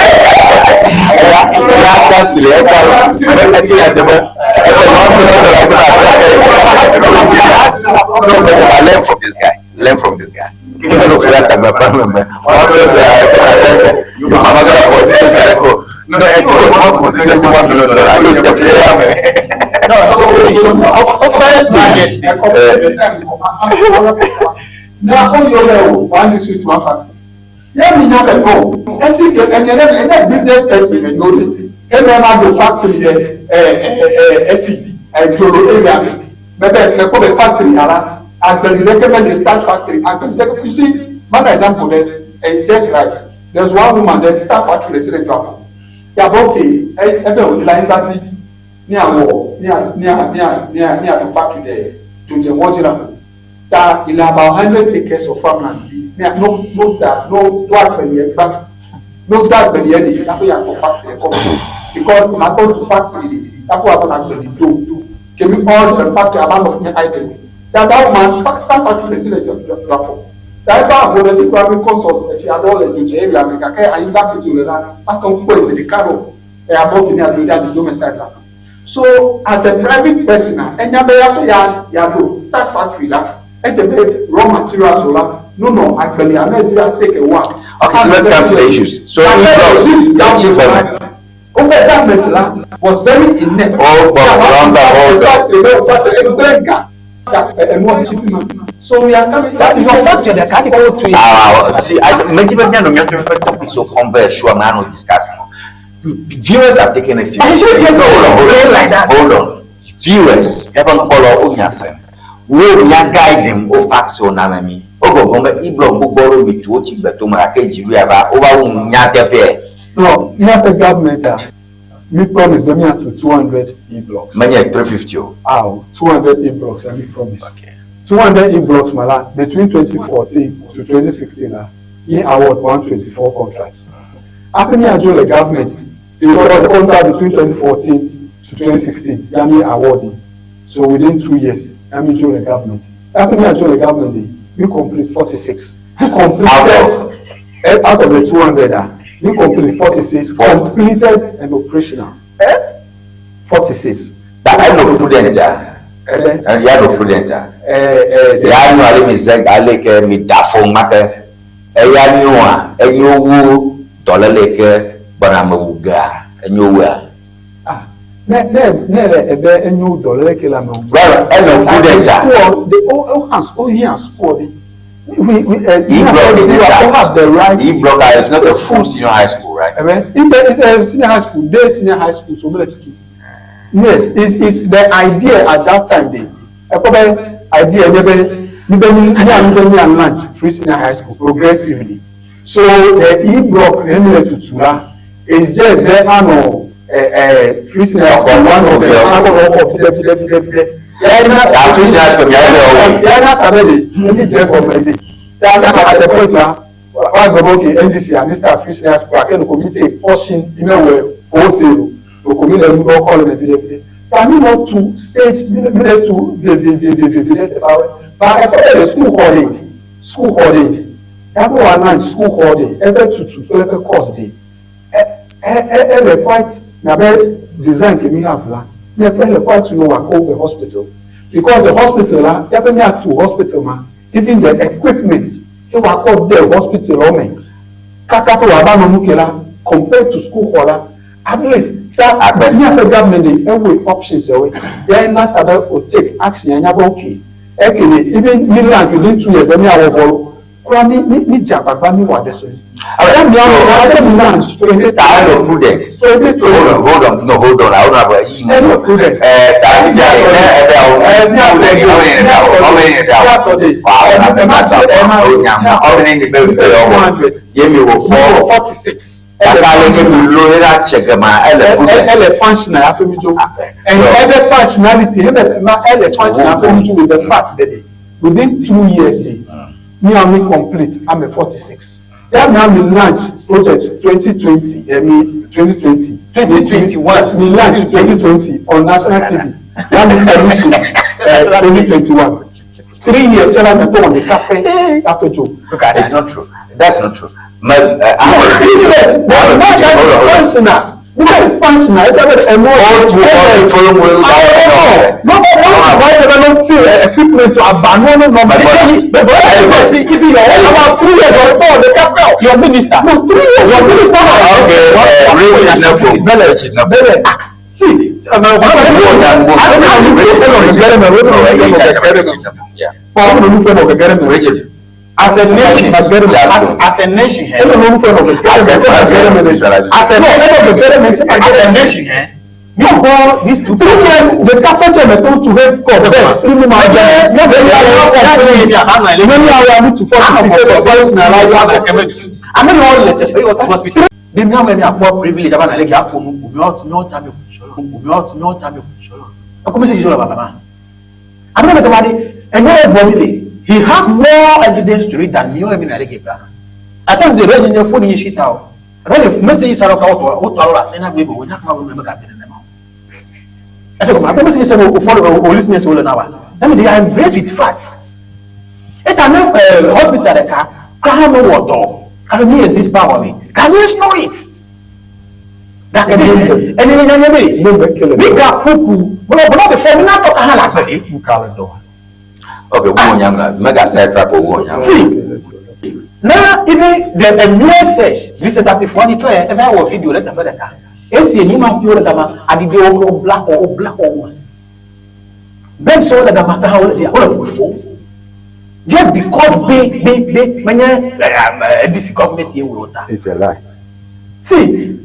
ya ka sile ya ka ma ka ya de ma e ba $1 million ko ta no but learn from this guy, learn from this guy. No ofura kaba pa ma ma $1 million you ma ma ka constituency ko no e ko one constituency $1 million you definitely No, so first budget na o yọ bẹ o one district one factory yẹ mi nya bẹ kọ ẹfi ẹnyẹ ẹnyẹ business person ẹ n'o de ẹnna ẹ ma do factory yẹ ẹ ẹ ẹ ẹfi ẹjọrọ area mi bẹbẹ ẹkọ bẹ factory yàrá agbẹnidẹkẹ bẹ dey start factory agbẹnidẹkẹ you see one example there it's just like there's one woman there start factory dey say dey do am yàtọ̀ okay ẹ bẹ òní la yín bá ti ní àwọ̀ ní à ní à ní à ní à ní àdó factory there tó jẹ wọ́n jìnnà ta ilẹ̀ about 100 acres of farmland di ní à no no da no tó àgbẹ̀lẹ̀ ẹ̀ gbá no tó àgbẹ̀lẹ̀ ẹ̀ di tako yàtọ̀ factory ẹ̀ kọ́ because màá tó tu factory di tako àbọ̀ àgbẹ̀lẹ̀ do. Kemi all the factory ava nɔ fi mi idle. Ta that woman start factory le si le dzɔdzɔƒo. Ta eƒe aʋo le fi kura mi consult efia ɖewo le dzodze area me gake anyigba ke dzo le la mate ŋu kpɔe zi ɖeka ɖo. Eya bɔ ke mia do ɖe adzidzo me side la. So as a private person a enya be ya ya ya ɖo start factory la edze be raw materials o la no nɔ agbeli ame edu ya take a while. Okay, so let's come to the issues. So e-blocks, the cheap one. Woƒe government la was very inept. Oh, but hold on, hold on. Factory, factory, egble ga enua tsi fi ma. So we are coming. That your factory ɖeka ke wotu ye. Ah, see, I meti be mianɔ míaƒe ƒe topics wo xɔm vɛ sure ma anɔ discuss mo. Viewers are taking it seriously. You should just No, hold on, hold play on. like that. Hold on. Viewers, míaƒe nukpɔlawo wonya sem. Wo mía guide wo fax wo na mi. Wo gbɔgbɔm be e-block gbogbo ɖewo mi tu wo tsi gbe tome gake dziɖu ya va wova wu nyateƒe. No, míaƒe government a mi promise be míatu 200 e-blocks. Menye 350 o. Aw, 200 e-blocks ya mi promise. Okay. 200 e-blocks ma la between 2014 to 2016 la ye award 124 contracts. After me ajo le government, it was a contract between 2014 to 2016 ya mi award. So within 2 years, ya mi jo le government. After me ajo le government, we complete 46. We completed Out of? Out of the 200 ah, we complete 46 completed and operational. Eh? 46. That I no prudent ah. Eh? Ya no prudent ah. Eh, eh, Ya nyo ale mi ze ale ke mi da fo ma ke eya nyoa enyo wu dɔléle ke gbɔna me wu gea enyo wua. Ne ne ne le ebe enyo dɔléle ke la me wu. Well, eno prudent ah. School, the o o has o here school de. We E-block is we that. have the right. E-block is not a full senior high school, right? Ebe it's a senior high school, day senior high school so mele tutu. Yes, it's the idea at that time de. Ɛkɔ bɛ idea nye bɛ mi bɛ mi mi a mi bɛ mi a launch free senior high school progressively. So the E-block ne mi le tutu la is just there ano free senior high school one of them akɔ kɔ filɛ filɛ filɛ filɛ. Ah, free senior high school mi ayɛ ɔwɔ. Yɛn na tabe de ɛni jɛ gɔmɛ de. Yɛn na at the point la wa gbɔ okay NDC and Mr. Free senior high school akẹ́nu kò mi take portion imẹ̀wẹ̀ wholesale o kò mi lè nu ọkọ lè filɛ filɛ. Tàbí wọ́n tu stage mi lè tu vie tẹ báwẹ̀. Ba ẹ̀kọ́ bẹ̀ lè school hall de school hall de yàtọ̀ wà náà school hall de ẹ̀fẹ̀ tutu tó ẹ̀fẹ̀ course de ẹ ẹ ẹ lè quite nàbẹ design kèmí have la ní ẹ lè quite know wà kó the hospital because the hospital la yàtọ̀ ní àtú hospital ma even the equipment ẹ wà kọ́ the hospital ọmọ kaka tó wà bá nínú kẹla compared to school hall la at least that ní àfẹ government de ẹ wé options ẹ wé yẹn náà tàbí o take action yẹn nyabọ okay ẹ kele even million within 2 years ẹ ní àwọn fọlọ kura ní ní ní jàgbàgbà ní wà dẹsọ yìí. Ẹ mi àwọn ọmọ ẹ mi náà twenty Ta no prudent. Hold on, hold on, no, hold on. I don't have a Ẹ no prudent. Eh, ta fi fi ẹ ẹ bẹ awo. Ẹ ní àtọ̀dé ní àtọ̀dé ní àtọ̀dé. Wà á ẹ má ta ọ nyàmú ọmọ ní bẹ bẹ ọwọ. Yé mi wò fọ. 46. Kaka le ke mi lo era tsɛgɛma ele prudent. Ẹ lè functional afemidzo. And ẹ functionality ẹ bẹ ma ẹ lè functional afemidzo with the fact that within 2 years dey me and me complete I'm a 46. Yà mi àmì launch project 2020 ẹ̀mi 2020. 2021. Mi launch 2020 on national TV. Yà mi commission 2021. 3 years kyɛlɛ mi tó wọn de kapɛ kapɛ jo. Look, it's not true. That's not true. My, No, 3 years. But not that is functional. Not that functional. Ẹ bẹ ẹ mọ. All two all the following way. No, no, no, no, no, no, no, feel equipment to abandon no number. But but if you are about 3 years or four, the capital. Your minister. No, 3 years. Your minister. Okay, Richard Napo. Richard Napo. See, Richard. As a nation, as a nation, as a nation, as a nation, eh? Me go these two. 3 years, the capital me to to help cause bẹ́ẹ̀ nínú ma jẹ many hour need to 46 Ame yɔ le teƒe yɔ hospital. Be miawo mi akpɔ privilege aba na le ke aƒo nu ko miawo miawo ta mi ko miawo miawo ta mi ko. Ɛkɔ mi se sisɔ la baba ma. Ame yɔ tɔba de ɛnyɛ ɛbɔ mi le he has more evidence to read than miawo mi na le ke gba. At times de bɛ nye phone yi si ta o. Ɛbɛ le message sara ka wotɔ wotɔ alo la se na gbe bo wonya kuma wo me ka tɛnɛ ne ma o. Ese gɔme akpɔ message sɛ o follow o listeners wo le na wa. That means they are embraced with facts. Eta ne hospital ɖeka kura hã mewɔ dɔ alo mi exit power mi. Can you know it? Gake ɖe enye nye nye be mi ga ƒoƒu bɔlɔ bɔlɔ be fɔ mi na tɔ ka hã le agbe ɖe. Okay, wo nyam la mega side trap o wo nyam. See, na even the a mere search vincent atifuani trɔ yɛ eva wɔ video ɖe teƒe ɖeka esi enyi ma ƒio ɖe gama aɖiɖi wo wo bla xɔ wo bla xɔ wo me bench wo le gama ka hã wo le fia wo le ƒoƒo just because be be be menye NDC government ye wɔ ta. It's a lie. See,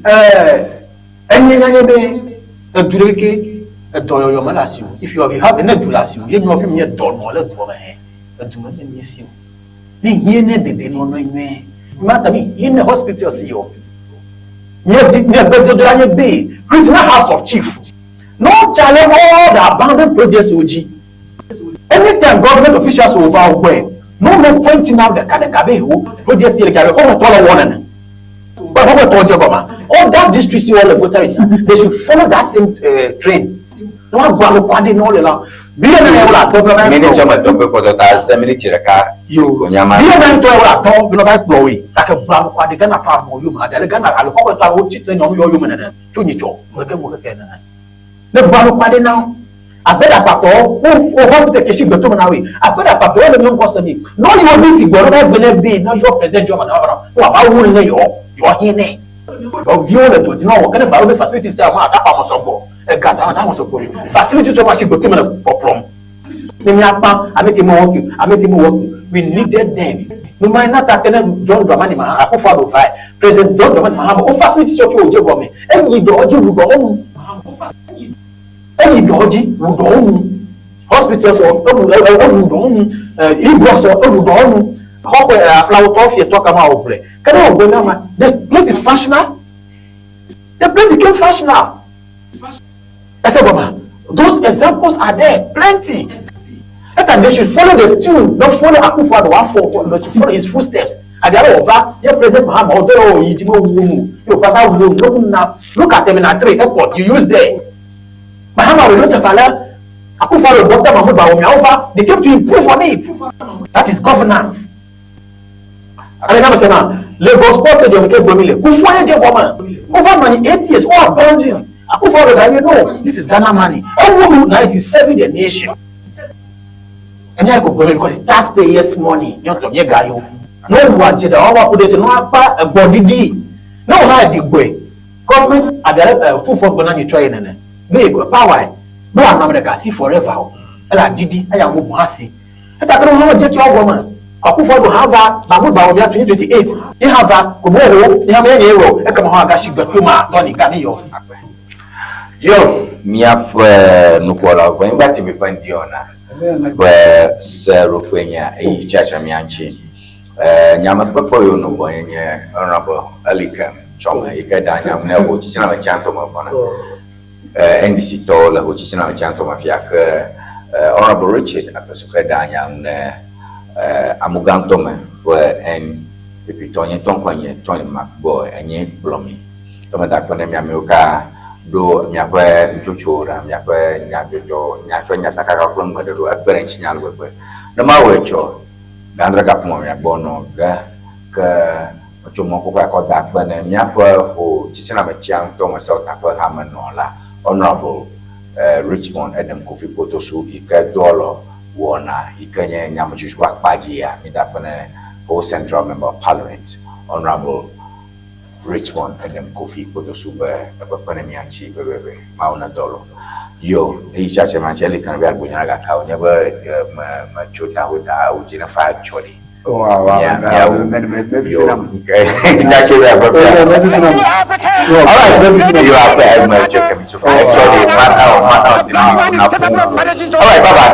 enye nyanye be edu ɖe ke edɔyɔyɔ me le asi o. If you have, you have ne du le asi o, ye miɔ fi mi nye dɔnɔ le dua me hɛ. Edu me ne mi si o. Mi hie ne dedenɔnɔ nyuie. Mi ata mi hie ne hospital si o. Mia di mia gbedodoɖa nye be regional house of chief no challenge all the abandoned projects wo dzi. Anytime government officials wo va wo gbɔe, no no pointing out ɖeka ɖeka be wo project ye ɖeka be xɔxɔtɔ le wɔ nene. Ba xɔxɔtɔ dze gɔma. Other districts wo le Volta region, they should follow that same train. Ne woagbɔ alo kɔ aɖe ne wole la, biye ne wole atɔ bla va Mini tsɔ me dɔ kpe kpɔtɔ ta ze miniti ɖeka Yo. ko nya ma. Biye ne ŋutɔ wole atɔ bla va kplɔ woe. Gake gblɔ alo kɔ aɖe Ghana tɔ amewo yome aɖe ale Ghana alo xɔxɔtɔ alo wotsi tre nyɔnu yɔ yome nene tso nyitsɔ ŋkeke ŋu keke nene. Ne gblɔ alo kɔ aɖe na wo. Aƒe ɖe akpakpɔ wo wo hospital kesi gbe tome na woe. Aƒe ɖe akpakpɔ wo le nyɔ ŋkɔ se mi. Ne woyi wo bisi gbɔ ne va gbe ne be ne yɔ president John Mahama va na wo va wu ne yɔ yɔ hin ne. Nɔviwo le dɔ dzi ne wɔwɔ ke ne va wobe facilities ta ma ta xɔ sɔgbɔ. Ega ta ta sɔgbɔ. Facilities ma si gbe tome le kpɔkplɔm. Ne miakpa ame ke me work ame ke me work we needed them. No ma na ta ke ne John Dramani Mahama Akufo-Addo va President John Dramani Mahama wo facilities ke wo dze gɔme. Eyi dɔ dzi wu dɔ nu. Eyi dɔ dzi wu dɔ nu. Hospitals ewu ewu dɔ nu. Ibrox ewu dɔ nu. Xɔxɔe aƒlawotɔ fietɔ kama wo gblɔe. Ke ne wo gblɔe na ma the place is functional. The place became functional. Ese gɔma those examples are there plenty. Eta they should follow the tune, not follow Akufo-Addo wafɔ, but to follow his footsteps. Abi alo wɔva ye President Mahama ɔdɔ yɛ wɔ yi dzi be wu nu ye wòva va wu nu look na look at Terminal 3 airport you use there. Mahama wò yóò teƒe ale Akufo-Addo Dr. Mahmoud Bawumia wova they came to improve on it. That is governance. Ale na mesema Lagos Sports Stadium ke gblɔm le Kufuor ye dze gɔme. Over nɔ anyi 8 years wo abandon. Akufo-Addo va ye no this is Ghana money. Ewu nu na it is serving the nation. Enya ko gblɔm because it's taxpayers money. Míatɔ míe ga yo. Ne wowu adze ɖe woawa ku ɖe dzi ne woakpa egbɔ ɖiɖi. Ne wo hã ɖi gbɔe. Government abe ale Kufuor gblɔ na nyitsɔ ye nene. Be ye power be wòanɔ ame ɖeka si forever o. Ele aɖiɖi eya ŋu hã si. Eta ke ne wo dze tso gɔme. Akufo-Addo hã va Mahmoud Bawumia 2028 ye hã va Koboho ye hã menye nye wɔ ekema hã agasi gbe to ma tɔ ni ga mi yɔ. Yo, míaƒe nukpɔlawo ƒe Anyigba TV ƒe ŋdiwɔna ƒe seɖoƒee nye eyi tsatsa mía ŋuti. Nyamekpekpe yiwo nɔ gbɔnye nye Honorable Elikem Tsɔme yi ke ɖea nya me ne hotsitsina me tsãtɔ me vɔna. NDC tɔwo le hotsitsina me tsãtɔ me fia ke Honorable Richard Apesuke ɖea nya ŋu ne Amugãtɔ me ƒe NPP tɔ nye tɔ ŋkɔe nye Tony McBoy enye kplɔ mi. Ke meda akpe ne mi amewo ka ɖo miaƒe nutsotsowo ɖa, miaƒe nyadzɔdzɔ, miaƒe nyatakaka kple numeɖeɖewo ekpe ɖe ŋutinye ale gbegbe. Ne mawɔe tsɔ gaadre gaƒoƒo me miagbɔ nɔ ge ke metso mɔkpɔkpɔ akɔ da akpe ne míaƒe ho tsitsina me tsia ŋutɔ me South ƒe hamenɔla Honorable Richmond Edem Kofi Kpotosu yi ke doa lɔ wɔna yi ke nye nyametsotso ƒe akpa dzi ya. Mida akpe ne Ho Central Member of Parliament Honorable Richmond Edem Kofi Kpotosu be ekpekpe ne mía ŋuti pɛpɛpɛ. Mawu ne dɔ lɔ. Yo, eyi tsatse ma tse li kan be agbo nyana gaka o nye be me me tso ta ho ta o dzi ne fa tsɔ ɖi. Wow, wow. Yeah, Nah, yeah. me Yo. me Nya ke be agbe fia. All right, you are me tso ke mi tso. Tsɔ ɖi mana o mana o dina na ƒu. All right, bye bye.